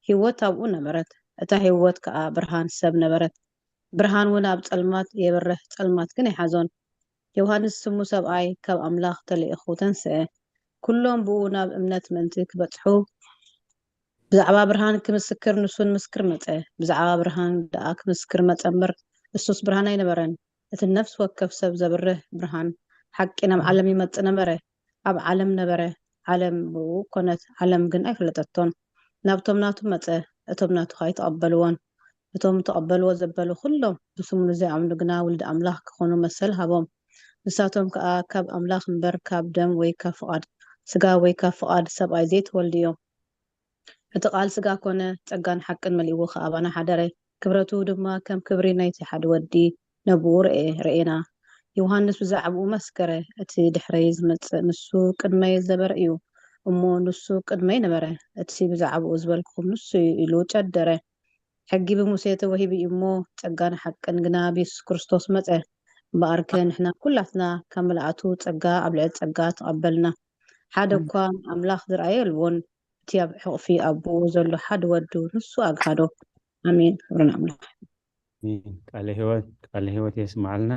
ህይወት ኣብኡ ነበረት፣ እታ ህይወት ከኣ ብርሃን ሰብ ነበረት። ብርሃን እውን ኣብ ጸልማት የብርህ፣ ጸልማት ግን ኣይሓዞን። ዮሃንስ ስሙ ሰብኣይ ካብ ኣምላኽ ተለኢኹ ተንስአ። ኩሎም ብኡ ናብ እምነት ምእንቲ ክበጽሑ ብዛዕባ ብርሃን ክምስክር ንሱ ንምስክር መጸ። ብዛዕባ ብርሃን ደኣ ክምስክር መጸ እምበር፣ እሱስ ብርሃን ኣይነበረን። እቲ ነፍሲ ወከፍ ሰብ ዘብርህ ብርሃን ሓቂ ናብ ዓለም ይመጽእ ነበረ። ኣብ ዓለም ነበረ፣ ዓለም ብኡ ኮነት፣ ዓለም ግን ኣይፈለጠቶን። ናብቶም ናቱ መጸ፣ እቶም ናቱ ከኣ ኣይተቐበልዎን። እቶም ተቐበልዎ ዘበሉ ኩሎም ብስሙ ንዘይኣምኑ ግና ውሉድ ኣምላኽ ክኾኑ መሰል ሃቦም። ንሳቶም ከኣ ካብ ኣምላኽ እምበር ካብ ደም ወይ ካብ ፍቓድ ስጋ ወይ ካብ ፍቓድ ሰብኣይ ዘይተወልዱ እዮም። እቲ ቃል ስጋ ኮነ፣ ጸጋን ሓቅን መሊእዎ ከኣ ኣባና ሓደረ። ክብረቱ ድማ ከም ክብሪ ናይቲ ሓደ ወዲ ነብኡ ርኤ-፣ ርኤና። ዮሃንስ ብዛዕባኡ መስከረ፣ እቲ ድሕረይ ዝመጽእ ንሱ ቅድመይ ዝነበረ እዩ፣ እሞ ንሱ ቅድመይ ነበረ። እቲ ብዛዕባኡ ዝበልኩኹም ንሱ እዩ ኢሉ ጨደረ። ሕጊ ብሙሴ ተወሂቡ እዩ እሞ፣ ጸጋን ሓቅን ግና ብየሱስ ክርስቶስ መጸ። እምበኣርከ ንሕና ኩላትና ካብ ምልኣቱ ጸጋ ኣብ ልዕሊ ጸጋ ተቐበልና። ሓደ እኳ ኣምላኽ ዝረኣየ የልቦን። እቲ ኣብ ሕቕፊ ኣቦኡ ዘሎ ሓደ ወዱ ንሱ ኣግሃዶ። ኣሜን። ክብሪ ንኣምላኽ። ኣሜን። ቃለ ህይወት፣ ቃለ ህይወት የስምዓልና።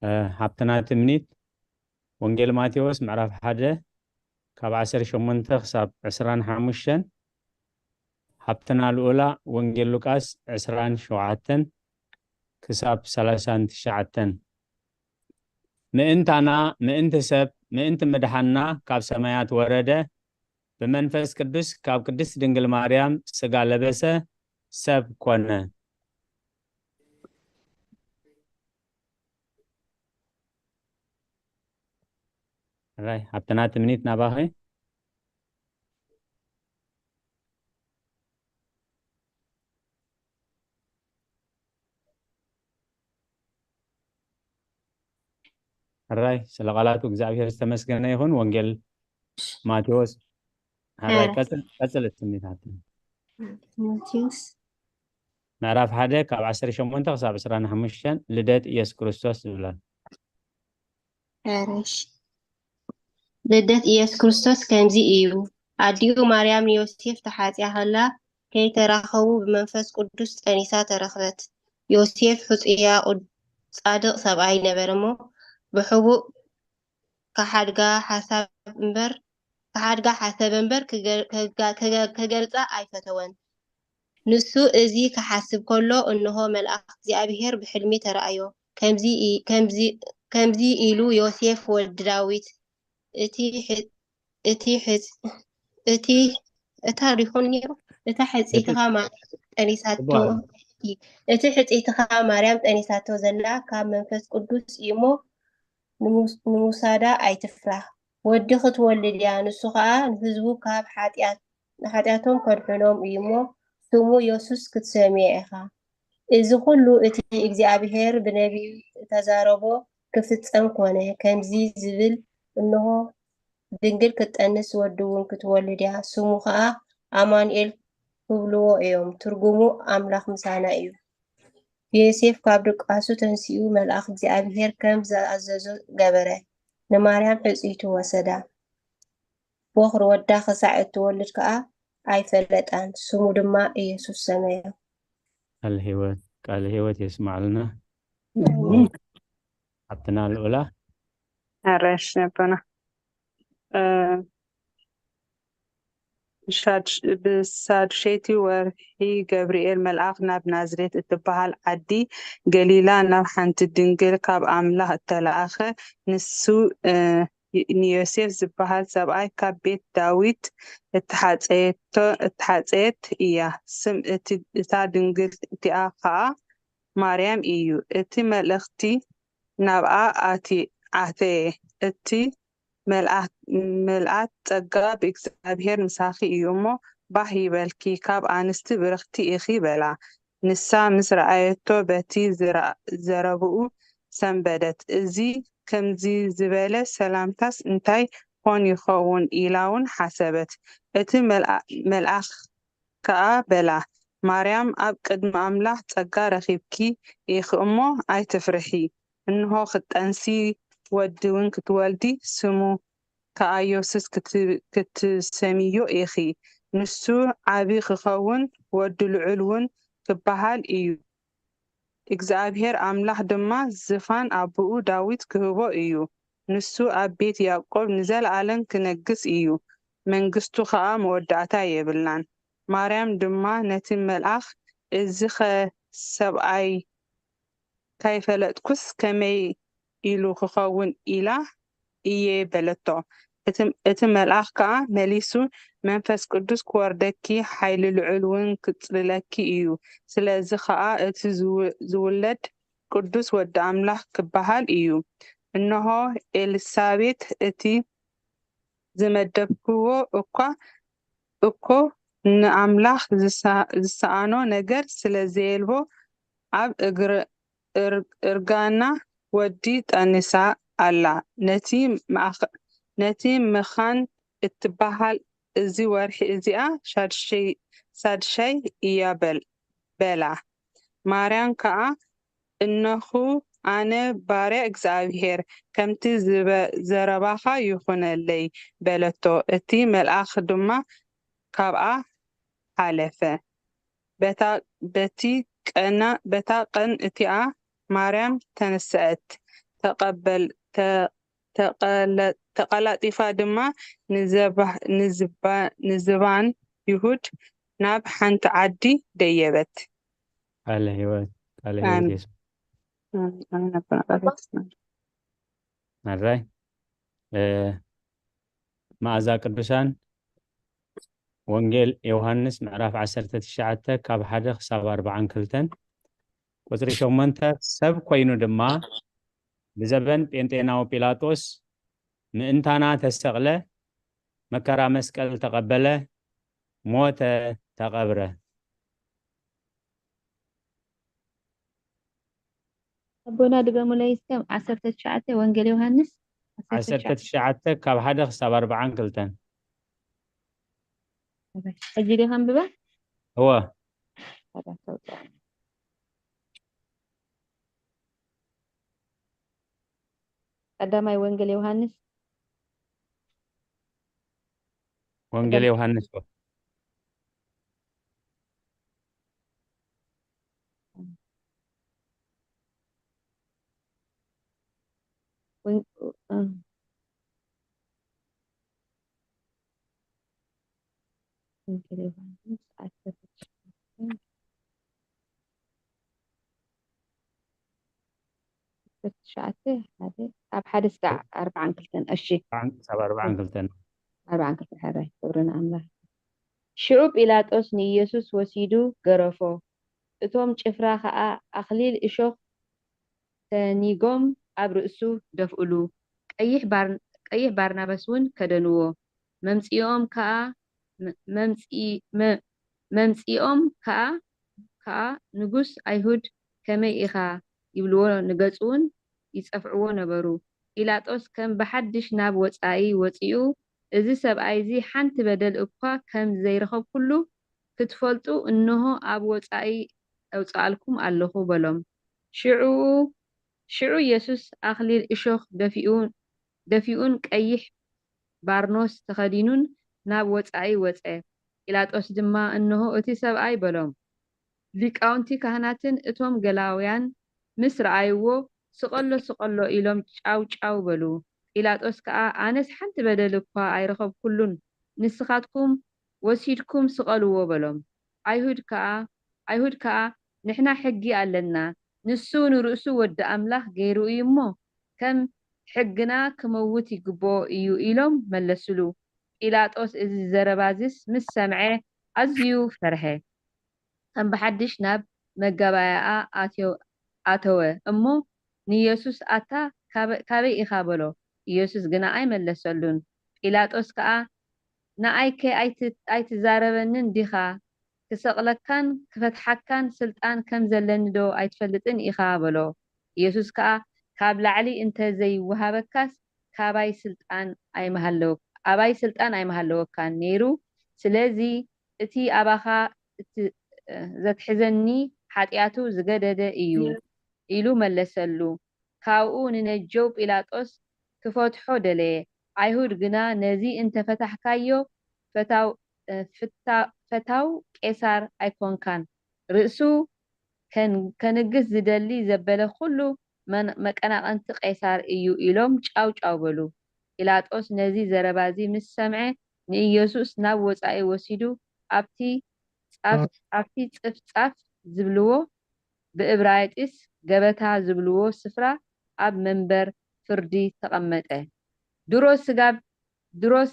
እ፣ ሃብትና ትምኒት ወንጌል ማቴዎስ ምዕራፍ ሓደ ካብ ዓሰርተ ሸሞንተ ክሳብ ዕስራን ሓሙሽተን፣ ሃብትና ልኡላ ወንጌል ሉቃስ ዕስራን ሸውዓተን ክሳብ ሰላሳን ትሽዓተን። ምእንታና፣ ምእንቲ ሰብ፣ ምእንቲ ምድሓንና ካብ ሰማያት ወረደ፣ ብመንፈስ ቅዱስ ካብ ቅድስት ድንግል ማርያም ስጋ ለበሰ፣ ሰብ ኮነ። ራይ፣ ሃብትና ትምኒት ናባኺ። ሕራይ፣ ስለ ቃላቱ እግዚኣብሔር ዝተመስገነ ይኹን። ወንጌል ማቴዎስ። ሕራይ፣ ሕራይ። ቀጽል፣ ቀጽል እቲ ትንቢት። ማቴዎስ። ምዕራፍ ሓደ ካብ ዓሰርተ ሸሞንተ ክሳብ ዕስራን ሓሙሽተን ልደት ኢየሱስ ክርስቶስ ዝብላል። ሕራይ። ልደት ኢየሱስ ክርስቶስ ከምዚ እዩ። ኣዲኡ ማርያም ንዮሴፍ ተሓጽያ ከላ ከይተራኸቡ ብመንፈስ ቅዱስ ጸኒሳ ተረኽበት። ዮሴፍ ሕጹያ ቅዱ-፣ ጻድቕ ሰብኣይ ነበረ እሞ ብሕቡእ ከሓድጋ ሓሳብ እምበር፣ ከሓድጋ ሓሰበ እምበር ክገ-፣ ከጋ-፣ ከገ-፣ ከገልጻ ኣይፈተወን። ንሱ እዚ ክሓስብ ከሎ፣ እንሆ፣ መልኣኽ እግዚኣብሄር ብሕልሚ ተራእዮ። ከምዚ ኢ-፣ ከምዚ፣ ከምዚ ኢሉ፣ "ዮሴፍ ወዲ ዳዊት፣ እቲ ሕ-፣ እቲ ሕጽ-፣ እቲ፣ እታ ዲኹን ነይሩ? እታ ሕጽይትኻ ማርያም ጠኒሳቶ፣ ጽቡቕ። እቲ ሕጽይትኻ ማርያም ጠኒሳቶ ዘላ ካብ መንፈስ ቅዱስ እዩ እሞ፣ ንሙስ-፣ ንምውሳዳ ኣይትፍራህ። ወዲ ክትወልድ እያ፣ ንሱ ኸኣ ንህዝቡ ካብ ሓጢኣት-፣ ንሓጢኣቶም ከድሕኖም እዩ እሞ፣ ስሙ የሱስ ክትሰምዮ ኢኻ። እዚ ኹሉ እቲ እግዚኣብሄር ብነቢዩ እተዛረቦ ክፍጸም ኮነ። ከምዚ ዝብል፣ እንሆ፣ ድንግል ክትጠንስ ወዲ እውን ክትወልድ እያ፣ ስሙ ኸኣ ኣማኑኤል ክብልዎ እዮም። ትርጉሙ ኣምላኽ ምሳና እዩ። ዮሴፍ ካብ ድቃሱ ተንሲኡ፣ መልኣኽ እግዚኣብሄር ከም ዝኣዘዞ ገበረ። ንማርያም ሕጽይቱ ወሰዳ። ቦኽሪ ወዳ ክሳዕ እትወልድ ከኣ ኣይፈለጣን። ስሙ ድማ ኢየሱስ ሰመዮ። ቃል ህይወት፣ ቃል ህይወት የስማዕልና። ኣሜን። ሓብትና ልኡላ። ኣረሽ ነቦና። እ፣ ብሻድ-፣ ብሳድሸይቲ ወርሒ ገብርኤል መልኣኽ ናብ ናዝሬት እትበሃል ዓዲ ገሊላ ናብ ሓንቲ ድንግል ካብ ኣምላኽ እተላእኸ። ንሱ፣ እ፣ ንዮሴፍ ዝበሃል ሰብኣይ ካብ ቤት ዳዊት እተሓጸየቶ-፣ እተሓጸየት እያ። ስም እቲ፣ እታ ድንግል እቲኣ ኸኣ ማርያም እዩ። እቲ መልእኽቲ ናብኣ ኣቲ-፣ ኣተየ። እቲ መልኣ-፣ መልኣት፣ "ጸጋ ብእግዚኣብሄር ምሳኺ እዩ እሞ፣ ባህ ይበልኪ፣ ካብ ኣንስቲ ብርኽቲ ኢኺ" በላ። ንሳ ምስ ረኣየቶ፣ በቲ ዝረ-፣ ዘረብኡ ሰንበደት። "እዚ ከምዚ ዝበለ ሰላምታስ እንታይ ኮን ይኸውን?" ኢላ እውን ሓሰበት። እቲ መልኣ-፣ መልኣኽ ከኣ በላ፣ "ማርያም፣ ኣብ ቅድሚ ኣምላኽ ጸጋ ረኺብኪ ኢኺ እሞ፣ ኣይትፍርሒ። እንሆ፣ ክትጠንሲ፣ ወዲ እውን ክትወልዲ፣ ስሙ ከኣ የሱስ ክት-፣ ክትሰምዮ ኢኺ። ንሱ ዓቢ ክኸውን፣ ወዲ ልዑል እውን ክበሃል እዩ። እግዚኣብሄር ኣምላኽ ድማ ዝፋን ኣቦኡ ዳዊት ክህቦ እዩ። ንሱ ኣብ ቤት ያዕቆብ ንዘለኣለም ክነግስ እዩ። መንግስቱ ኸኣ መወዳእታ የብላን። ማርያም ድማ ነቲ መልኣኽ፣ "እዚኸ ሰብኣይ ካይፈለጥኩስ ከመይ ኢሉ ክኸውን?" ኢላ እየ በለቶ። እቲ እቲ መልኣኽ ከኣ መሊሱ፣ "መንፈስ ቅዱስ ክወርደኪ፣ ሓይሊ ልዑል እውን ክጽልለኪ እዩ። ስለዚ ኸኣ እቲ ዝው ዝውለድ ቅዱስ ወዲ ኣምላኽ ክበሃል እዩ። እንሆ ኤልሳቤጥ እቲ ዝመደብክዎ እኳ እኮ ንኣምላኽ ዝሰ ዝሰኣኖ ነገር ስለ ዘየልቦ፣ ኣብ እግር እር እርጋና ወዲ ጠኒሳ ኣላ። ነቲ ማእኸ ነቲ መኻን እትበሃል እዚ ወርሒ እዚኣ ሻድሸይ ሳድሻይ እያ" በል በላ። ማርያም ከኣ፣ "እነኹ ኣነ ባርያ እግዚኣብሄር፣ ከምቲ ዝበ ዘረባኻ ይኹነለይ" በለቶ። እቲ መልኣኽ ድማ ካብኣ ሓለፈ። በታ በቲ ቀና በታ ቀን እቲኣ ማርያም ተነስአት፣ ተቐበል ተ ተቐለ ተቐላጢፋ ድማ ንዘባ ንዝባ ንዝባን ይሁድ ናብ ሓንቲ ዓዲ ደየበት። ቃለ ህይወት ቃለ ህይወት ኣሜን። የሱስ ኣሜን። ኣሜን። ኣቦና ቃለ ህይወት ይስማዕ። ኣራይ እ መኣዛ ቅዱሳን ወንጌል ዮሃንስ ምዕራፍ ዓሰርተ ትሽዓተ ካብ ሓደ ክሳብ ኣርብዓን ክልተን ቁጽሪ ሸሞንተ ሰብ ኮይኑ ድማ ብዘበን ጴንጤናዊ ጲላጦስ ምእንታና ተሰቕለ፣ መከራ መስቀል ተቐበለ፣ ሞተ፣ ተቐብረ። ኣቦና ድገሙለይ እስከ ዓሰርተ ትሽዓተ ወንጌል ዮሃንስ ዓሰርተ ትሽዓተ ዓሰርተ ትሽዓተ ካብ ሓደ ክሳብ ኣርብዓን ክልተን። ሕጂ ዲኻ ኣንብባ? እወ። ቀዳማይ ወንጌል ዮሃንስ ወንጌል ዮሃንስ እወ። ወን- እ፣ ወንጌል ዮሃንስ ዓሰርተ ትሽዓተ ዓሰርተ ትሽዓተ ሓደ ካብ ሓደ እስካዕ ኣርብዓን ክልተን። እሺ ኣርብዓን ክሳብ ኣርብዓን ክልተን። ኣርብዓን ክልተን ሕራይ ክብሪ ንኣምላኽ። ሽዑ ጲላጦስ ንኢየሱስ ወሲዱ ገረፎ። እቶም ጭፍራ ኸኣ ኣኽሊል እሾኽ ሰኒጎም ኣብ ርእሱ ደፍኡሉ። ቀይሕ ባር ቀይሕ ባርናባስ እውን ከደንዎ። መምጺኦም ከኣ መምጺ መምጺኦም ከኣ ከኣ ንጉስ ኣይሁድ ከመይ ኢኻ ይብልዎ ንገጹ እውን ይጸፍዕዎ ነበሩ። ጲላጦስ ከም ብሓድሽ ናብ ወጻኢ ወጺኡ እዚ ሰብኣይ እዚ ሓንቲ በደል እኳ ከም ዘይረኸብኩሉ ክትፈልጡ እንሆ ኣብ ወጻኢ ኣውጽኣልኩም ኣለኹ በሎም። ሽዑ ሽዑ የሱስ ኣኽሊል እሾኽ ደፊኡ ደፊኡን ቀይሕ ባርኖስ ተኸዲኑን ናብ ወጻኢ ወጸ። ጲላጦስ ድማ፣ እንሆ እቲ ሰብኣይ በሎም። ሊቃውንቲ ካህናትን እቶም ገላውያን ምስ ረኣይዎ፣ ስቐሎ፣ ስቐሎ ኢሎም ጫው ጫው በሉ። ጲላጦስ ከኣ፣ ኣነስ ሓንቲ በደል እኳ ኣይረኸብኩሉን፣ ንስኻትኩም ወሲድኩም ስቐልዎ በሎም። ኣይሁድ ከኣ ኣይሁድ ከኣ፣ ንሕና ሕጊ ኣለና፣ ንሱ ንርእሱ ወዲ ኣምላኽ ገይሩ እዩ እሞ፣ ከም ሕግና ክመውት ይግብኦ እዩ ኢሎም መለስሉ። ጲላጦስ እዚ ዘረባዚስ ምስ ሰምዐ ኣዝዩ ፈርሀ። ከም ብሓድሽ ናብ መጋባእያኣ ኣትዮ ኣተወ እሞ ንየሱስ፣ ኣታ ካበ ካበይ ኢኻ? በሎ። ኢየሱስ ግና ኣይመለሰሉን። ጲላጦስ ከኣ፣ ንኣይከ ኣይት ኣይትዛረበንን ዲኻ? ክሰቕለካን ክፈትሓካን ስልጣን ከም ዘለኒ ዶ ኣይትፈልጥን ኢኻ? በሎ። ኢየሱስ ከኣ፣ ካብ ላዕሊ እንተ ዘይወሃበካስ ካባይ ስልጣን ኣይምሃለወ ኣባይ ስልጣን ኣይምሃለወካን ነይሩ። ስለዚ እቲ ኣባኻ እት ዘትሕዘኒ ሓጢኣቱ ዝገደደ እዩ ኢሉ መለሰሉ። ካብኡ ንነጀው ጲላጦስ ክፈትሖ ደለየ። ኣይሁድ ግና ነዚ እንተ ፈታሕካዮ ፈታው ፍታ ፈታው ቄሳር ኣይኮንካን፣ ርእሱ ከን ከንግስ ዝደሊ ዘበለ ኩሉ መን መቀናቕንቲ ቄሳር እዩ ኢሎም ጫው ጫው በሉ። ጲላጦስ ነዚ ዘረባዚ ምስ ሰምዐ ንኢየሱስ ናብ ወጻኢ ወሲዱ ኣብቲ ጻፍ ኣብቲ ጽፍጻፍ ዝብልዎ ብእብራይጢስ ገበታ ዝብልዎ ስፍራ ኣብ መንበር ፍርዲ ተቐመጠ። ድሮ ስጋብ ድሮስ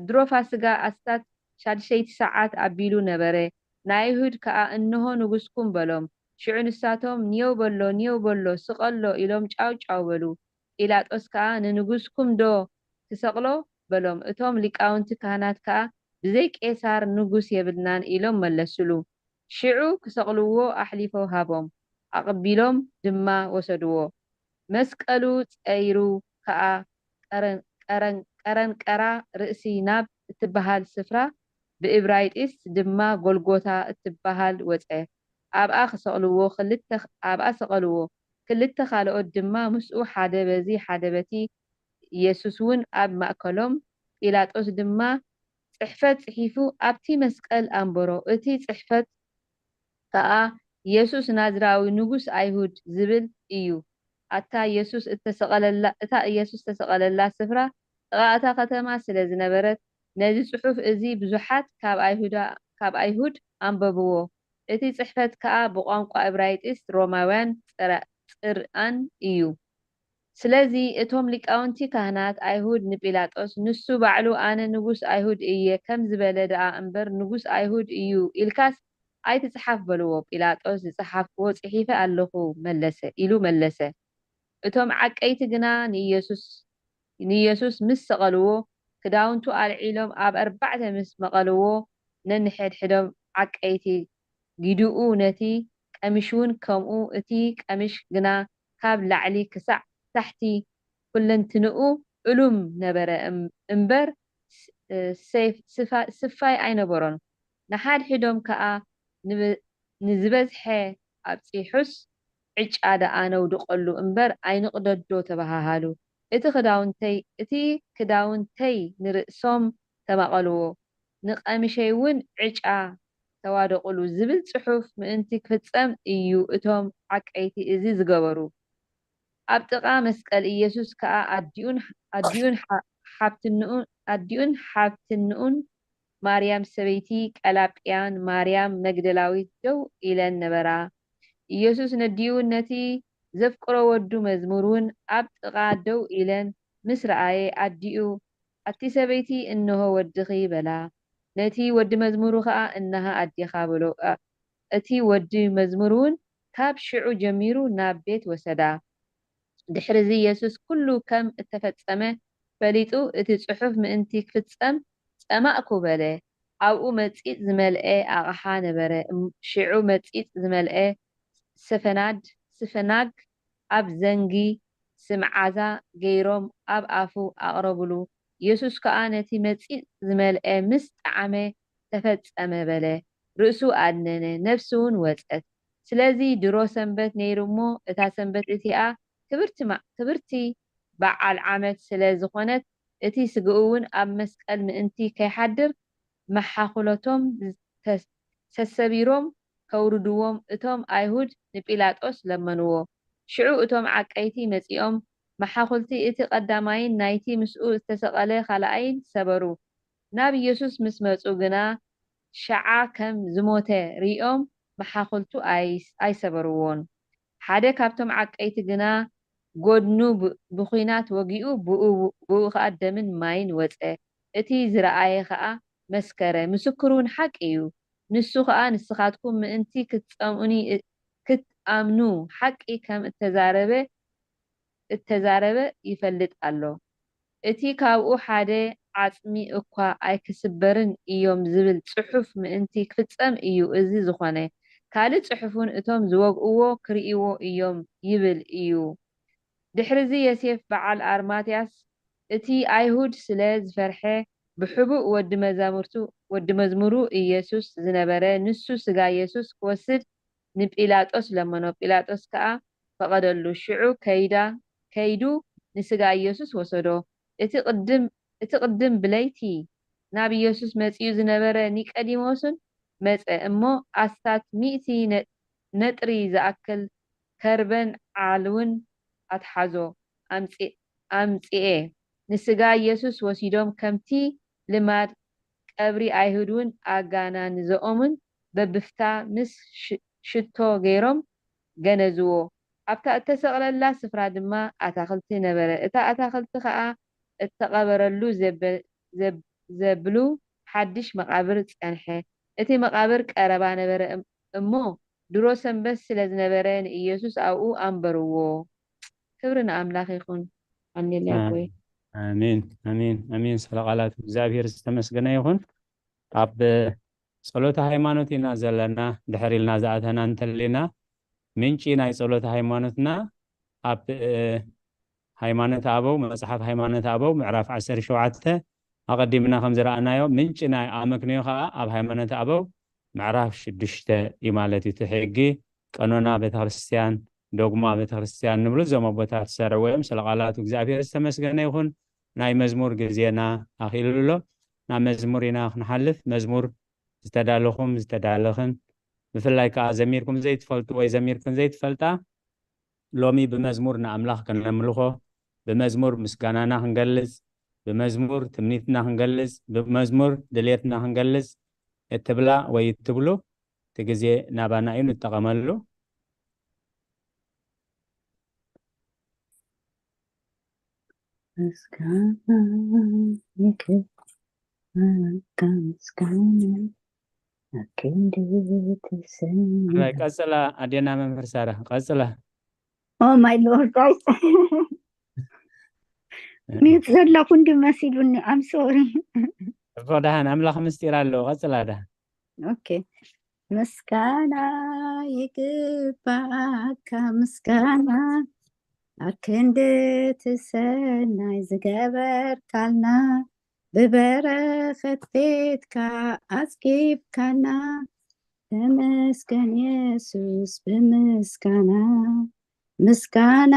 ድሮ ፋስጋ ኣስታት ሻድሸይቲ ሰዓት ኣቢሉ ነበረ። ንኣይሁድ ከኣ እንሆ ንጉስኩም በሎም። ሽዑ ንሳቶም ንየው በሎ ንየው በሎ ስቐሎ ኢሎም ጫው ጫው በሉ። ጲላጦስ ከኣ ንንጉስኩም ዶ ክሰቕሎ በሎም። እቶም ሊቃውንቲ ካህናት ከኣ ብዘይ ቄሳር ንጉስ የብልናን ኢሎም መለስሉ። ሽዑ ክሰቕልዎ ኣሕሊፎ ሃቦም። ኣቕቢሎም ድማ ወሰድዎ። መስቀሉ ጸይሩ ከኣ ቀረንቀራ ርእሲ ናብ እትበሃል ስፍራ ብእብራይጢስ ድማ ጎልጎታ እትበሃል ወጸ። ኣብኣ ክሰቕልዎ ክልተ ኣብኣ ሰቐልዎ። ክልተ ካልኦት ድማ ምስኡ ሓደ በዚ ሓደ በቲ። ኢየሱስ እውን ኣብ ማእከሎም። ጲላጦስ ድማ ጽሕፈት ጽሒፉ ኣብቲ መስቀል ኣንበሮ። እቲ ጽሕፈት ከኣ የሱስ ናዝራዊ ንጉስ ኣይሁድ ዝብል እዩ። ኣታ የሱስ እተሰቐለላ እታ ኢየሱስ ዝተሰቐለላ ስፍራ ጥቓ እታ ከተማ ስለ ዝነበረት ነዚ ጽሑፍ እዚ ብዙሓት ካብ ኣይሁዳ ካብ ኣይሁድ ኣንበብዎ። እቲ ጽሕፈት ከኣ ብቋንቋ እብራይጢስ ሮማውያን ጽርኣን እዩ። ስለዚ እቶም ሊቃውንቲ ካህናት ኣይሁድ ንጲላጦስ፣ ንሱ ባዕሉ ኣነ ንጉስ ኣይሁድ እየ ከም ዝበለ ደኣ እምበር ንጉስ ኣይሁድ እዩ ኢልካስ ኣይትጽሓፍ በልዎ። ጲላጦስ ዝጸሓፍክዎ ጽሒፈ ኣለኹ መለሰ ኢሉ መለሰ። እቶም ዓቀይቲ ግና ንኢየሱስ ንኢየሱስ ምስ ሰቐልዎ ክዳውንቱ ኣልዒሎም ኣብ ኣርባዕተ ምስ መቐልዎ ነንሕድሕዶም ዓቀይቲ ጊድኡ ነቲ ቀሚሽውን ከምኡ እቲ ቀሚሽ ግና ካብ ላዕሊ ክሳዕ ታሕቲ ኩለንትንኡ እሉም ነበረ እምበር ስፋይ ኣይነበሮን። ንሓድሕዶም ከኣ ንዝበዝሐ ኣብጺሑስ ዕጫ ደኣ ነውድቐሉ እምበር ኣይንቕደዶ ተበሃሃሉ። እቲ ክዳውንተይ እቲ ክዳውንተይ ንርእሶም ተማቐልዎ፣ ንቐሚሸይውን ዕጫ ተዋደቑሉ ዝብል ጽሑፍ ምእንቲ ክፍጸም እዩ እቶም ዓቀይቲ እዚ ዝገበሩ። ኣብ ጥቓ መስቀል ኢየሱስ ከኣ ኣዲኡን ኣዲኡን ሓብትንኡን ኣዲኡን ሓብትንኡን ማርያም ሰበይቲ ቀላጵያን ማርያም መግደላዊት ደው ኢለን ነበራ። ኢየሱስ ነዲኡን ነቲ ዘፍቅሮ ወዱ መዝሙርውን ኣብ ጥቓ ደው ኢለን ምስ ረኣየ ኣዲኡ ኣቲ ሰበይቲ እንሆ ወድኺ በላ። ነቲ ወዲ መዝሙሩ ኸኣ እንሃ ኣዴኻ በሎ። እቲ ወዲ መዝሙርውን ካብ ሽዑ ጀሚሩ ናብ ቤት ወሰዳ። ድሕርዚ የሱስ ኩሉ ከም እተፈጸመ ፈሊጡ እቲ ጽሑፍ ምእንቲ ክፍጸም ጸማእኩ በለ። ኣብኡ መጺጽ ዝመልአ ኣቕሓ ነበረ። ሽዑ መጺጽ ዝመልአ ሰፈናድ ስፈናግ ኣብ ዘንጊ ስምዓዛ ገይሮም ኣብ ኣፉ ኣቕረብሉ። የሱስ ከኣ ነቲ መጺጽ ዝመልአ ምስ ጠዓመ ተፈጸመ በለ። ርእሱ ኣድነነ፣ ነፍሱ እውን ወጸት። ስለዚ ድሮ ሰንበት ነይሩ እሞ እታ ሰንበት እቲኣ ክብርቲ በዓል ዓመት ስለ ዝኾነት እቲ ስግኡ እውን ኣብ መስቀል ምእንቲ ከይሓድር መሓኹለቶም ሰሰቢሮም ከውርድዎም እቶም ኣይሁድ ንጲላጦስ ለመንዎ። ሽዑ እቶም ዓቀይቲ መጺኦም መሓኹልቲ እቲ ቀዳማይን ናይቲ ምስኡ ዝተሰቐለ ካልኣይን ሰበሩ። ናብ ኢየሱስ ምስ መጹ ግና ሸዓ ከም ዝሞተ ርእዮም መሓኹልቱ ኣይሰበርዎን። ሓደ ካብቶም ዓቀይቲ ግና ጎድኑ ብኲናት ወጊኡ፣ ብኡ ኸኣ ደምን ማይን ወጸ። እቲ ዝረኣየ ኸኣ መስከረ፣ ምስክር እውን ሓቂ እዩ። ንሱ ኸኣ ንስኻትኩም ምእንቲ ክትጸምኡኒ ክትኣምኑ ሓቂ ከም እተዛረበ እተዛረበ ይፈልጥ ኣሎ። እቲ ካብኡ ሓደ ዓጽሚ እኳ ኣይክስበርን እዮም ዝብል ጽሑፍ ምእንቲ ክፍጸም እዩ እዚ ዝኾነ። ካልእ ጽሑፍን እቶም ዝወግእዎ ክርእይዎ እዮም ይብል እዩ። ድሕርዚ ዮሴፍ በዓል ኣርማትያስ እቲ ኣይሁድ ስለ ዝፈርሐ ብሕቡእ ወዲ መዛሙርቱ ወዲ መዝሙሩ ኢየሱስ ዝነበረ ንሱ ስጋ ኢየሱስ ክወስድ ንጲላጦስ ለመኖ። ጲላጦስ ከኣ ፈቐደሉ። ሽዑ ከይዳ ከይዱ ንስጋ ኢየሱስ ወሰዶ። እቲ ቅድም እቲ ቅድም ብለይቲ ናብ ኢየሱስ መጺኡ ዝነበረ ኒቀዲሞስን መጸ እሞ ኣስታት ሚእቲ ነጥሪ ዝኣክል ከርበን ዓልውን ኣትሓዞ ኣምጽኤ ንስጋ ኢየሱስ ወሲዶም ከምቲ ልማድ ቀብሪ ኣይሁድውን ኣጋናንዘኦምን በብፍታ ምስ ሽ- ሽቶ ገይሮም ገነዝዎ። ኣብታ እተሰቕለላ ስፍራ ድማ ኣታኽልቲ ነበረ። እታ ኣታኽልቲ ኸኣ እተቐበረሉ ዘበ- ዘብ- ዘብሉ ሓድሽ መቓብር ጸንሐ። እቲ መቓብር ቀረባ ነበረ እም- እሞ ድሮ ሰንበት ስለ ዝነበረ ንኢየሱስ ኣብኡ ኣንበርዎ። ክብሪ ንኣምላኽ ይኹን። ኣሜን። ኣሜን። ኣሜን። ኣሜን። ስለ ቃላት እግዚኣብሔር ዝተመስገነ ይኹን። ኣብ ጸሎተ ሃይማኖት ኢና ዘለና። ድሕር ኢልና ዝኣተና እንተሊና ምንጪ ናይ ጸሎተ ሃይማኖትና ኣብ ሃይማኖት ኣበው፣ መጽሓፍ ሃይማኖት ኣበው ምዕራፍ ዓሰርተ ሸውዓተ ኣቐዲምና ከም ዝረኣናዮ፣ ምንጪ ናይ ኣመክንዮ ከኣ ኣብ ሃይማኖት ኣበው ምዕራፍ ሽዱሽተ እዩ ማለት እዩ። እቲ ሕጊ፣ ቀኖና ቤተክርስትያን፣ ዶግማ ቤተክርስትያን ንብሉ እዞም ኣቦታት ዝሰርዕዎ እዮም። ስለ ቃላቱ እግዚኣብሔር ዝተመስገነ ይኹን። ናይ መዝሙር ግዜና ኣኺሉ ኣሎ። ናብ መዝሙር ኢና ክንሓልፍ። መዝሙር ዝተዳለኹም ዝተዳለኽን፣ ብፍላይ ከኣ ዘሚርኩም ዘይትፈልጡ ወይ ዘሚርክን ዘይትፈልጣ፣ ሎሚ ብመዝሙር ንኣምላኽ ከነምልኾ፣ ብመዝሙር ምስጋናና ክንገልጽ፣ ብመዝሙር ትምኒትና ክንገልጽ፣ ብመዝሙር ድሌትና ክንገልጽ እትብላ ወይ እትብሉ፣ እቲ ግዜ ናባና እዩ፣ ንጠቐመሉ። ምስጋና ይግባእ፣ ምስጋና ኣክንዲ ትሰሚ። ራይ ቀጽላ፣ ኣዴና መምህር ሳራ ቀጽላ። Oh my Lord, I ሚዩት ዘለኹ እንዲ መሲሉኒ። I'm sorry. እኮ ደሃን ኣምላኽ ምስጢር ኣለዎ። ቀጽላ ደሃን። Okay. ምስጋና ይግባኣካ፣ ምስጋና ኣክንዲ ትሰናይ ዝገበርካልና፣ ብበረኸት ቤትካ ኣጽጊብካና። ተመስገን የሱስ ብምስጋና፣ ምስጋና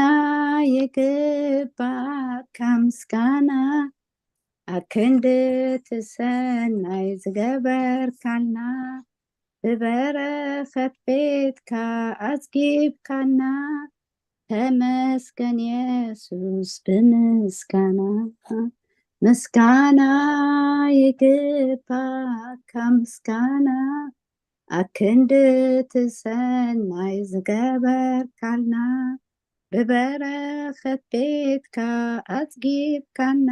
ይግባኣካ፣ ምስጋና ኣክንዲ ትሰናይ ዝገበርካልና፣ ብበረኸት ቤትካ ኣጽጊብካና። ተመስገን የሱስ ብምስጋና፣ ምስጋና ይግባካ፣ ምስጋና ኣክንዲ ትሰናይ ዝገበርካልና፣ ብበረኸት ቤትካ ኣጽጊብካና።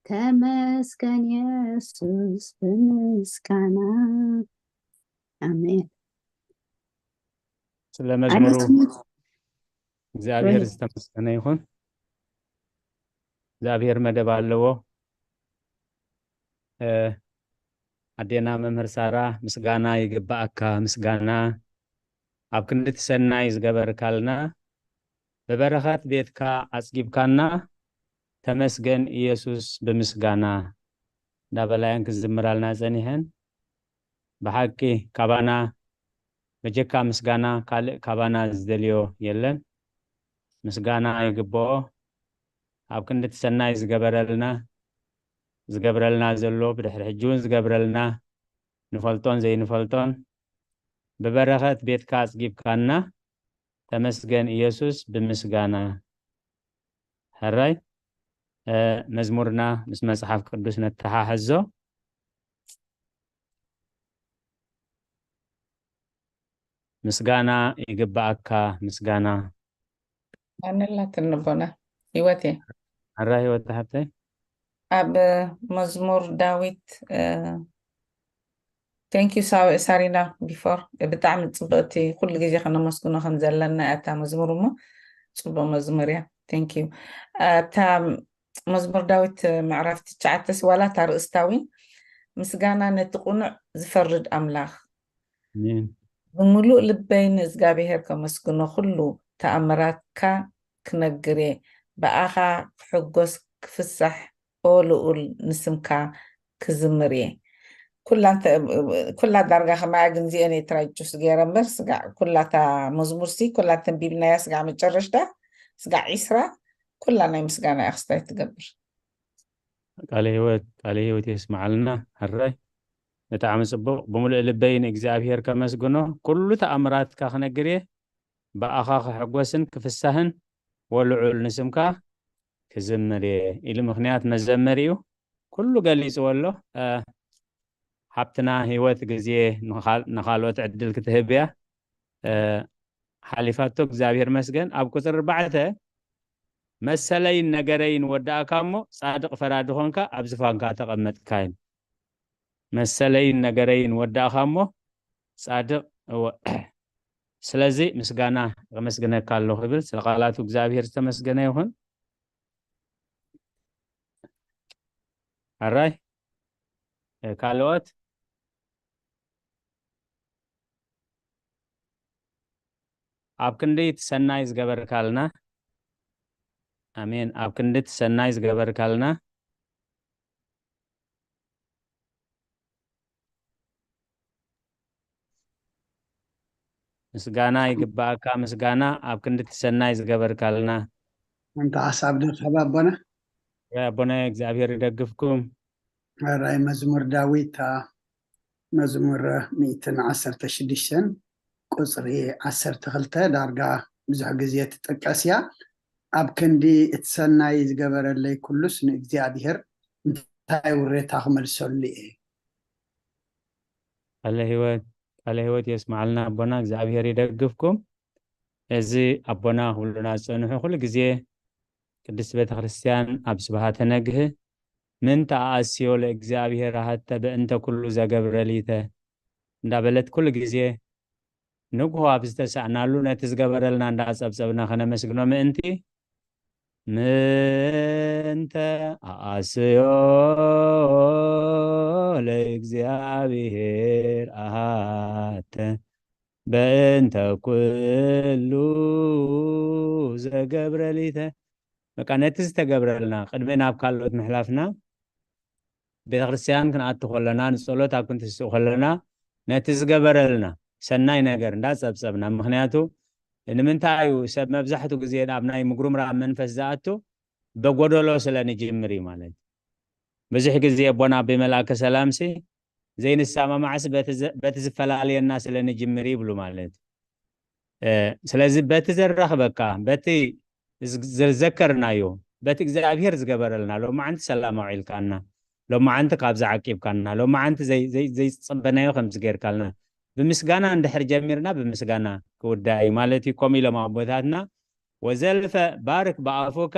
ተመስገን የሱስ ብምስጋና። ኣሜን። ስለ መዝሙሩ እግዚኣብሔር ዝተመስገነ ይኹን። እግዚኣብሔር መደብ ኣለዎ። ኣዴና መምህር ሳራ፣ ምስጋና ይግባኣካ፣ ምስጋና ኣብ ክንዲ እቲ ሰናይ ዝገበርካልና፣ ብበረኸት ቤትካ ኣጽጊብካና፣ ተመስገን ኢየሱስ ብምስጋና እንዳበላየን ክዝምራልና ጸኒሐን። ብሓቂ ካባና በጀካ ምስጋና ካልእ ካባና ዝደልዮ የለን። ምስጋና ይግብኦ። ኣብ ክንዲ እቲ ሰናይ ዝገበረልና፣ ዝገብረልና ዘሎ፣ ብድሕሪ ሕጂ እውን ዝገብረልና፣ ንፈልጦን ዘይንፈልጦን፣ ብበረኸት ቤትካ ኣጽጊብካና፣ ተመስገን ኢየሱስ ብምስጋና። ሕራይ፣ መዝሙርና ምስ መጽሓፍ ቅዱስ ነተሓሕዞ። ምስጋና ይግባኣካ፣ ምስጋና። ኣነላትን ንቦና ህይወት እየ። ሕራይ ህይወት ሓብተይ። ኣብ መዝሙር ዳዊት thank you ሳሪና before ብጣዕሚ ፅብቅቲ ኩሉ ግዜ ከነመስግኖ ከም ዘለና እያ እታ መዝሙር እሞ ፅቡቅ መዝሙር እያ። Thank you። እታ መዝሙር ዳዊት ምዕራፍ ትሽዓተ ዋላ እታ ርእስታዊ ምስጋና ነቲ ቁኑዕ ዝፈርድ ኣምላኽ። ብምሉእ ልበይ ንእዝጋብሄር ከመስግኖ ኩሉ ተኣምራትካ ክነግር እየ። ብኣኻ ክሕጎስ ክፍሳሕ ኦ ልኡል ንስምካ ክዝምር እየ። ኩላ ዳርጋ ከማያ ግን ዚኤን የትራይ ጁስ ገይረ እምበር ስጋዕ ኩላታ መዝሙር ሲ ኩላ ተንቢብናያ ስጋዕ መጨረሽታ ስጋዕ ዒስራ ኩላ ናይ ምስጋና እያ ክስታይ ትገብር። ቃለ ህይወት ቃለ ህይወት የስማዓልና። ሕራይ ብጣዕሚ ጽቡቕ። ብምሉእ ልበይ ንእግዚኣብሔር ከመስግኖ ኩሉ ተኣምራትካ ክነግር እየ። ብኣኻ ክሕጎስን ክፍሳህን ወልዑል ንስምካ ክዝምር እየ ኢሉ ምኽንያት መዘመሪኡ ኩሉ ገሊጽዎ ኣሎ። ሓብትና ህይወት ግዜ ንኻል- ንኻልኦት ዕድል ክትህብ እያ። እ፣ ሓሊፋቶ እግዚኣብሔር መስገን። ኣብ ቁፅሪ ኣርባዕተ መሰለይን ነገረይን ወዳእካ እሞ ፃድቕ ፈራዲ ኾንካ ኣብ ዝፋንካ ተቐመጥካ እዩ። መሰለይን ነገረይን ወዳእካ እሞ ፃድቕ እወ። ስለዚ ምስጋና የመስግነካ ኣለኹ ይብል። ስለ ቃላቱ እግዚኣብሔር ዝተመስገነ ይኹን። ኣራይ ካልኦት ኣብ ክንዲ እቲ ሰናይ ዝገበርካልና። ኣሜን። ኣብ ክንዲ እቲ ሰናይ ዝገበርካልና። ምስጋና ይግባእካ፣ ምስጋና ኣብ ክንዲ እቲ ሰናይ ዝገበርካልና። ኣንታ ሓሳብ ዶ ትህብ ኣቦና? ኣቦና እግዚኣብሔር ይደግፍኩም። ራይ መዝሙር ዳዊት እ፣ መዝሙር ሚእትን ዓሰርተ ሽዱሽተን ቁፅሪ ዓሰርተ ክልተ ዳርጋ ብዙሕ ግዜ ትጥቀስ እያ። ኣብ ክንዲ እቲ ሰናይ ዝገበረለይ ኩሉስ ንእግዚኣብሔር እንታይ ውሬታ ክመልሰሉ እየ? ቃለ ህይወት ቃለ ህይወት የስማዓልና ኣቦና፣ እግዚኣብሔር ይደግፍኩም። እዚ ኣቦና ክብሉና ዝፀንሑ ኩሉ ግዜ ቅድስት ቤተክርስትያን ኣብ ስብሃተ ነግህ ምንተ ኣኣስዮ ለእግዚኣብሔር ኣሃተ በእንተ ኩሉ ዘገብረ ሊተ እንዳበለት ኩሉ ግዜ ንግሆ ኣብ ዝተሳእናሉ ነቲ ዝገበረልና እንዳጸብጸብና ከነመስግኖ ምእንቲ ምንተ ኣኣስዮ ለእግዚኣብሔር ኣሃተ በእንተ ኩሉ ዘገብረ ሊተ። በቃ ነቲ ዝተገብረልና ቅድሚ ናብ ካልኦት ምሕላፍና ቤተክርስትያን ክንኣቱ ከለና ንጸሎት ኣብ ክንትስእ ከለና ነቲ ዝገበረልና ሰናይ ነገር እንዳጸብጸብና። ምክንያቱ ንምንታይ እዩ ሰብ መብዛሕቱ ግዜ ናብ ናይ ምጉርምራም መንፈስ ዝኣቱ? በጎደሎ ስለ ንጅምር እዩ ማለት። ብዙሕ ግዜ ኣቦና ኣቢ መልኣከ ሰላምሲ ዘይንሰማማዕስ በቲ ዘ- በቲ ዝፈላለየና ስለ ንጅምር ይብሉ ማለት። እ፣ ስለዚ በቲ ዘራኽበካ በቲ ዝግ- ዘዘከርናዮ በቲ እግዚኣብሔር ዝገበረልና ሎማዓንቲ ሰላም ኣውዒልካና፣ ሎማዓንቲ ካብዚ ዓቂብካና፣ ሎማዓንቲ ዘይ- ዘይ- ዘይጸበናዮ ከምዚ ጌርካልና ብምስጋና እንድሕር ጀሚርና ብምስጋና ክውዳእ እዩ ማለት እዩ። ከምኡ ኢሎም ኣቦታትና ወዘልፈ ባርክ ብኣፉከ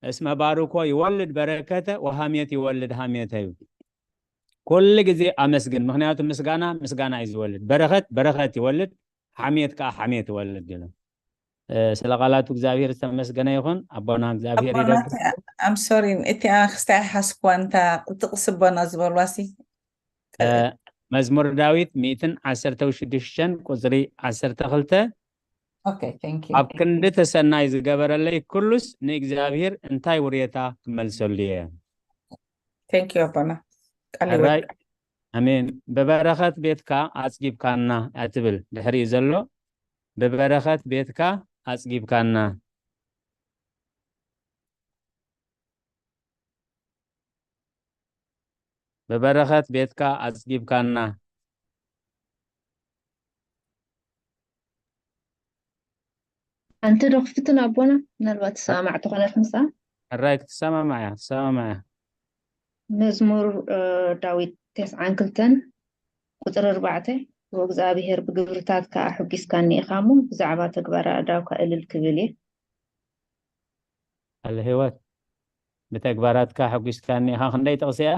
እስመ ባርኮ ይወልድ በረከተ ወሃሜት ይወልድ ሃሜተ እዩ። ኩሉ ግዜ ኣመስግን፣ ምክንያቱ ምስጋና ምስጋና እዩ ዝወልድ፣ በረኸት በረኸት ይወልድ፣ ሓሜት ከዓ ሓሜት ይወልድ ይሉ። እ፣ ስለ ቃላቱ እግዚኣብሔር ዝተመስገነ ይኹን። ኣቦና እግዚኣብሔር ኣቦና ይደግፍ። I'm sorry፣ እቲኣ ክስታይ ሓስኳ እንታ ጥቅሲ ኣቦና ዝበልዋሲ እ፣ መዝሙር ዳዊት ሚእትን ዓሰርተ ሽዱሽተን ቁፅሪ ዓሰርተ ክልተ Okay, thank you. ኣብ ክንዲ ተሰናይ ዝገበረለይ ኩሉስ ንእግዚኣብሔር እንታይ ውሬታ ክመልሰሉ እየ? Thank you ኣቦና። ቃል ሕራይ ይወድ ኣሜን። ብበረኸት ቤትካ ኣጽጊብካና እያ ትብል ድሕሪኡ ዘሎ፣ ብበረኸት ቤትካ ኣጽጊብካና። ብበረኸት ቤትካ ኣጽጊብካና። ኣንቲ ዶ ክፍትን ኣቦና? ምናልባት ትሰማማዕ ተኾነት ምስኣ። ሕራይ ክትሰማማዕ እያ፣ ክትሰማማዕ እያ። መዝሙር እ፣ ዳዊት ተስዓን ክልተን ቁፅሪ ኣርባዕተ፣ ወእግዚኣብሔር ብግብርታትካ ኣሕጒስካኒ ኢኻ እሞ ብዛዕባ ተግባር ኣእዳውካ እልል ክብል እየ። ኣለ ህይወት ብተግባራትካ ሕጒስካኒ ኢኻ። ክንደይ ጥቕሲ እያ?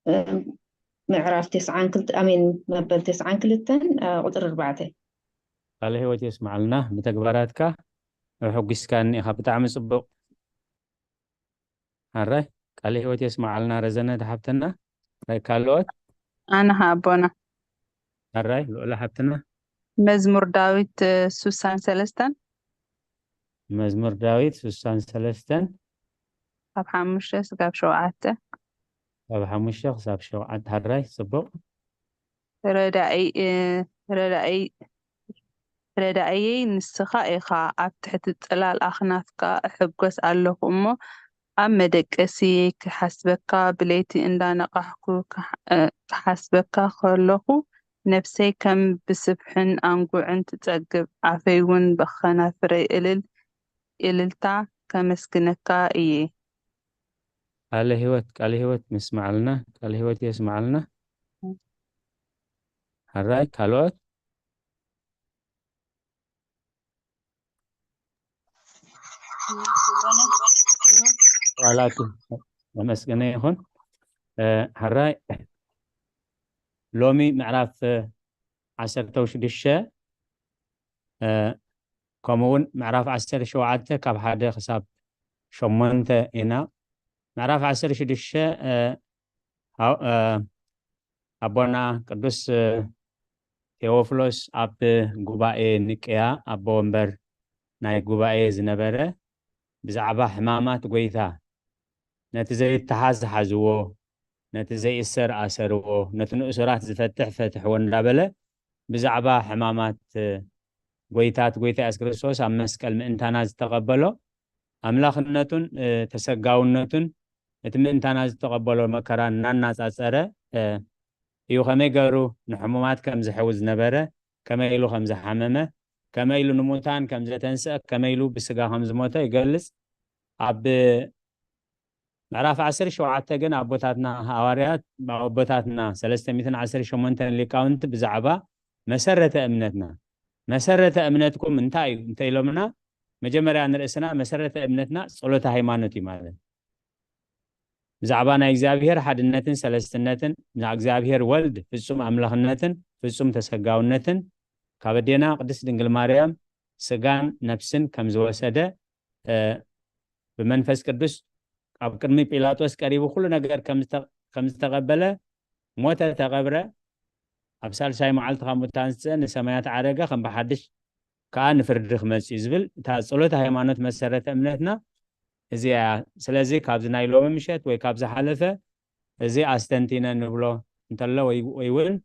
እ፣ ምዕራፍ ተስዓን ክልተ ኣሜን መበል ተስዓን ክልተን እ፣ ቁፅሪ ኣርባዕተ። ቃለ ህይወት የስማዓልና። ብተግባራትካ ሕጒስካኒ ኢኻ። ብጣዕሚ ጽቡቕ። ኣራይ ቃለ ህይወት የስማዓልና ረዘነ ድሓብተና። ራይ ካልኦት ኣነ ኸዓ ኣቦና ኣራይ ልኡላ ሓብትና መዝሙር ዳዊት እ፣ ሱሳን ሰለስተን መዝሙር ዳዊት ሱሳን ሰለስተን ካብ ሓሙሽተ ስጋብ ሸውዓተ ካብ ሓሙሽተ ክሳብ ሸውዓተ። ኣራይ ጽቡቕ። ረዳኢ እ፣ ረዳኢ ረዳኢየይ ንስኻ ኢኻ፣ ኣብ ትሕቲ ጽላል ኣኽናፍካ እሕጎስ ኣለኹ እሞ፣ ኣብ መደቀስየይ ክሓስበካ፣ ብለይቲ እንዳነቓሕኩ ክሓ- እ፣ ክሓስበካ ከለኹ፣ ነፍሰይ ከም ብስብሕን ኣንጉዕን ትጸግብ፣ ኣፈይ እውን ብኸናፍረይ እልል እልልታ ከመስግነካ እየ። ቃለ ህይወት፣ ቃለ ህይወት ምስማዓልና፣ ቃለ ህይወት የስማዓልና። ሕራይ ካልኦት? ዋላቱ ተመስገነ ይኹን። እ፣ ሕራይ ሎሚ ምዕራፍ፣ እ፣ ዓሰርተ ሽዱሽተ፣ እ፣ ከምኡ እውን ምዕራፍ ዓሰርተ ሸውዓተ ካብ ሓደ ክሳብ ሸሞንተ ኢና። ምዕራፍ ዓሰርተ ሽዱሽተ፣ እ፣ ሃው-፣ እ፣ ኣቦና ቅዱስ፣ እ፣ ቴዎፍሎስ ኣብ ጉባኤ ኒቅያ ኣቦ ወንበር ናይ ጉባኤ ዝነበረ ብዛዕባ ሕማማት ጐይታ፣ ነቲ ዘይተሓዝ ሓዝዎ፣ ነቲ ዘይእሰር ኣሰርዎ፣ ነቲ ንእሱራት ዝፈትሕ ፈትሕዎ እንዳበለ ብዛዕባ ሕማማት፣ እ፣ ጐይታት ጐይታ የሱስ ክርስቶስ ኣብ መስቀል ምእንታና ዝተቐበሎ ኣምላኽነቱን፣ እ፣ ተሰጋውነቱን እቲ ምእንታና ዝተቐበሎ መከራ እናናጻጸረ፣ እ፣ እዩ ከመይ ገይሩ ንሕሙማት ከም ዝሕዊ ዝነበረ፣ ከመይ ኢሉ ከም ዝሓመመ፣ ከመይ ኢሉ ንሙታን ከም ዘተንስአ፣ ከመይ ኢሉ ብስጋ ከም ዝሞተ ይገልጽ። ኣብ ምዕራፍ ዓሰርተ ሸውዓተ ግን ኣቦታትና ሃዋርያት፣ ኣቦታትና ሰለስተ ሚእትን ዓሰርተ ሸሞንተን ሊቃውንቲ ብዛዕባ መሰረተ እምነትና፣ "መሰረተ እምነትኩም እንታይ እዩ?" እንተ ኢሎምና፣ መጀመርያ ንርእስና መሰረተ እምነትና ጸሎተ ሃይማኖት እዩ ማለት። ብዛዕባ ናይ እግዚኣብሔር ሓድነትን ሰለስትነትን፣ ናይ እግዚኣብሔር ወልድ ፍጹም ኣምላኽነትን ፍጹም ተሰጋውነትን፣ ካብ ኣዴና ቅድስት ድንግል ማርያም ስጋን ነፍስን ከም ዝወሰደ፣ እ፣ ብመንፈስ ቅዱስ ኣብ ቅድሚ ጲላጦስ ቀሪቡ ኩሉ ነገር ከም ዝተ-፣ ከም ዝተቐበለ፣ ሞተ፣ ተቐብረ፣ ኣብ ሳልሳይ መዓልቲ ካብ ሙታን ዝተንስአ፣ ንሰማያት ዓረገ፣ ከም ብሓድሽ ከኣ ንፍርዲ ክመጽእ እዩ ዝብል እታ ጸሎተ ሃይማኖት መሰረተ እምነትና እዚኣ እያ። ስለዚ ካብዚ ናይ ሎሚ ምሸት ወይ ካብ ዝሓለፈ እዚ ኣስተንቲነ ንብሎ እንተሎ ወይ፣ ወይ እውን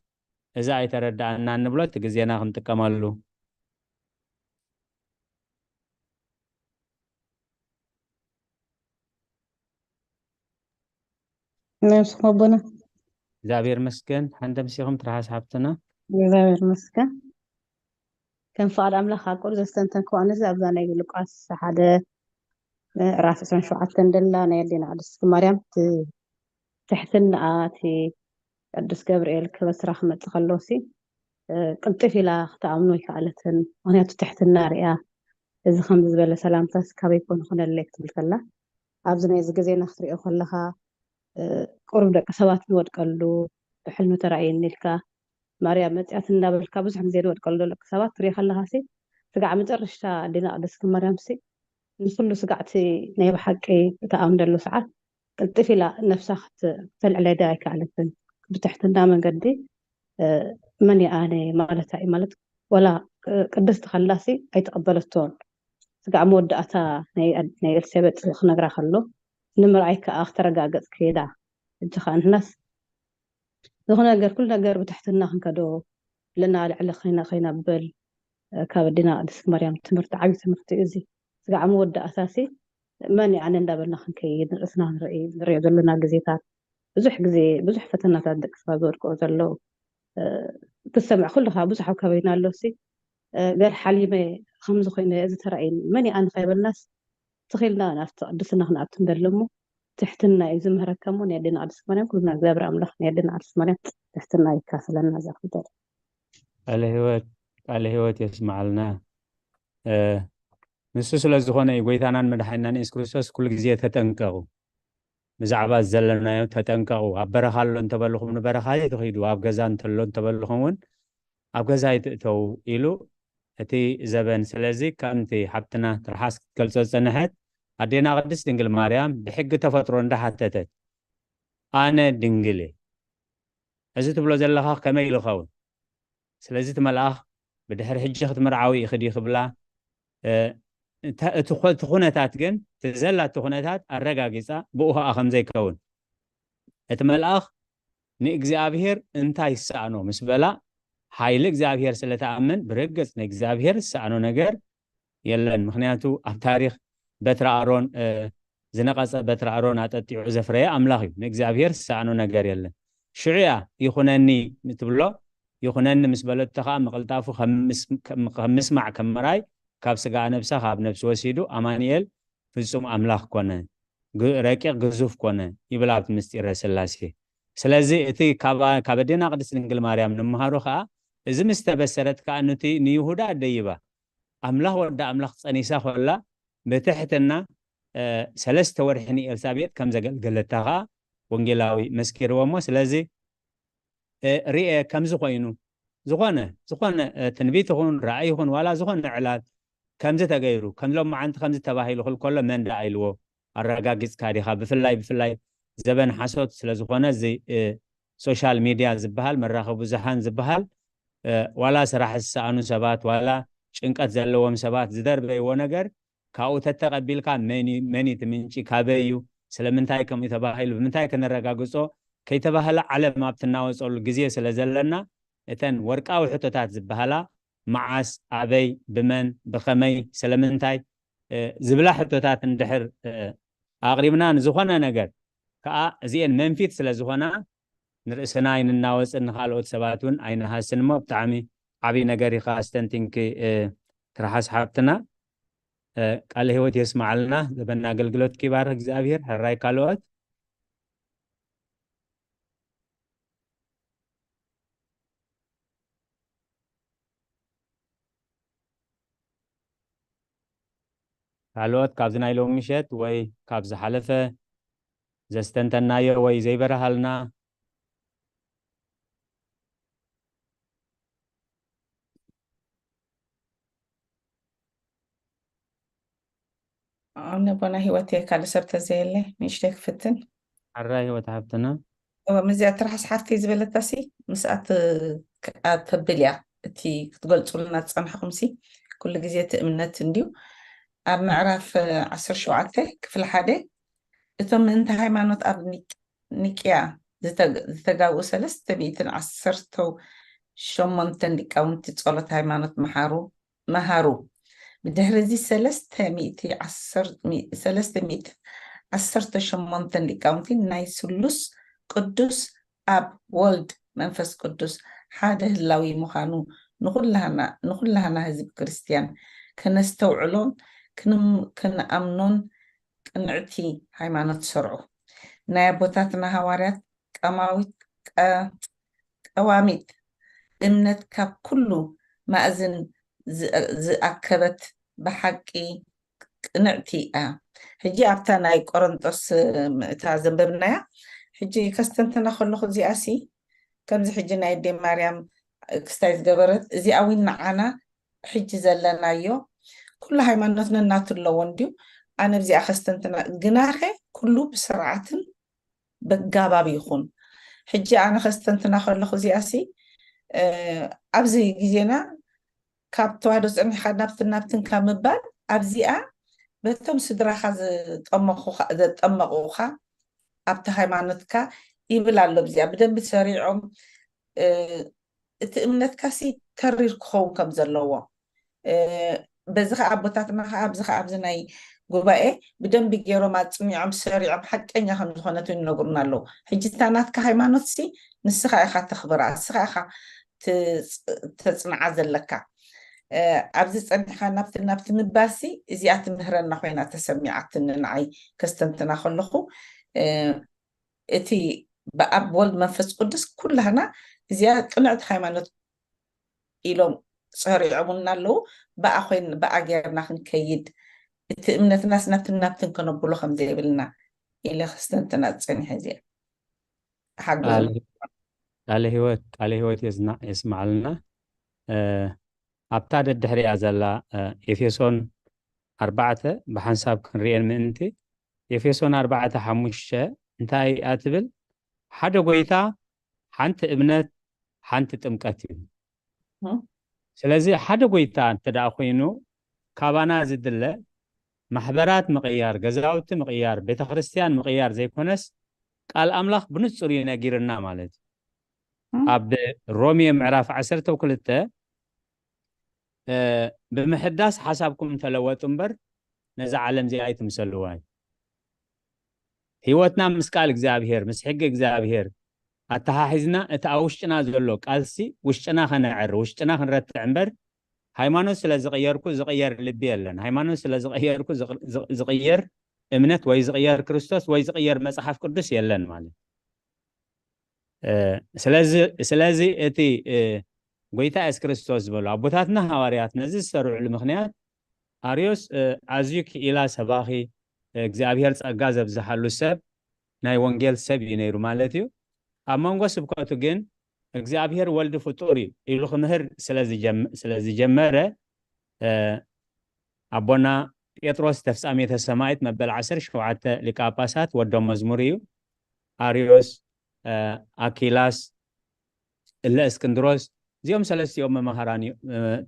እዚ ኣይተረዳእናን ንብሎ እቲ ግዜና ክንጥቀመሉ። ነብስኹም ኣቦና። እግዚኣብሔር መስገን። ሓንተ ምሲኹም ትርሓስ ሓብትና። እግዚኣብሔር መስገን። ከም ፍቓድ ኣምላኽ ኣብ ቁሩብ ዘስተንተንክዋ ነዚ ኣብዛ ናይ ሉቃስ ሓደ ምዕራፍ ዕስራን ሸውዓተን ደላ ናይ ኣዴና ቅድስቲ ማርያም እቲ ትሕትናኣ፣ እቲ ቅዱስ ገብርኤል ክበስራ ክመጽእ ከሎሲ፣ እ፣ ቅልጥፍ ኢላ ክትኣምኖ ኣይከኣለትን። ምኽንያቱ ትሕትና ርእያ፣ "እዚ ከምዚ ዝበለ ሰላምታስ ካበይ ኮን ይኹነለይ?" ክትብል ከላ፣ ኣብዚ ናይዚ ግዜና ክትሪኦ ከለኻ፣ እ፣ ቁሩብ ደቂ ሰባት ንወድቀሉ፣ ብሕልሚ ተራእየኒ ኢልካ፣ ማርያም መጺኣት እንዳበልካ ብዙሕ ግዜ ንወድቀሉ ደቂ ሰባት ትሪኢ ከለኻሲ፣ ስጋዕ መጨረሽታ ኣዴና ቅድስቲ ማርያምሲ ንኹሉ ስጋዕቲ ናይ ብሓቂ እትኣምነሉ ሰዓት ቅልጥፍ ኢላ ነፍሳ ክት-፣ ክተልዕለይ ዶ ኣይከኣለትን። ብትሕትና መንገዲ፣ እ፣ "መን እየ ኣነ?" ማለታ እዩ። ማለት፣ ወላ፣ እ፣ ቅድስቲ ከላሲ ኣይተቐበለቶን። ስጋዕ መወዳእታ ናይ ኣድ-፣ ናይ ኤልሳቤጥ ክነግራ ከሎ፣ ንምርኣይ ከኣ ክተረጋገጽ ከይዳ። ሕጂ ከኣ ንሕናስ ዝኾነ ነገር፣ ኩሉ ነገር ብትሕትና ክንከዶ ኣለና፣ ልዕሊ ከይና-፣ ከይነብል፣ እ፣ ካብ ኣዴና ቅድስቲ ማርያም ትምህርቲ፣ ዓብዪ ትምህርቲ እዩ እዚ። ስጋዕ መወዳእታሲ መን እየ ኣነ እንዳበልና ክንከይድ፣ ንርእስና ንርኢ፣ ንሪኦ ዘለና ግዜታት፣ ብዙሕ ግዜ፣ ብዙሕ ፈተናታት ደቂ ሰባት ዝወድቅኦ ዘለዉ፣ እ፣ ክትሰምዕ ኩልኻ ብዙሕ ኣብ ከባቢና ኣሎሲ፣ እ፣ ገለ ሓሊመ ከምዚ ኮይነ፣ እዚ ተራእየኒ፣ መን እየ ኣነ ከይበልናስ፣ ትኺልና ናብቲ ቅድስና ክንኣቱ ንደሊ እሞ፣ ትሕትና እዩ ዝምህረካ እሞ፣ ናይ ኣዴና ቅድስቲ ማርያም፣ ኩልና እግዚኣብሔር ኣምላኽ ናይ ኣዴና ቅድስቲ ማርያም ትሕትና ይካፈለና እዛ ክብደል። ቃለ ህይወት፣ ቃለ ህይወት የስምዓልና። እ፣ ንሱ ስለ ዝኾነ እዩ፣ ጎይታናን መድሓኒናን የሱስ ክርስቶስ ኩሉ ግዜ ተጠንቀቑ። ብዛዕባ ዘለናዮ ተጠንቀቑ። ኣብ በረኻ ኣሎ እንተበልኹም ንበረኻ ኣይትኺዱ፣ ኣብ ገዛ እንተሎ እንተበልኹም እውን ኣብ ገዛ ኣይትእተዉ ኢሉ እቲ ዘበን። ስለዚ ከምቲ ሓብትና ትርሓስ ክትገልጾ ዝጸንሐት፣ ኣዴና ቅድስት ድንግል ማርያም ብሕጊ ተፈጥሮ እንዳሓተተት፣ "ኣነ ድንግል እየ፣ እዚ ትብሎ ዘለኻ ከመይ ኢሉ ኸውን?" ስለዚ እቲ መልኣኽ፣ "ብድሕሪ ሕጂ ክትምርዓዊ ኢኺ ድዩ?" ክብላ፣ እ፣ እተ-፣ እቲ ኮ-፣ እቲ ኩነታት ግን፣ እቲ ዘላቶ ኩነታት ኣረጋጊጻ፣ ብኡ ኸኣ ከም ዘይከውን። እቲ መልኣኽ ንእግዚኣብሔር እንታይ ይሰኣኖ ምስ በላ፣ ሓይሊ እግዚኣብሔር ስለ ትኣምን፣ ብርግጽ ንእግዚኣብሔር ዝሰኣኖ ነገር የለን። ምኽንያቱ ኣብ ታሪኽ በትሪ ኣሮን፣ እ፣ ዝነቐጸ በትሪ ኣሮን ኣጠጢዑ ዘፍረየ ኣምላኽ እዩ። ንእግዚኣብሔር ዝሰኣኖ ነገር የለን። ሽዑ እያ ይኹነኒ ትብሎ፣ ይኹነኒ ምስ በለቶ ኸኣ ምቕልጣፉ ከም ምስ-፣ ከም፣ ከም ምስማዕ ከም ምርኣይ ካብ ስጋኣ ነብሳ ካብ ነብሲ ወሲዱ ኣማኑኤል ፍጹም ኣምላኽ ኮነ። ግ- ረቂቕ ግዙፍ ኮነ ይብል ኣብቲ ምስጢረ ስላሴ። ስለዚ እቲ ካብ ካብ ኣዴና ቅድስት ድንግል ማርያም ንምሃሮ ከዓ፣ እዚ ምስ ተበሰረት ከዓ ንቲ ንይሁዳ ደይባ፣ ኣምላኽ ወዲ ኣምላኽ ጸኒሳ ኮላ ብትሕትና፣ እ፣ ሰለስተ ወርሒ ንኤልሳቤጥ ከም ዘገልገለታ ከዓ ወንጌላዊ መስኪርዎ እሞ፣ ስለዚ እ፣ ርኤ ከምዚ ኮይኑ፣ ዝኾነ ዝኾነ እ፣ ትንቢት ይኹን ራእይ ይኹን ዋላ ዝኾነ ዕላል ከምዚ ተገይሩ፣ ከም ሎማዓንቲ ከምዚ ተባሂሉ ክል ከሎ መን ደኣ ኢልዎ ኣረጋጊጽካ ዲኻ? ብፍላይ ብፍላይ ዘበን ሓሶት ስለ ዝኾነ፣ እዚ እ፣ ሶሻል ሚድያ ዝበሃል፣ መራኸቢ ብዙሃን ዝበሃል፣ እ፣ ዋላ ስራሕ ዝሰኣኑ ሰባት፣ ዋላ ጭንቀት ዘለዎም ሰባት ዝደርበይዎ ነገር ካብኡ ተተቐቢልካ፣ መን እዩ መን እዩ እቲ ምንጪ፣ ካበይ እዩ፣ ስለምንታይ ከምኡ ተባሂሉ፣ ብምንታይ ከነረጋግጾ ከይተባህለ፣ ዓለም ኣብ ትናወጸሉ ግዜ ስለ ዘለና፣ እተን ወርቃዊ ሕቶታት ዝበሃላ፣ መዓስ፣ ኣበይ፣ ብመን፣ ብኸመይ፣ ስለምንታይ፣ እ፣ ዝብላ ሕቶታት እንድሕር እ፣ ኣቕሪብና፣ ንዝኾነ ነገር ከኣ እዚኤን መንፊት ስለ ዝኾና፣ ንርእስና ኣይንናወጽን፣ ንኻልኦት ሰባት እውን ኣይንሃስን እሞ፣ ብጣዕሚ ዓብዪ ነገር ኢኻ ኣስተንቲንኪ እ፣ ትርሓስ ሓብትና። እ፣ ቃለ ህይወት የስማዓልና፣ ዘበና ኣገልግሎትኪ ይባርኽ እግዚኣብሔር። ሕራይ ካልኦት። ካልኦት ካብዚ ናይ ሎሚ ምሸት ወይ ካብ ዝሓለፈ ዘስተንተናዮ ወይ ዘይበረሃልና? ኣነ ቦና ህይወት ካልእ ሰብ ተዘየለ ንእሽተይ ክፍትን። ሓራ ህይወት ሓብትና። እወ፣ ምስዚኣ ትርሓስ ሓፍተይ ዝበለታሲ ምስኣ ት-፣ ክ-፣ ኣ-፣ ተብል እያ። እቲ ክትገልጹልና ዝጸናሕኹምሲ ኩሉ ግዜ እቲ እምነት እንድዩ። ኣብ ምዕራፍ፣ እ፣ ዓሰርተ ሸውዓተ ክፍሊ ሓደ፣ እቶም ምእንቲ ሃይማኖት ኣብ ኒቅ-፣ ኒቅያ ዝተ-፣ ዝተጋብኡ ሰለስተ ሚእትን ዓሰርተ ሸሞንተን ሊቃውንቲ ጸሎት ሃይማኖት መሓሩ፣ መሃሩ። ብድሕሪ እዚ ሰለስተ ሚእቲ ዓሰርተ፣ ሚ-፣ ሰለስተ ሚእቲ ዓሰርተ ሸሞንተን ሊቃውንቲ ናይ ስሉስ ቅዱስ ኣብ ወልድ መንፈስ ቅዱስ ሓደ ህላዊ ምዃኑ ንኹላህና፣ ንኹላህና ህዝቢ ክርስትያን ከነስተውዕሎን ክንም-፣ ክንኣምኖን ቅንዕቲ ሃይማኖት ሰርዑ። ናይ ኣቦታትና ሃዋርያት ቀማዊት፣ ቀ-፣ ቀዋሚት እምነት ካብ ኩሉ ማእዝን ዝ-፣ ዝኣከበት ብሓቂ ቅንዕቲ እያ። ሕጂ ኣብታ ናይ ቆሮንጦስ፣ እታ ዘንበብናያ፣ ሕጂ ከስተንትና ከለኹ እዚኣሲ ከምዚ ሕጂ ናይ ኣደ ማርያም ክስታይ ዝገበረት፣ እዚኣ እውን ንዓና ሕጂ ዘለናዮ ኩሉ ሃይማኖት ነናቱ ኣለዎ እንድዩ። ኣነ እዚኣ ከስተንትና ግናኸ ኩሉ ብስርዓትን በጋባብ ይኹን። ሕጂ ኣነ ከስተንትና ከለኹ እዚኣሲ፣ እ፣ ኣብዚ ግዜና ካብ ተዋህዶ ጸኒሕካ ናብትን ናብትን ካብ ምባል ኣብዚኣ በቶም ስድራኻ ዝጠመኹኻ፣ ዘጠመቑኻ ኣብቲ ሃይማኖትካ ይብል ኣሎ። ኣብዚኣ ብደንቢ ሰሪዖም፣ እ፣ እቲ እምነትካሲ ተሪር ክኸውን ከም ዘለዎ፣ እ፣ በዚ ኸዓ ኣቦታትና ኸዓ ኣብዚ ኸዓ ኣብዚ ናይ ጉባኤ ብደንቢ ገይሮም ኣጽኒዖም ሰሪዖም ሓቀኛ ከም ዝኾነት እውን ይነግሩና ኣለዉ። ሕጂ እታ ናትካ ሃይማኖትሲ ንስኻ ኢኻ ተኽብራ፣ ንስኻ ኢኻ ት-፣ ተጽንዓ ዘለካ። እ፣ ኣብዚ ጸኒሕካ ናብቲ ናብቲ ምባልሲ እዚኣ ትምህረና ኮይና ተሰሚዓትኒ ንዓይ ከስተንትና ከለኹ፣ እ፣ እቲ ብኣብ ወልድ መንፈስ ቅዱስ ኩላህና እዚኣ ቅንዕቲ ሃይማኖት ኢሎም ጸሪዖምና ኣለዉ። ብኣ ኮይን-፣ ብኣ ጌርና ክንከይድ፣ እቲ እምነትናስ ናብትን ናብትን ከነብሎ ከም ዘይብልና ኢለ ከስተንትና ጸኒሐ። እዚኣ ሓግዙ። ቃለ፣ ቃለ ህይወት፣ ቃለ ህይወት የስና-፣ የስማዓልና። እ፣ ኣብታ ደድሕሪኣ ዘላ፣ እ፣ ኤፌሶን ኣርባዕተ ብሓንሳብ ክንርእየን ምእንቲ፣ ኤፌሶን ኣርባዕተ ሓሙሽተ እንታይ እያ ትብል? ሓደ ጎይታ፣ ሓንቲ እምነት፣ ሓንቲ ጥምቀት እዩ። እም። ስለዚ ሓደ ጎይታ እንተ ደኣ ኮይኑ፣ ካባና ዝድለ ማሕበራት ምቕያር፣ ገዛውቲ ምቕያር፣ ቤተ ክርስቲያን ምቕያር ዘይኮነስ፣ ቃል ኣምላኽ ብንጹር እዩ ነጊርና ማለት እዩ። እም። ኣብ ሮሜ ምዕራፍ ዓሰርተ ክልተ፣ እ፣ ብምሕዳስ ሓሳብኩም ተለወጡ እምበር፣ ነዛ ዓለም እዚኣ ኣይትምሰልዋ እዩ። ህይወትና ምስ ቃል እግዚኣብሔር፣ ምስ ሕጊ እግዚኣብሔር ኣተሓሒዝና፣ እቲ ኣብ ውሽጥና ዘሎ ቃልሲ ውሽጥና ከነዕሪ፣ ውሽጥና ክንረትዕ እምበር፣ ሃይማኖት ስለ ዝቕየርኩ ዝቕየር ልቢ የለን። ሃይማኖት ስለ ዝቐየርኩ ዝቕ-፣ ዝቕ-፣ ዝቕየር እምነት ወይ ዝቕየር ክርስቶስ ወይ ዝቕየር መጽሓፍ ቅዱስ የለን ማለት። ስለዚ ስለዚ እቲ ጎይታ የሱስ ክርስቶስ ዝበሉ ኣቦታትና ሃዋርያት ነዚ ዝሰርዕሉ ምኽንያት፣ ኣርዮስ ኣዝዩ ክኢላ ሰባኺ፣ እግዚኣብሔር ጸጋ ዘብዝሓሉ ሰብ፣ ናይ ወንጌል ሰብ እዩ ነይሩ ማለት እዩ። ኣብ መንጎ ስብከቱ ግን እግዚኣብሔር ወልድ ፍጡር እዩ ኢሉ ክምህር ስለ ዝጀመረ ኣቦና ጴጥሮስ ተፍጻሜተ ሰማዒት መበል ዓሰርተ ሸውዓተ ሊቀ ጳጳሳት ወዶ መዝሙር እዩ። ኣርዮስ፣ ኣኪላስ፣ እለ እስክንድሮስ፣ እዚኦም ሰለስቲኦም መማህራን እዩ፣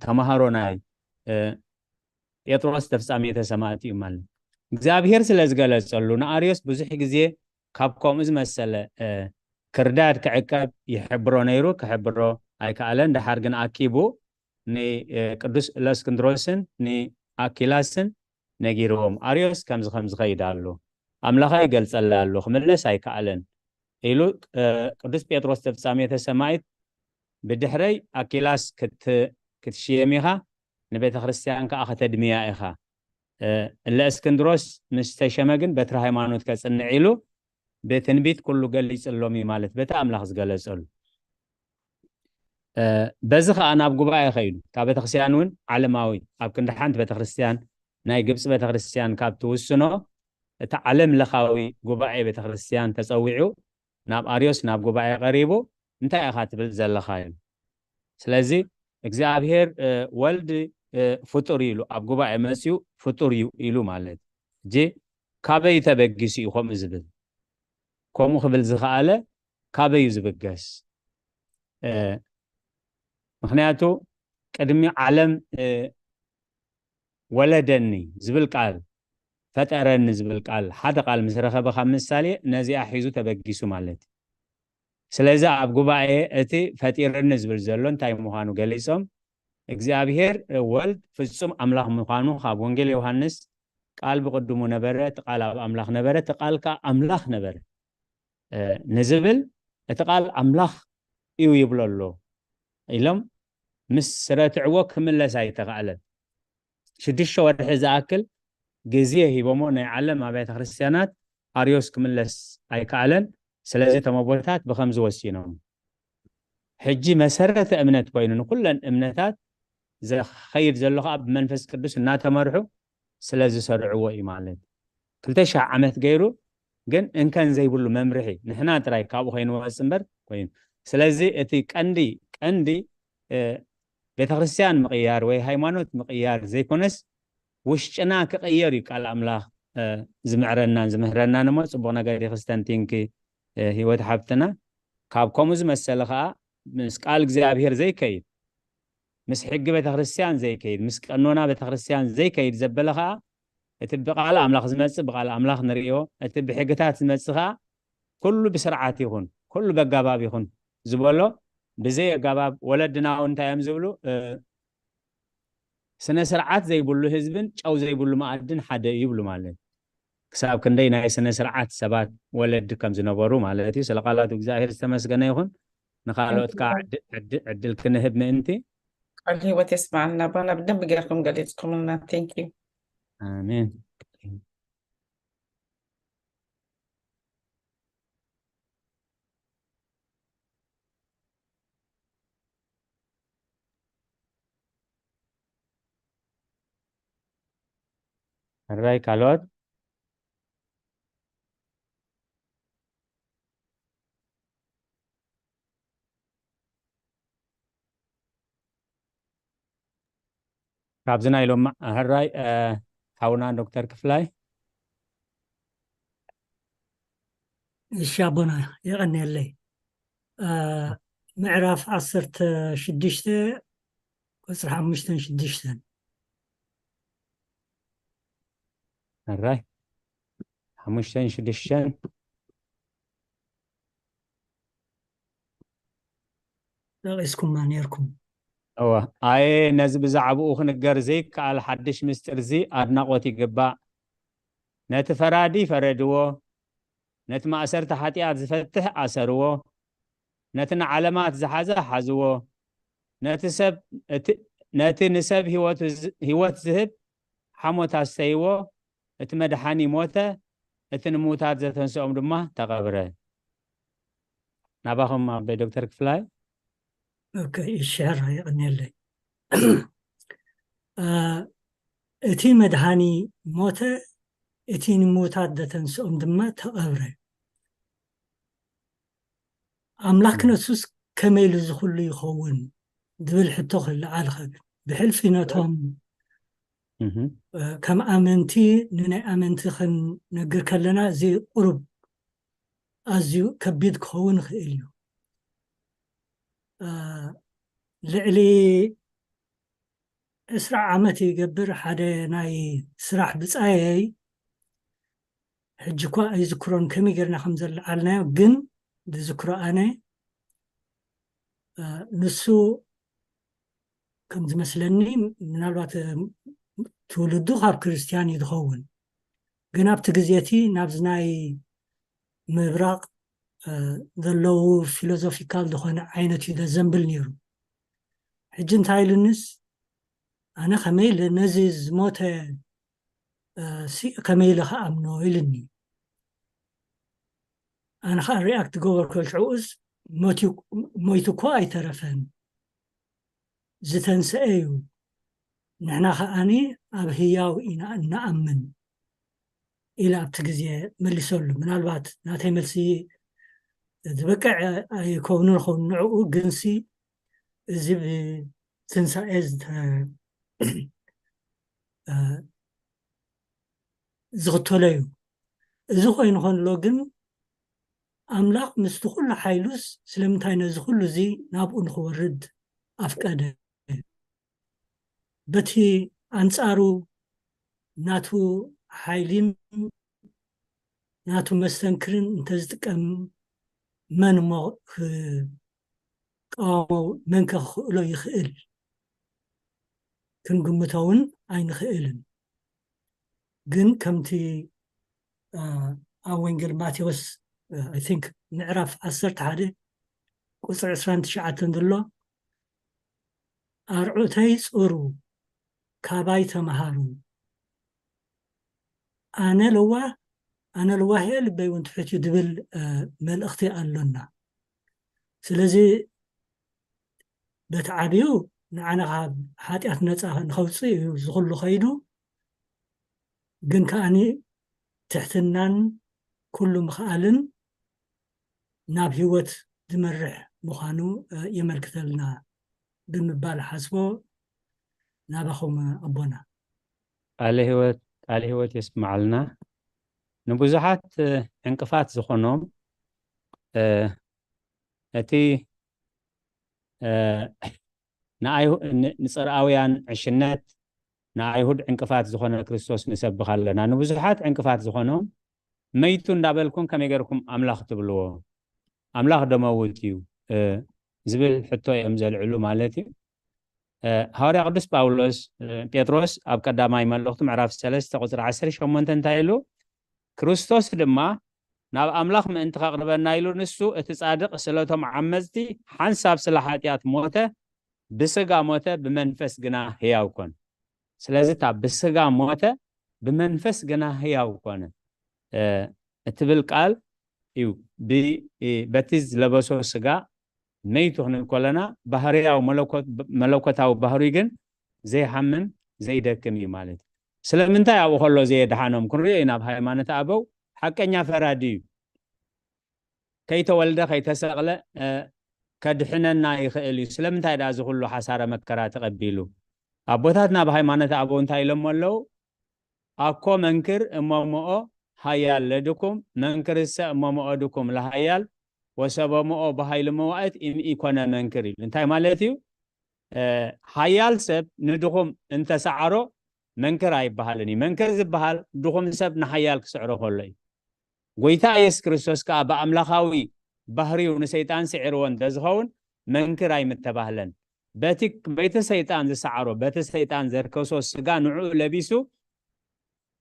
ተማሃሮ ናይ ጴጥሮስ ተፍጻሜተ ሰማዕት እዩ ማለት። እግዚኣብሔር ስለ ዝገለጸሉ ንኣርዮስ ብዙሕ ግዜ ካብ ከምኡ ዝመሰለ ክርዳድ ክዕቀብ ይሕብሮ ነይሩ፣ ክሕብሮ ኣይከኣለን። ደሓር ግን ኣኪቡ ንቅዱስ እለእስክንድሮስን ንኣኪላስን ነጊርዎም፣ ኣርዮስ ከምዚ ከም ዝኸይድ ኣሎ፣ ኣምላኻ ይገልጸላ ኣሎ፣ ክምለስ ኣይከኣለን ኢሉ ቅዱስ ጴጥሮስ ተፍጻሜተ ሰማዒት ብድሕረይ ኣኪላስ ክትሽየም ኢኻ፣ ንቤተ ክርስቲያን ከኣ ከተድምያ ኢኻ። እለ እስክንድሮስ ምስ ተሸመ ግን በትሪ ሃይማኖት ከጽንዕ ኢሉ ብትንቢት ኩሉ ገሊጽሎም እዩ ማለት በቲ ኣምላኽ ዝገለጸሉ። በዚ ከኣ ናብ ጉባኤ ኸይዱ። እታ ቤተክርስትያን እውን ዓለማዊ፣ ኣብ ክንዲ ሓንቲ ቤተክርስትያን ናይ ግብፂ ቤተክርስትያን ካብ ትውስኖ፣ እቲ ዓለም ለኻዊ ጉባኤ ቤተክርስትያን ተጸዊዑ ናብ ኣርዮስ ናብ ጉባኤ ቀሪቡ፣ እንታይ ኢኻ ትብል ዘለኻ ኢሉ። ስለዚ እግዚኣብሔር ወልድ ፍጡር ኢሉ ኣብ ጉባኤ መፅዩ ፍጡር እዩ ኢሉ ማለት። እጂ ካበይ ተበጊሱ እዩ ከምኡ ዝብል? ከምኡ ክብል ዝኸኣለ ካበይ እዩ ዝብገስ? ምክንያቱ ቅድሚ ዓለም ወለደኒ ዝብል ቃል፣ ፈጠረኒ ዝብል ቃል፣ ሓደ ቃል ምስ ረኸበ ካብ ምሳሌ ነዚኣ ሒዙ ተበጊሱ ማለት እዩ። ስለዚ ኣብ ጉባኤ እቲ ፈጢረኒ ዝብል ዘሎ እንታይ ምዃኑ ገሊጾም፣ እግዚኣብሔር ወልድ ፍጹም ኣምላኽ ምዃኑ ካብ ወንጌል ዮሃንስ፣ ቃል ብቕድሙ ነበረ፣ እቲ ቃል ኣብ ኣምላኽ ነበረ፣ እቲ ቃል ከኣ ኣምላኽ ነበረ ንዝብል፣ እቲ ቃል ኣምላኽ እዩ ይብሎ ኣሎ ኢሎም ምስ ረትዕዎ ክምለስ ኣይተኻእለን። ሽዱሽተ ወርሒ ዝኣክል ግዜ ሂቦሞ ናይ ዓለም ኣብያተ ክርስትያናት ኣርዮስ ክምለስ ኣይከኣለን። ስለዚ እቶም ኣቦታት ብኸምዚ ወሲኖም። ሕጂ መሰረተ እምነት ኮይኑ ንኩለን እምነታት ዝኸይድ ዘሎ ከዓ ብመንፈስ ቅዱስ እናተመርሑ ስለ ዝሰርዕዎ እዩ ማለት። ክልተ ሺሕ ዓመት ገይሩ ግን እንከን ዘይብሉ መምርሒ ንሕና ጥራይ ካብኡ ከይንወፅ እምበር ኮይኑ። ስለዚ እቲ ቀንዲ ቀንዲ ቤተክርስትያን ምቕያር ወይ ሃይማኖት ምቕያር ዘይኮነስ ውሽጥና ክቕየር እዩ ቃል ኣምላኽ ዝምዕረናን ዝምህረናን። እሞ ፅቡቕ ነገር እዩ ክስተንቲንኪ ህይወት ሓብትና። ካብ ከምኡ ዝመሰለ ከዓ ምስ ቃል እግዚኣብሔር ዘይከይድ፣ ምስ ሕጊ ቤተክርስትያን ዘይከይድ፣ ምስ ቀኖና ቤተክርስትያን ዘይከይድ ዘበለ ከዓ እቲ ብቃል ኣምላኽ ዝመፅእ ብቃል ኣምላኽ ንርእዮ፣ እቲ ብሕግታት ዝመፅእ ከዓ ኩሉ ብስርዓት ይኹን፣ ኩሉ በጋባብ ይኹን ዝበሎ ብዘይ ኣጋባብ ወለድና እውን እንታይ እዮም ዝብሉ? ስነ ስርዓት ዘይብሉ ህዝብን ጨው ዘይብሉ መኣድን ሓደ እዩ ይብሉ ማለት። ክሳብ ክንደይ ናይ ስነ ስርዓት ሰባት ወለዲ ከም ዝነበሩ ማለት እዩ። ስለ ቃላት እግዚኣብሔር ዝተመስገነ ይኹን። ንካልኦት ከዓ ዕድል ክንህብ ምእንቲ። ቃል ህይወት የስማዕልና ኣባና፣ ብደንብ ጌርኩም ገሊጽኩምልና። Thank you። ኣሜን። ሕራይ ካልኦት? ካብዚ ናይ ሎም ሕራይ ሓውና ዶክተር ክፍላይ። እሺ ኣቦና የቐንየለይ። ምዕራፍ ዓሰርተ ሽዱሽተ ቁፅሪ ሓሙሽተን ሽዱሽተን። ሕራይ ሓሙሽተን ሽዱሽተን። ጠቒስኩማ ነርኩም። እወ ኣየ ነዚ ብዛዕባኡ ክንገር ዘይከኣል ሓድሽ ምስጢር እዚ ኣድናቖት ይግባእ። ነቲ ፈራዲ ፈረድዎ፣ ነቲ ማእሰርቲ ሓጢኣት ዝፈትሕ ኣሰርዎ፣ ነቲ ንዓለማት ዝሓዘ ሓዝዎ፣ ነቲ ሰብ ነቲ ንሰብ ህይወት ዝህብ ሓሞት ኣስተይዎ፣ እቲ መድሓኒ ሞተ፣ እቲ ንምዉታት ዘተንስኦም ድማ ተቐብረ። ናባኹም ኣቦይ ዶክተር ክፍላይ። ኦኬ፣ እሺ፣ ሕራ የቐንየለይ። እ፣ እቲ መድሃኒ ሞተ፣ እቲ ንምዉታት ዘተንስኦም ድማ ተቐብረ። ኣምላኽ ክነሱስ ከመይ ኢሉ እዚ ኩሉ ይኸውን ዝብል ሕቶ ክለዓል ይኽእል። ብሕልፊ ነቶም፣ እህ፣ እ፣ ከም ኣመንቲ፣ ንናይ ኣመንቲ ክንነግር ከለና፣ እዚ ቁሩብ ኣዝዩ ከቢድ ክኸውን ይኽእል እዩ። እ፣ ልዕሊ ዕስራ ዓመት ይገብር ሓደ ናይ ስራሕ ብጻየይ፣ ሕጂ እኳ ኣይዝክሮን ከመይ ጌርና ከም ዘለዓልናዮ፣ ግን ዝዝክሮ ኣነ፣ እ፣ ንሱ ከም ዝመስለኒ፣ ምናልባት፣ እ፣ ትውልዱ ካብ ክርስትያን እዩ ዝኸውን፣ ግን ኣብቲ ግዜ እቲ ናብዚ ናይ ምብራቕ፣ እ፣ ዘለዉ ፊሎዞፊካል ዝኾነ ዓይነት እዩ ዘዘንብል ነይሩ። ሕጂ እንታይ ኢሉኒስ፣ ኣነ ከመይ ኢለ ነዚ ዝሞተ፣ እ፣ ሲ-፣ ከመይ ኢለ ክኣምኖ ኢሉኒ። ኣነ ኸዓ ሪኣክት ገበርኩ፣ ሽዑስ ሞትዩ-፣ ሞይቱ እኮ ኣይተረፈን፣ ዝተንስአ እዩ፣ ንሕና ከኣኒ ኣብ ህያው ኢና እንኣምን ኢለ ኣብቲ ግዜ መሊሰሉ። ምናልባት ናተይ መልሲ ዝበቅዕ ኣይከውንን ይኸውን ንዕኡ፣ ግንሲ እዚ ብትንሳኤ ዝተ-፣ እ፣ ዝኽተሎ እዩ። እዚ ኮይኑ ከሎ ግን ኣምላኽ ምስቲ ኩሉ ሓይሉስ ስለምንታይ ነዚ ኩሉ እዚ ናብኡ ንኽወርድ ኣፍቀደ? በቲ ኣንጻሩ ናቱ ሓይሊን ናቱ መስተንክርን እንተዝጥቀም መን እሞ ክቃወሞ፣ መን ከ ክኽእሎ ይኽእል? ክንግምቶ እውን ኣይንኽእልን። ግን ከምቲ፣ እ፣ ኣብ ወንጌል ማቴዎስ፣ እ፣ I think ምዕራፍ ዓሰርተ ሓደ ቁጽሪ ዕስራን ትሽዓተን ዘሎ፣ "ኣርዑተይ ጽሩ፣ ካባይ ተመሃሩ፣ ኣነ ለዋህ፣ ኣነ ለዋህ እየ፣ ልበይ እውን ትሑት እዩ" ዝብል፣ እ፣ መልእኽቲ ኣሎና። ስለዚ በቲ ዓብዩ ንዓና ካብ ሓጢኣት ነፃ ንኸውፅእ እዩ እዚ ኩሉ ከይዱ። ግን ከኣኒ ትሕትናን ኩሉ ምኽኣልን ናብ ህይወት ዝመርሕ ምዃኑ፣ እ፣ የመልክተልና ብምባል ሓስቦ ናባኹም ኣቦና። ቃለ ህይወት፣ ቃለ ህይወት የስምዓልና። ንብዙሓት፣ እ፣ ዕንቅፋት ዝኾኖም፣ እ፣ እቲ፣ እ፣ ንኣይሁ-፣ ን-፣ ንጽርኣውያን ዕሽነት፣ ንኣይሁድ ዕንቅፋት ዝኾነ ክርስቶስ ንሰብኽ ኣለና። ንብዙሓት ዕንቅፋት ዝኾኖም መይቱ እንዳበልኩም ከመይ ገርኩም ኣምላኽ ትብልዎ? ኣምላኽ ዶ መውት እዩ፣ እ፣ ዝብል ሕቶ እዮም ዘልዕሉ ማለት እዩ። እ፣ ሃዋርያ ቅዱስ ጳውሎስ፣ እ፣ ጴጥሮስ ኣብ ቀዳማይ መልእኽቱ ምዕራፍ ሰለስተ ቁጽሪ ዓሰርተ ሸሞንተ እንታይ ኢሉ? "ክርስቶስ ድማ ናብ ኣምላኽ ምእንቲ ከቕርበና ኢሉ ንሱ እቲ ጻድቕ ስለቶም ዓመጽቲ ሓንሳብ ስለ ሓጢኣት ሞተ፣ ብስጋ ሞተ፣ ብመንፈስ ግና ህያው ኮነ።" ስለዚ እታ "ብስጋ ሞተ፣ ብመንፈስ ግና ህያው ኮነ" እ፣ እትብል ቃል እዩ። ብ-፣ እ፣ በቲ ዝለበሶ ስጋ መይቱ ክንብል ከለና፣ ባህርያዊ መለኮት-፣ መለኮታዊ ባህሪ ግን ዘይሓምን ዘይደክም እዩ ማለት እዩ። ስለምንታይ ኣብኡ ከሎ ዘየድሓኖም ክንሪኦ ኢና። ኣብ ሃይማኖት ኣበው ሓቀኛ ፈራዲ እዩ። ከይተወልደ፣ ከይተሰቕለ፣ እ፣ ከድሕነና ይኽእል እዩ። ስለምንታይ ደኣ እዚ ኩሉ ሓሳረ መከራ ተቐቢሉ? ኣቦታትና ኣብ ሃይማኖት ኣበው እንታይ ኢሎሞ ኣለዉ? "ኣኮ መንክር እመ ሞኦ ኃያል ለድኩም፣ መንክርሰ እመ ሞኦ ድኩም ለኃያል፣ ወሰበ ሞኦ በኃይል መዋእት ኢም ኢኮነ መንክር" ኢሉ። እንታይ ማለት እዩ? እ፣ ሓያል ሰብ ንድኹም እንተሰዓሮ መንክር ኣይበሃልን እዩ። መንክር ዝበሃል ድኹም ሰብ ንሓያል ክስዕሮ ከሎ እዩ። ጎይታ ኢየሱስ ክርስቶስ ከኣ ብኣምላኻዊ ባህሪው ንሰይጣን ስዒርዎ እንተዝኸውን መንክር ኣይምተባህለን። በቲ፣ በቲ ሰይጣን ዝሰዓሮ፣ በቲ ሰይጣን ዘርከሶ ስጋ ንዕኡ ለቢሱ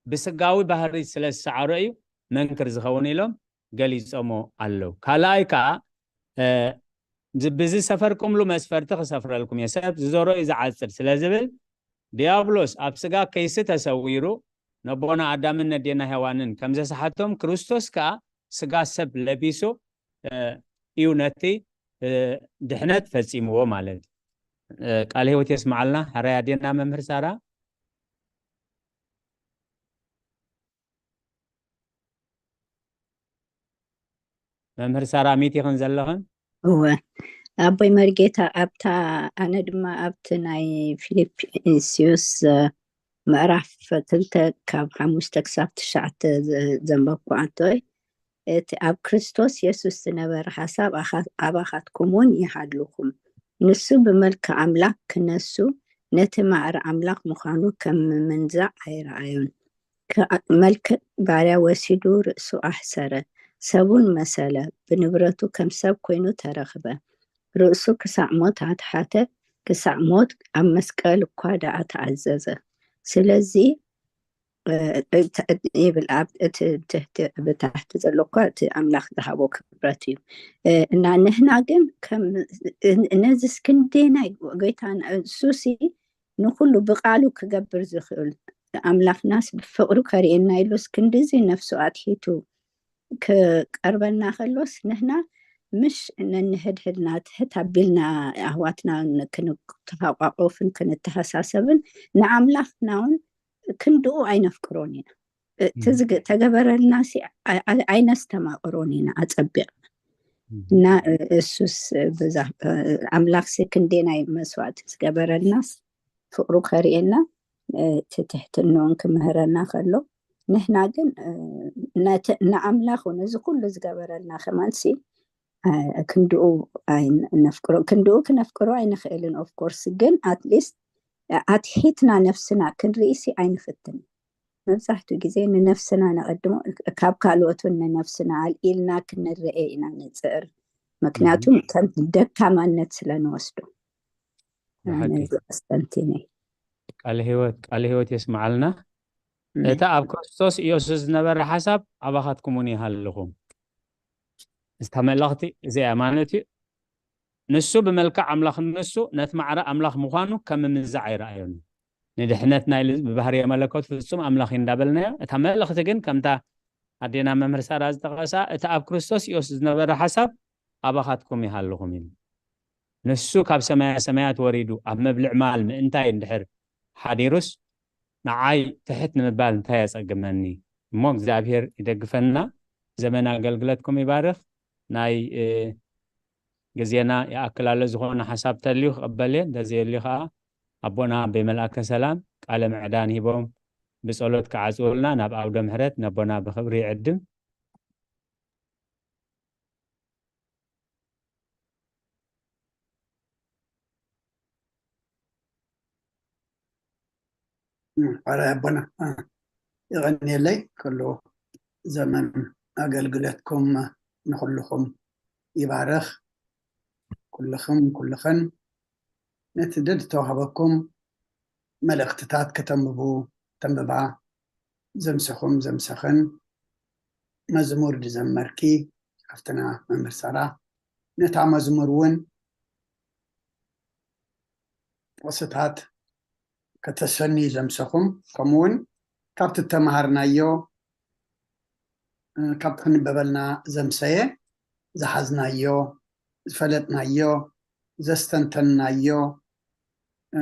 ብስጋዊ ባህሪ ስለ ዝሰዓሮ እዩ መንክር ዝኸውን ኢሎም ገሊጾሞ ኣለዉ። ካልኣይ ከኣ፣ እ፣ ዝ-፣ ብዝሰፈርኩምሉ መስፈርቲ ክሰፍረልኩም እየ፣ ሰብ ዝዘሮ እዩ ዝዓጽድ ስለ ዝብል፣ ዲያብሎስ ኣብ ስጋ ከይሲ ተሰዊሩ፣ ነቦና ኣዳምን ነዴና ሄዋንን ከም ዘስሓቶም፣ ክርስቶስ ከኣ ስጋ ሰብ ለቢሱ፣ እ፣ እዩ ነቲ፣ እ፣ ድሕነት ፈጺምዎ ማለት እዩ። እ፣ ቃለ ህይወት የስምዓልና። ሕራይ ኣዴና መምህር ሳራ። መምህር ሳራ፣ ሚት ኢኽን ዘለኽን? እወ፣ ኣቦይ መርጌታ፣ ኣብታ፣ ኣነ ድማ ኣብቲ ናይ ፊልጵስዩስ፣ እ፣ ምዕራፍ ክልተ ካብ ሓሙሽተ ክሳብ ትሽዓተ ዘ-፣ ዘንበብኩ ኣንቶይ፣ እቲ ኣብ ክርስቶስ የሱስ ዝነበረ ሓሳብ ኣኻ-፣ ኣባኻትኩም እውን ይሃልኹም። ንሱ ብመልክዕ ኣምላኽ ክነሱ፣ ነቲ ማዕረ ኣምላኽ ምዃኑ ከም ምምንዛዕ ኣይረኣዮን። ከ-፣ መልክዕ ባርያ ወሲዱ ርእሱ ኣሕሰረ፣ ሰብውን መሰለ፣ ብንብረቱ ከም ሰብ ኮይኑ ተረኽበ። ርእሱ ክሳዕ ሞት ኣትሓተ፣ ክሳዕ ሞት ኣብ መስቀል እኳ ደኣ ተኣዘዘ። ስለዚ፣ እ፣ እ፣ ይብል ኣብ እቲ ትሕቲ፣ ብታሕቲ ዘሎ እኳ እቲ ኣምላኽ ዝሃቦ ክብረት እዩ። እ፣ እና ንሕና ግን ከም፣ እ፣ ነዚ እስክንዴናይ ጎይታና እሱሲ ንኹሉ ብቃሉ ክገብር ዝኽእል ኣምላኽናስ ብፍቕሩ ከርእየና ኢሉስ ክንድዚ ነፍሱ ኣትሒቱ ክቀርበና ከሎስ ንሕና ምሽ ነንሕድሕድና ትሕት ኣቢልና ኣህዋትና ን-፣ ክንተሓቋቆፍን ክንተሓሳሰብን ንኣምላኽና እውን ክንድኡ ኣይነፍቅሮን ኢና። እ፣ እቲ እም። ዝግ-፣ ተገበረልና ሲ ኣይ-፣ ኣይ-፣ ኣይነስተማቕሮን ኢና ኣጸቢቕና። እም። እና፣ እ፣ እሱስ፣ እ፣ ብዛ-፣ እ፣ ኣምላኽሲ ክንደይ ናይ መስዋእቲ ዝገበረልናስ ፍቕሩ ከርእየና፣ እ፣ እቲ ትሕትንኡን ክምህረና ከሎ፣ ንሕና ግን፣ እ፣ ነቲ፣ ንኣምላኽ እውን እዚ ኩሉ ዝገበረልና ከማንሲ፣ እ፣ ክንድኡ ኣይን-፣ ነፍቅሮ፣ ክንድኡ ክነፍቅሮ ኣይንኽእልን። ኦፍ ኮርስ ግን ኣትሊስት ኣትሒትና ነፍስና ክንርእሲ ኣይንፍትን። መብዛሕትኡ ግዜ ንነፍስና ነቐድሞ፣ ካብ ካልኦት እውን ንነፍስና ኣልኢልና ክንረኤ ኢና ንጽዕር። ምክንያቱ እም። ከም ደካማነት ስለ ንወስዶ። ብሓቂ። ነዚ ኣስተንቲነ። ቃለ ህይወት፣ ቃለ ህይወት የስምዓልና። ኣሜን። እታ ኣብ ክርስቶስ ኢየሱስ ዝነበረ ሓሳብ ኣባኻትኩም እውን ይሃልኹም። እታ መልእኽቲ እዚኣ ማለት እዩ። ንሱ ብመልክዕ ኣምላኽ ንሱ ነቲ ማዕረ ኣምላኽ ምዃኑ ከም ምምንዛዕ ኣይረኣዮን። ንድሕነት ናይ ል-፣ ብባህርየ መለኮት ፍጹም ኣምላኽ እዩ እንዳበልናዮ። እታ መልእኽቲ ግን ከምታ ኣዴና መምህር ሳራ ዝጠቐሳ፣ እቲ ኣብ ክርስቶስ ኢየሱስ ዝነበረ ሓሳብ ኣባኻትኩም ይሃልኹም እዩ። ንሱ ካብ ሰማያ ሰማያት ወሪዱ ኣብ መብልዕ ማል ምእንታይ እንድሕር ሓዲሩስ፣ ንዓይ ትሕት ንምባል እንታይ የጸግመኒ? እሞ እግዚኣብሔር ይደግፈና፣ ዘመን ኣገልግለትኩም ይባርኽ። ናይ፣ እ፣ ግዜና ይኣክል ኣሎ። ዝኾነ ሓሳብ ተልዩ ክቕበል እየ፣ እንተዘየልዩ ኸዓ ኣቦና ኣቦይ መልኣከ ሰላም ቃለ ምዕዳን ሂቦም ብጸሎት ክዓጽውልና ናብ ኣውደ ምሕረት ነቦና ብኽብሪ ይዕድም። እ፣ ሕራይ ኣቦና፣ እ፣ የቐንየለይ። ኩሉ ዘመን ኣገልግሎትኩም ንኹልኹም ይባርኽ። ኩልኽም፣ ኩልኽን ነቲ ደድ ተዋህበኩም መልእኽትታት ከተንብቡ፣ ተንብባ፣ ዘምሰኹም፣ ዘምሰኽን፣ መዝሙር ዝዘመርኪ ሓፍትና መምህር ሳራ፣ ነታ መዝሙር እውን ጥቕስታት ከተሰንዩ ዘምሰኹም፣ ከምኡ እውን ካብቲ እተምሃርናዮ፣ እ፣ ካብቲ ክንበበልና ዘምሰየ፣ ዝሓዝናዮ፣ ዝፈለጥናዮ፣ ዘስተንተንናዮ፣ እ፣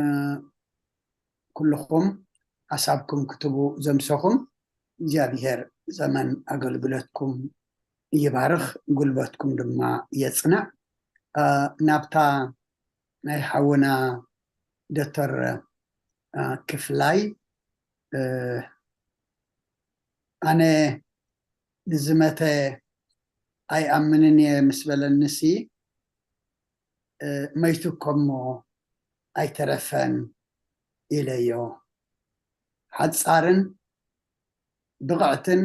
ኩልኹም ሓሳብኩም ክትቡ ዘምሰኹም፣ እግዚኣብሔር ዘመን ኣገልግሎትኩም ይባርኽ፣ ጉልበትኩም ድማ የጽንዕ። እ፣ ናብታ ናይ ሓውና ዶክተር፣ እ፣ ክፍላይ፣ እ፣ ኣነ ንዝመተ ኣይኣምንን እየ ምስ በለንሲ፣ እ፣ መይቱ እኮ እሞ ኣይተረፈን ኢለዮ። ሓጻርን ብቕዕትን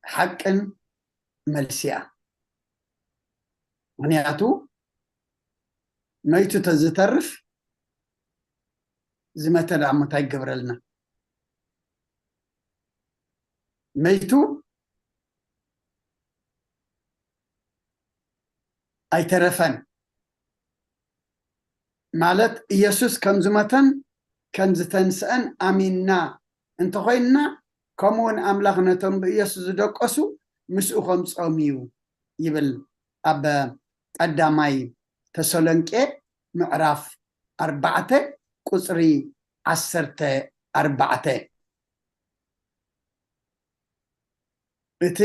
ሓቅን መልሲ እያ። ምኽንያቱ መይቱ ተዝተርፍ ዝመተ ደኣ እሞ እንታይ ይገብረልና? መይቱ ኣይተረፈን ማለት ኢየሱስ ከም ዝመተን ከም ዝተንስአን ኣሚንና እንተኾይንና፣ ከምኡ እውን ኣምላኽ ነቶም ብኢየሱስ ዝደቀሱ ምስኡ ከምጾም እዩ ይብል ኣብ ቀዳማይ ተሰሎንቄ ምዕራፍ ኣርባዕተ ቁጽሪ ዓሰርተ ኣርባዕተ። እቲ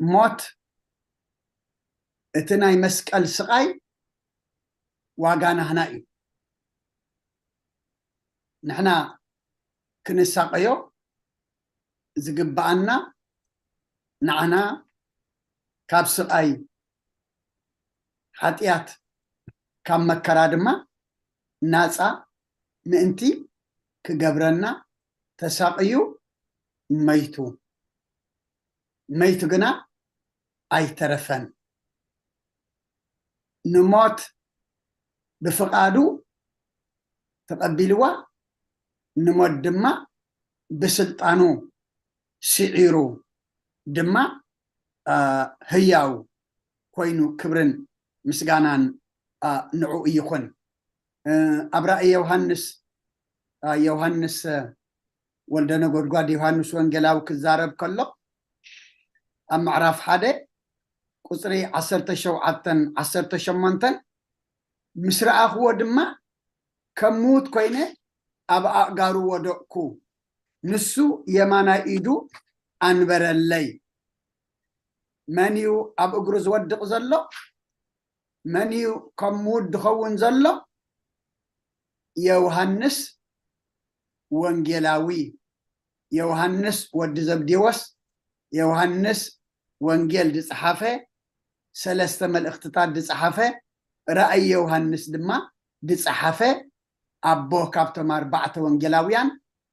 ሞት፣ እቲ ናይ መስቀል ስቓይ ዋጋ ናህና እዩ። ንሕና ክንሳቐዮ ዝግብኣና፣ ንዓና ካብ ስቓይ ሓጢኣት፣ ካብ መከራ ድማ ናጻ ምእንቲ ክገብረና ተሳቕዩ፣ መይቱ። መይቱ ግና ኣይተረፈን። ንሞት ብፍቓዱ ተቐቢልዋ፣ ንሞት ድማ ብስልጣኑ ስዒሩ ድማ፣ አ፣ ህያው ኮይኑ፣ ክብርን ምስጋናን፣ አ፣ ንዕኡ ይኹን። እ፣ ኣብ ራእይ ዮሃንስ፣ አ፣ ዮሃንስ፣ እ፣ ወልደ ነጎድጓድ ዮሃንስ ወንጌላዊ ክዛረብ ከሎ፣ ኣብ ምዕራፍ ሓደ ቁጽሪ ዓሰርተ ሸውዓተን ዓሰርተ ሸሞንተን፣ ምስ ረኣኽዎ ድማ ከም ምዉት ኮይነ ኣብ ኣእጋሩ ወደቕኩ። ንሱ የማናይ ኢዱ ኣንበረለይ። መን እዩ ኣብ እግሩ ዝወድቕ ዘሎ? መን እዩ ከም ምዉት ዝኸውን ዘሎ? ዮሃንስ ወንጌላዊ፣ ዮሃንስ ወዲ ዘብዴዎስ፣ ዮሃንስ ወንጌል ዝጸሓፈ፣ ሰለስተ መልእኽትታት ዝጸሓፈ፣ ራእይ ዮሃንስ ድማ ዝጸሓፈ፣ ኣቦ ካብቶም ኣርባዕተ ወንጌላውያን፣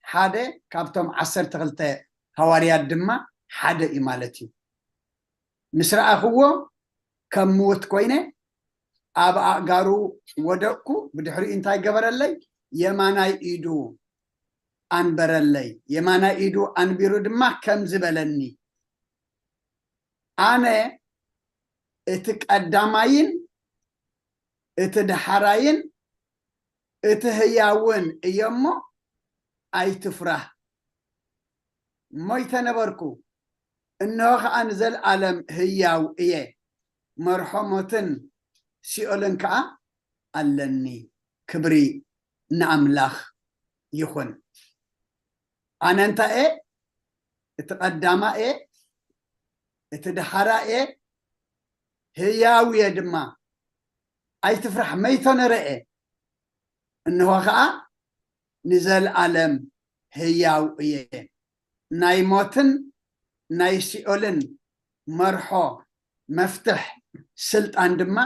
ሓደ ካብቶም ዓሰርተ ክልተ ሃዋርያት ድማ ሓደ እዩ ማለት እዩ። ምስ ረኣኽዎ ከም ምዉት ኮይነ ኣብ ኣእጋሩ ወደቕኩ። ብድሕሪኡ እንታይ ገበረለይ? የማናይ ኢዱ ኣንበረለይ። የማናይ ኢዱ ኣንቢሩ ድማ ከምዚ በለኒ፣ ኣነ እቲ ቀዳማይን እቲ ደሓራይን እቲ ህያውን እየ እሞ ኣይትፍራህ። ሞይተ ነበርኩ፣ እንሆ ኸኣ ንዘለኣለም ህያው እየ። መርሖ ሞትን ሲኦልን ከኣ ኣለኒ። ክብሪ ንኣምላኽ ይኹን። ኣነ እንታይ እየ? እቲ ቀዳማ እየ፣ እቲ ደሓራ እየ፣ ህያው እየ ድማ። ኣይትፍራሕ፣ መይቶ ነረ እየ፣ እንሆ ኸኣ ንዘለኣለም ህያው እየ። ናይ ሞትን ናይ ሲኦልን መርሖ፣ መፍትሕ፣ ስልጣን ድማ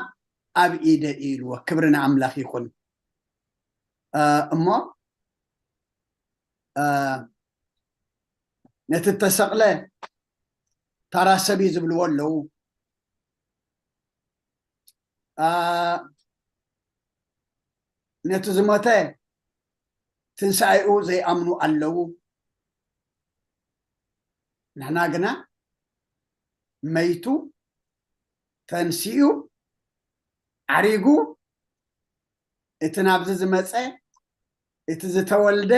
ኣብ ኢደ እዩ ኢልዎ። ክብሪ ንኣምላኽ ይኹን። እ፣ እሞ፣ እ፣ ነቲ እተሰቕለ ታራ ሰብ እዩ ዝብልዎ ኣለዉ። እ፣ ነቲ ዝሞተ ትንሳኤኡ ዘይኣምኑ ኣለዉ። ንሕና ግና መይቱ፣ ተንሲኡ፣ ዓሪጉ፣ እቲ ናብዚ ዝመጸ፣ እቲ ዝተወልደ፣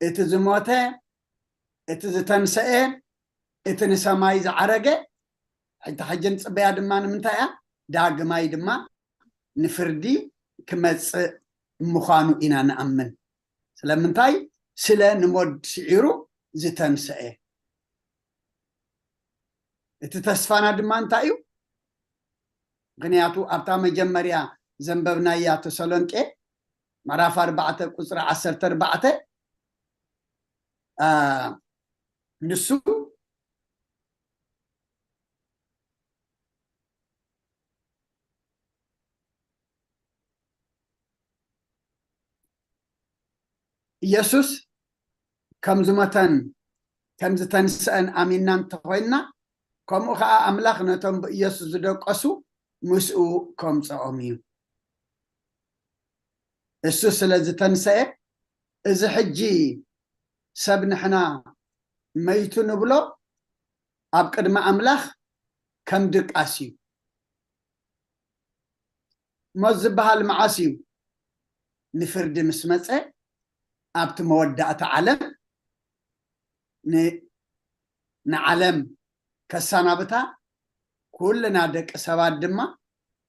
እቲ ዝሞተ፣ እቲ ዝተንሰኤ፣ እቲ ንሰማይ ዝዓረገ፣ ሕጂ ሕጂ ንጽበያ ድማ ንምንታይ እያ? ዳግማይ ድማ ንፍርዲ ክመጽእ ምዃኑ ኢና ንኣምን። ስለምንታይ? ስለ ንሞት ስዒሩ ዝተንሰኤ። እቲ ተስፋና ድማ እንታይ እዩ? ምኽንያቱ ኣብታ መጀመርያ ዘንበብናያ ተሰሎንቄ ምዕራፍ ኣርባዕተ ቁጽሪ ዓሰርተ ኣርባዕተ፣ አ፣ ንሱ ኢየሱስ ከም ዝሞተን ከም ዝተንስአን ኣሚንና እንተኾይንና፣ ከምኡ ኸዓ ኣምላኽ ነቶም ብኢየሱስ ዝደቀሱ ምስኡ ከምጽኦም እዩ። እሱ ስለ ዝተንስአ፣ እዚ ሕጂ ሰብ ንሕና መይቱ ንብሎ ኣብ ቅድሚ ኣምላኽ ከም ድቃስ እዩ። ሞት ዝበሃል መዓስ እዩ? ንፍርዲ ምስ መጸ ኣብቲ መወዳእታ ዓለም ንዓለም ከሳናብታ ኩልና ደቂ ሰባት ድማ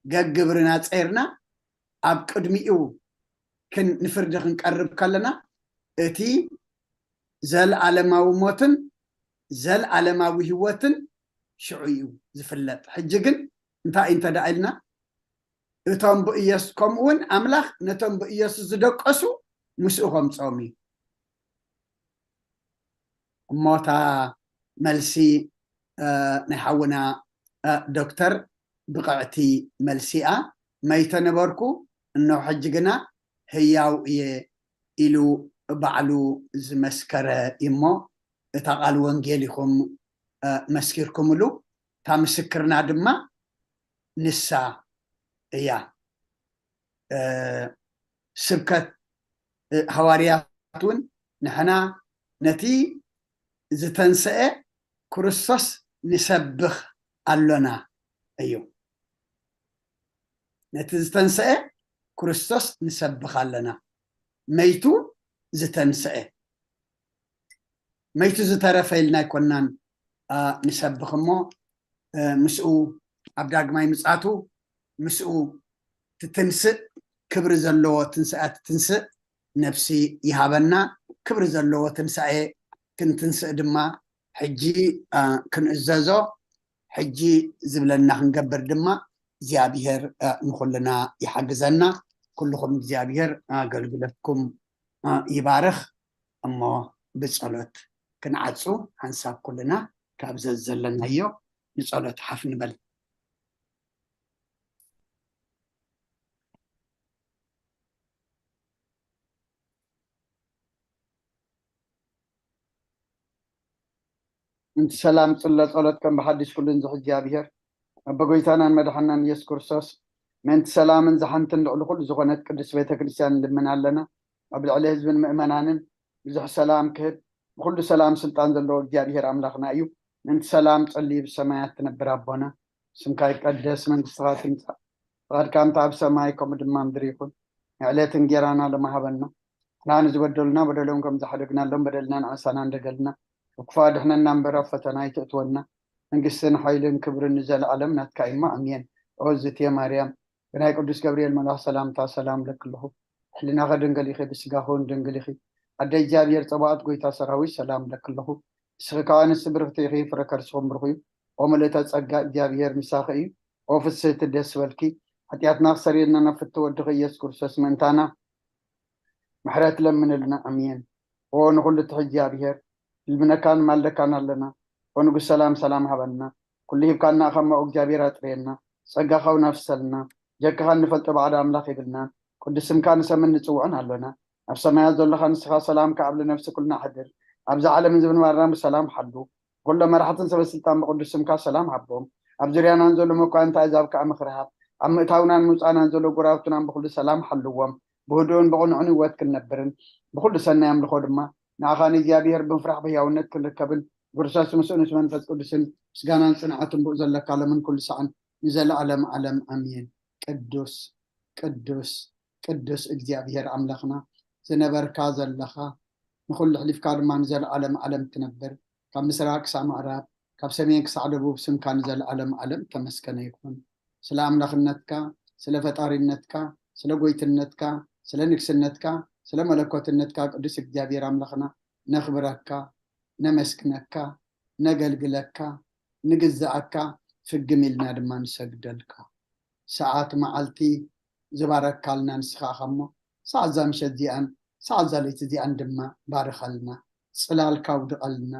ገግብርና ጸይርና ኣብ ቅድሚኡ ንፍርዲ ክንቀርብ ከለና እቲ ዘለዓለማዊ ሞትን ዘለዓለማዊ ህይወትን ሽዑ እዩ ዝፍለጥ። ሕጂ ግን እንታይ እንተ ደኣ ኢልና እቶም ብኢየሱስ ከምኡ እውን ኣምላኽ ነቶም ብኢየሱስ ዝደቀሱ ምስኡ ከምጾም እዩ። እሞታ መልሲ ናይ ሓውና ዶክተር ብቕዕቲ መልሲኣ መይተ ነበርኩ እነሆ ሕጂ ግና ህያው እየ ኢሉ ባዕሉ ዝመስከረ እሞ እታ ቃል ወንጌል ኢኹም መስኪርኩምሉ እታ ምስክርና ድማ ንሳ እያ። ስብከት ሃዋርያት እውን ንሕና ነቲ ዝተንስአ ክርስቶስ ንሰብኽ ኣሎና እዩ። ነቲ ዝተንስአ ክርስቶስ ንሰብኽ ኣለና። መይቱ ዝተንስአ መይቱ ዝተረፈ ኢልና ኣይኮናን ንሰብኽ እሞ ምስኡ ኣብ ዳግማይ ምጻቱ ምስኡ ትትንስእ ክብሪ ዘለዎ ትንስኣ ትትንስእ ነፍሲ ይሃበና። ክብሪ ዘለዎ ትንሳኤ ክንትንስእ ድማ ሕጂ ክንእዘዞ ሕጂ ዝብለና ክንገብር ድማ እግዚኣብሔር ንኹልና ይሓግዘና። ኩልኹም እግዚኣብሔር ኣገልግሎትኩም ይባርኽ። እሞ ብጸሎት ክንዓጹ ሓንሳብ ኩልና ካብ ዘዘለናዮ ንጸሎት ሓፍ ንበል። ምእንቲ ሰላም ጽለ ጸሎት ከም ብሓድሽ ኩሉ ንዝሕ እግዚኣብሔር ኣቦ ጎይታናን መድሓናን ኢየሱስ ክርስቶስ ምእንቲ ሰላምን ዝሓንትን ልዕሊ ኩሉ ዝኾነት ቅድስት ቤተ ክርስቲያን ንልምን ኣለና። ኣብ ልዕሊ ህዝብን ምእመናንን ብዙሕ ሰላም ክህብ ብኩሉ ሰላም ስልጣን ዘለዎ እግዚኣብሔር ኣምላኽና እዩ። ምእንቲ ሰላም ጸልዩ ብሰማያት ትነብር ኣቦና ስምካ ይቀደስ መንግስትኻ ትምጻእ ፍቓድካ ምታ ኣብ ሰማይ ከምኡ ድማ ምድሪ ይኹን። ዕለት እንጌራና ለማሃበና ንዓና ንዝበደሉና በደሎም ከም ዝሓደግናሎም በደልና ንዓሳና እንደገልና ክፉእ ኣድሕነና እምበር ኣብ ፈተና ኣይትእትወና መንግስትን ሓይልን ክብርን ንዘለኣለም ናትካ እማ ኣሜን። ኦ ዝትየ ማርያም ብናይ ቅዱስ ገብርኤል መልኣኽ ሰላምታ ሰላም ለክልኹ ሕልናኸ ድንግል ኢኺ ብስጋኹ እውን ድንግል ኢኺ ኣደ እግዚኣብሔር ጸባኦት ጎይታ ሰራዊት ሰላም ለክልኹ ንስኺ ከዓ ንስ ብርኽቲ ኢኺ ፍረ ከርስኹም ብርኽ እዩ። ኦ ምልእተ ጸጋ እግዚኣብሔር ምሳኺ እዩ። ኦ ፍስህቲ ደስ በልኪ ሓጢኣትና ክሰርየልና ናብ ፍቲ ወድኺ ኢየሱስ ክርስቶስ ምእንታና ምሕረት ለምንልና ኣሜን። ኦ ንኹሉ ትሕጂ ኣብሄር ልምነካን ማልደካን ኣለና። ኦ ንጉስ ሰላም ሰላም ሃበና። ኩሉ ሂብካና እኸሞ እግዚኣብሔር ኣጥርየና። ጸጋኻ እውን ኣፍሰልና። ጀካኻ እንፈልጦ ባዕዳ ኣምላኽ የብልናን። ቅዱስ ስምካ ንሰምን ንጽውዕን ኣሎና። ኣብ ሰማያት ዘለኻ ንስኻ ሰላም ከኣብ ንነፍሲ ኩልና ኣሕድር። ኣብዛ ዓለም ዝብንባርና ብሰላም ሓሉ። ኩሎም መራሕትን ሰበ ስልጣን ብቅዱስ ስምካ ሰላም ሃቦም። ኣብ ዙርያናን ዘሎ መኳንንቲ ኣሕዛብ ከኣ ምኽሪ ሃብ። ኣብ ምእታውናን ምውጻእናን ዘሎ ጎራብቱናን ብኹሉ ሰላም ሓልዎም። ብህዱእን ብቕኑዕን ህይወት ክንነብርን ብኹሉ ሰናይ ኣምልኾ ድማ ንኣኻ ንእግዚኣብሔር ብምፍራሕ ብህያውነት ክንርከብን ብክርስቶስ ምስኡ ምስ መንፈስ ቅዱስን ምስጋናን ጽንዓትን ብኡ ዘለካ ሎምን ኩሉ ሰዓን ንዘለኣለም ዓለም ኣሜን። ቅዱስ ቅዱስ ቅዱስ እግዚኣብሔር ኣምላኽና ዝነበርካ ዘለኻ ንኹሉ ኣሕሊፍካ ድማ ንዘለኣለም ዓለም ትነብር ካብ ምስራቅ ክሳብ ምዕራብ ካብ ሰሜን ክሳዕ ደቡብ ስምካ ንዘለኣለም ዓለም ተመስገነ ይኹን። ስለ ኣምላኽነትካ ስለ ፈጣሪነትካ ስለ ጎይትነትካ ስለ ንግስነትካ ስለ መለኮትነትካ ቅዱስ እግዚኣብሔር ኣምላኽና ነኽብረካ ነመስግነካ ነገልግለካ ንግዛኣካ ፍግም ኢልና ድማ ንሰግደልካ። ሰዓት መዓልቲ ዝባረካልና ንስኻ ኢኻ እሞ ሰዓት እዛ ምሸት እዚኣን ሰዓት እዛ ለይቲ እዚኣን ድማ ባርኸልና፣ ጽላልካ ኣውድቐልና፣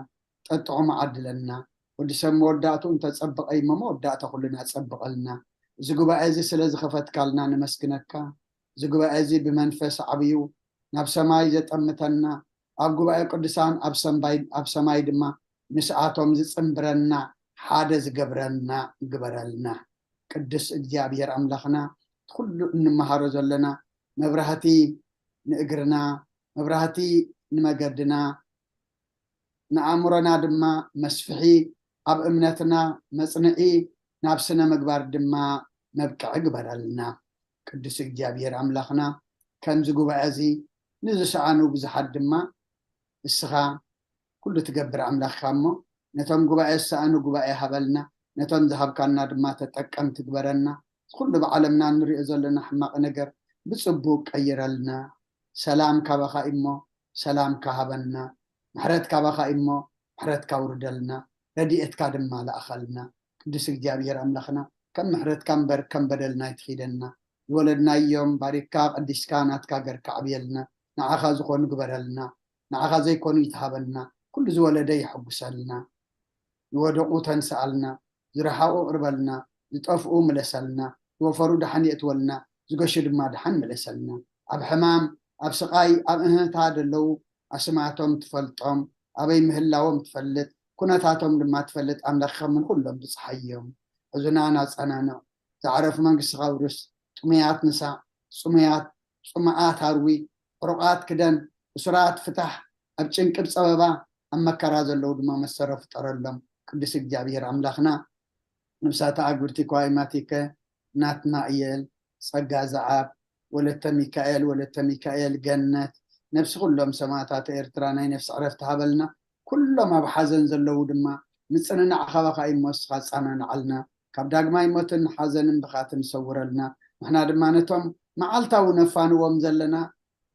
ጠጥዖም ዓድለልና። ወዲ ሰብ መወዳእትኡ እንተጸበቐ እዩ እሞ መወዳእታ ኩልና ጸብቐልና። እዚ ጉባኤ እዚ ስለ ዝኸፈትካልና ነመስግነካ። እዚ ጉባኤ እዚ ብመንፈስ ዓብዩ ናብ ሰማይ ዘጠምተና ኣብ ጉባኤ ቅዱሳን ኣብ ሰማይ ድማ ምስኣቶም ዝጽንብረና ሓደ ዝገብረና ግበረልና። ቅዱስ እግዚኣብሔር ኣምላኽና ኩሉ እንመሃሮ ዘለና መብራህቲ ንእግርና መብራህቲ ንመገድና ንኣእምሮና ድማ መስፍሒ ኣብ እምነትና መጽንዒ ናብ ስነ ምግባር ድማ መብቅዒ ግበረልና። ቅዱስ እግዚኣብሔር ኣምላኽና ከምዚ ጉባኤ እዚ ንዝሰኣኑ ብዙሓት ድማ እስኻ ኩሉ ትገብር ኣምላኽ ኢኻ እሞ፣ ነቶም ጉባኤ ዝሰኣኑ ጉባኤ ሃበልና፣ ነቶም ዝሃብካና ድማ ተጠቀምቲ ግበረና። ኩሉ ብዓለምና እንሪኦ ዘለና ሕማቕ ነገር ብጽቡቕ ቀይረልና። ሰላም ካባኻ እሞ፣ ሰላም ካሃበና፣ ምሕረት ካባኻ እሞ፣ ምሕረት ካውርደልና፣ ረድኤትካ ድማ ለኣኸልና። ቅዱስ እግዚኣብሔር ኣምላኽና፣ ከም ምሕረትካ እምበር ከም በደልና ኣይትኺደና። ዝወለድናዮም ባሪክካ ቀዲስካ ናትካ ገርካ ዕብየልና። ንዓኻ ዝኾኑ ግበረልና። ንዓኻ ዘይኮኑ ይትሃበልና። ኩሉ ዝወለደ ይሐጉሰልና። ዝወደቑ ተንስኣልና። ዝረሓቑ ቅርበልና። ዝጠፍኡ ምለሰልና። ዝወፈሩ ደሓን የእትወልና። ዝገሹ ድማ ደሓን ምለሰልና። ኣብ ሕማም ኣብ ስቓይ ኣብ እህታ ዘለዉ ኣስማቶም ትፈልጦም፣ ኣበይ ምህላዎም ትፈልጥ፣ ኩነታቶም ድማ ትፈልጥ ኣምላኽ ከም ንኹሎም ብጽሓዮም። ሕዙናን ኣጸናንዕ። ዝዓረፉ መንግስትኻ ውርስ። ጥሙያት ንሳእ። ጽሙያት ጽሙኣት ኣርዊ። ዕሩቓት ክደን። እሱራት ፍታሕ። ኣብ ጭንቂ ብጸበባ ኣብ መከራ ዘለዉ ድማ መሰረ ፍጠረሎም። ቅዱስ እግዚኣብሔር ኣምላኽና ነብሳት ኣዕግብቲ ከዋይማቲከ ናትናእየል ጸጋ ዘዓብ ወለተ ሚካኤል ወለተ ሚካኤል ገነት ነብሲ ኩሎም ሰማእታት ኤርትራ ናይ ነፍሲ ዕረፍቲ ሃበልና። ኩሎም ኣብ ሓዘን ዘለዉ ድማ ምጽንናዕ ካባኻ እዩ እሞ እስኻ ጻናንዓልና። ካብ ዳግማይ ሞትን ሓዘንን ብኻትን ሰውረልና። ንሕና ድማ ነቶም መዓልታዊ ነፋንዎም ዘለና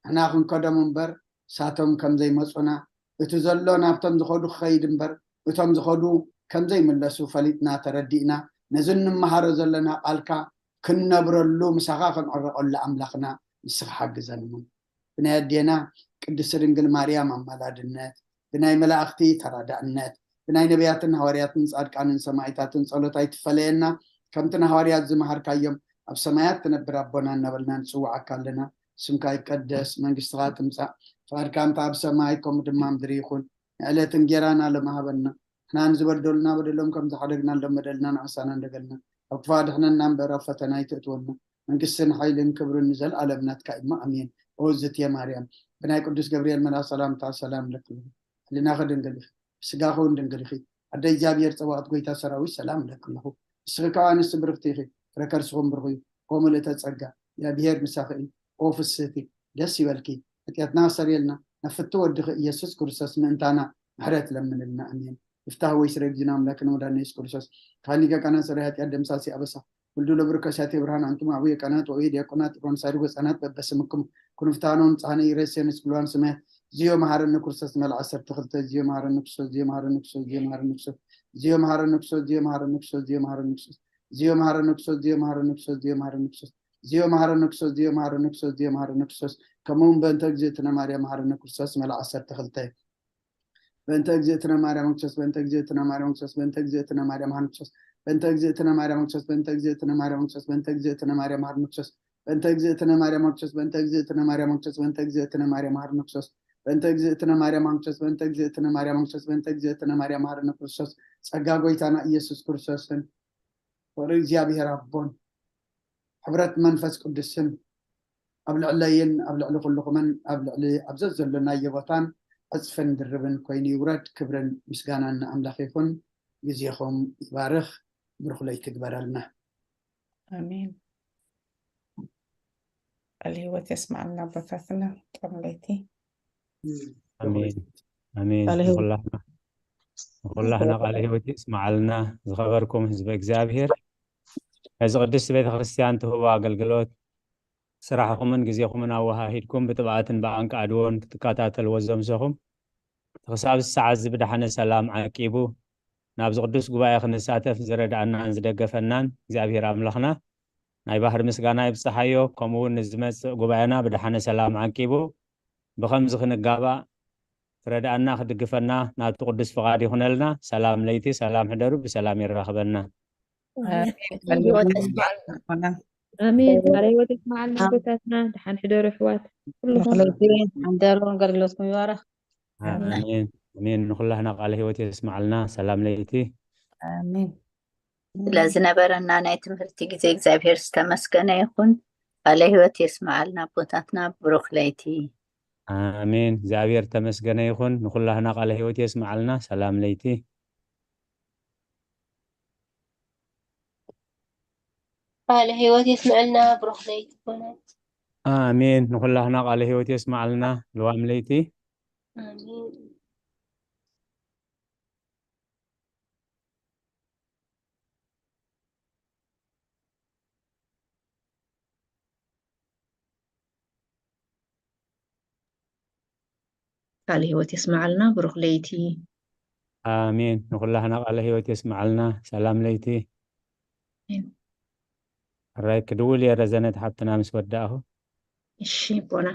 ንሕና ክንከዶም እምበር ሳቶም ከም ዘይመጹና፣ እቲ ዘሎ ናብቶም ዝኸዱ ክኸይድ እምበር እቶም ዝኸዱ ከም ዘይምለሱ ፈሊጥና ተረዲእና፣ ነዚ እንመሃሮ ዘለና ቃልካ ክንነብረሉ ምሳኻ ክንዕረቐሉ ኣምላኽና ንስኻ ሓግዘና። ብናይ ኣዴና ቅድስቲ ድንግል ማርያም ኣማላድነት፣ ብናይ መላእኽቲ ተራዳእነት፣ ብናይ ነቢያትን ሃዋርያትን ጻድቃንን ሰማዒታትን ጸሎት ኣይትፈለየና። ከምቲ ንሃዋርያት ዝመሃርካዮም ኣብ ሰማያት ትነብር ኣቦና እናበልና ንጽውዓካ ኣለና። ስምካ ይቀደስ፣ መንግስትኻ ትምጻእ፣ ፍቓድካ እንተ ኣብ ሰማይ ከምኡ ድማ ምድሪ ይኹን። ንዕለት እንጌራና ሎም ሃበና። ንሕና ንዝበደሉና በደሎም ከም ዝሓደግናሎም በደልና ንኣሳና እንደገልና። ኣብ ክፋ ድሕነና እምበር ኣብ ፈተና ኣይትእትወና። መንግስትን ሓይልን ክብርን ንዘለኣለም ናትካ እሞ ኣሜን። ኦ ዝትየ ማርያም ብናይ ቅዱስ ገብርኤል መልኣኽ ሰላምታ ሰላም ለኪ። ህሊናኺ ድንግል ኢኺ፣ ስጋኺ እውን ድንግል ኢኺ። ኣደ እግዚኣብሔር ጸባኦት ጎይታ ሰራዊት ሰላም እለኪ ኣለኹ። ንስኺ ካብ ኣንስቲ ብርኽቲ ኢኺ፣ ፍረ ከርስኹም ብሩኽ እዩ። ኦ ምልእተ ጸጋ እግዚኣብሔር ምሳኺ እዩ። ኦ ፍስህቲ ደስ ይበልኪ፣ ኃጢኣትና ኣሰርየልና፣ ናብ ፍቲ ወድኺ ኢየሱስ ክርስቶስ ምእንታና ምሕረት ለምንልና። ኣሜን። ይፍታህ ወይ ስረ ጊዜና ኣምላክና ወዳና ኢየሱስ ክርስቶስ ካህን ሊቀ ካህናት ሰራይ ኃጢኣት ደምሳሲ ኣበሳ ወልዱ ለብርከ ሳቴ ብርሃን ኣንቱም ኣቡየ ካህናት ወአቡየ ዲያቆናት ሮን ሳድጎ ህፃናት በበስምኩም ኩንፍታኖ ንጻህነ ይረሴ ንስግሏን ስማያት ዚዮ መሐረነ ክርስቶስ መልዓ ዓሰርተ ክልተ ዚዮ መሐረነ ክርስቶስ ዚዮ መሐረነ ክርስቶስ ዚዮ መሐረነ ክርስቶስ ዚዮ መሐረነ ክርስቶስ ዚዮ መሐረነ ክርስቶስ ዚዮ መሐረነ ክርስቶስ ዚዮ መሐረነ ክርስቶስ ዚዮ መሐረነ ክርስቶስ ዚዮ መሐረነ ክርስቶስ ዚዮ መሐረነ ክርስቶስ ዚዮ መሐረነ ክርስቶስ ከምኡ እውን በእንተ እግዝእትነ ማርያም መሐረነ ክርስቶስ መልዓ ዓሰርተ ክልተ በእንተ እግዝእትነ ማርያም ክርስቶስ በእንተ እግዝእትነ ማርያም ክርስቶስ በእንተ እግዝእትነ ማርያም ሃን ክርስቶስ በእንተ እግዝእትነ ማርያም ክርስቶስ በእንተ እግዝእትነ ማርያም ክርስቶስ በእንተ እግዝእትነ ማርያም ሃን ክርስቶስ በእንተ እግዝእትነ ማርያም ክርስቶስ በእንተ እግዝእትነ ማርያም ክርስቶስ በእንተ እግዝእትነ ማርያም ሃን ክርስቶስ በእንተ እግዝእትነ ማርያም ክርስቶስ በእንተ እግዝእትነ ማርያም ክርስቶስ በእንተ እግዝእትነ ማርያም ሃን ክርስቶስ ጸጋ ጎይታና ኢየሱስ ክርስቶስን ፍቕሪ እግዚኣብሔር ኣቦን ሕብረት መንፈስ ቅዱስን ኣብ ልዕለይን ኣብ ልዕሊ ኩልኹምን ኣብ ልዕሊ ኣብ ዘዘሎናዮ ቦታን ዕፅፍን ድርብን ኮይኑ ይውረድ። ክብርን ምስጋናን ንኣምላኽ ይኹን። ግዜኹም ይባርኽ። ብሩኽ ለይቲ ግበረልና። ኣሜን። ቃል ህይወት የስማዕልና ኣቦታትና። ጥዑም ለይቲ። ኣሜን ኣሜን። ቃለ ህይወት። ንኹላህና ንኹላህና ቃለ ህይወት ይስማዓልና። ዝኸበርኩም ህዝበ እግዚኣብሔር፣ ነዚ ቅድስቲ ቤተ ክርስቲያን ትህቦ ኣገልግሎት ስራሕኹምን ግዜኹምን ኣወሃሂድኩም ብጥብኣትን ብኣንቃዕድዎን ክትከታተልዎ ዘምሰኹም፣ እቲ ክሳብ ሰዓት እዚ ብደሓነ ሰላም ዓቂቡ ናብዚ ቅዱስ ጉባኤ ክንሳተፍ ዝረድኣናን ዝደገፈናን እግዚኣብሔር ኣምላኽና ናይ ባህሪ ምስጋና ይብጽሓዮ። ከምኡ እውን ንዝመጽእ ጉባኤና ብደሓነ ሰላም ዓቂቡ ብኸምዚ ክንጋባእ ክረድኣና ክድግፈና ናቱ ቅዱስ ፍቓድ ይኹነልና። ሰላም ለይቲ፣ ሰላም ሕደሩ፣ ብሰላም የራኽበና። ኣሜን። ቃለ ህይወት የስማዓልና ኣቦታትና። ደሓን ሕደሩ ኣሕዋት ኩልኹም። ሓንደሩ ኣገልግሎትኩም ይባረኽ። ኣሜን ኣሜን። ንኹላህና ቃለ ህይወት የስማዓልና። ሰላም ለይቲ። ኣሜን። ስለ ዝነበረና ናይ ትምህርቲ ግዜ እግዚኣብሔር ዝተመስገነ ይኹን። ቃለ ህይወት የስማዓልና ኣቦታትና። ብሩኽ ለይቲ። ኣሜን። እግዚኣብሔር ተመስገነ ይኹን። ንኹላህና ቃለ ህይወት የስማዓልና። ሰላም ለይቲ። ቃለ ህይወት የስመዐልና። ብሩኽ ለይቲ ኮነት። ኣሜን። ንኹላህና ቃለ ህይወት የስማዓልና። ልዋም ለይቲ። ኣሜን። ቃለ ህይወት የስማዓልና። ብሩኽ ለይቲ። ኣሜን። ንኹላህና ቃለ ህይወት የስማዓልና። ሰላም ለይቲ። ኣሜን። ሕራይ ክድውል እየ ረዘነት ሓብትና ምስ ወዳእኹ። እሺ ኣቦና።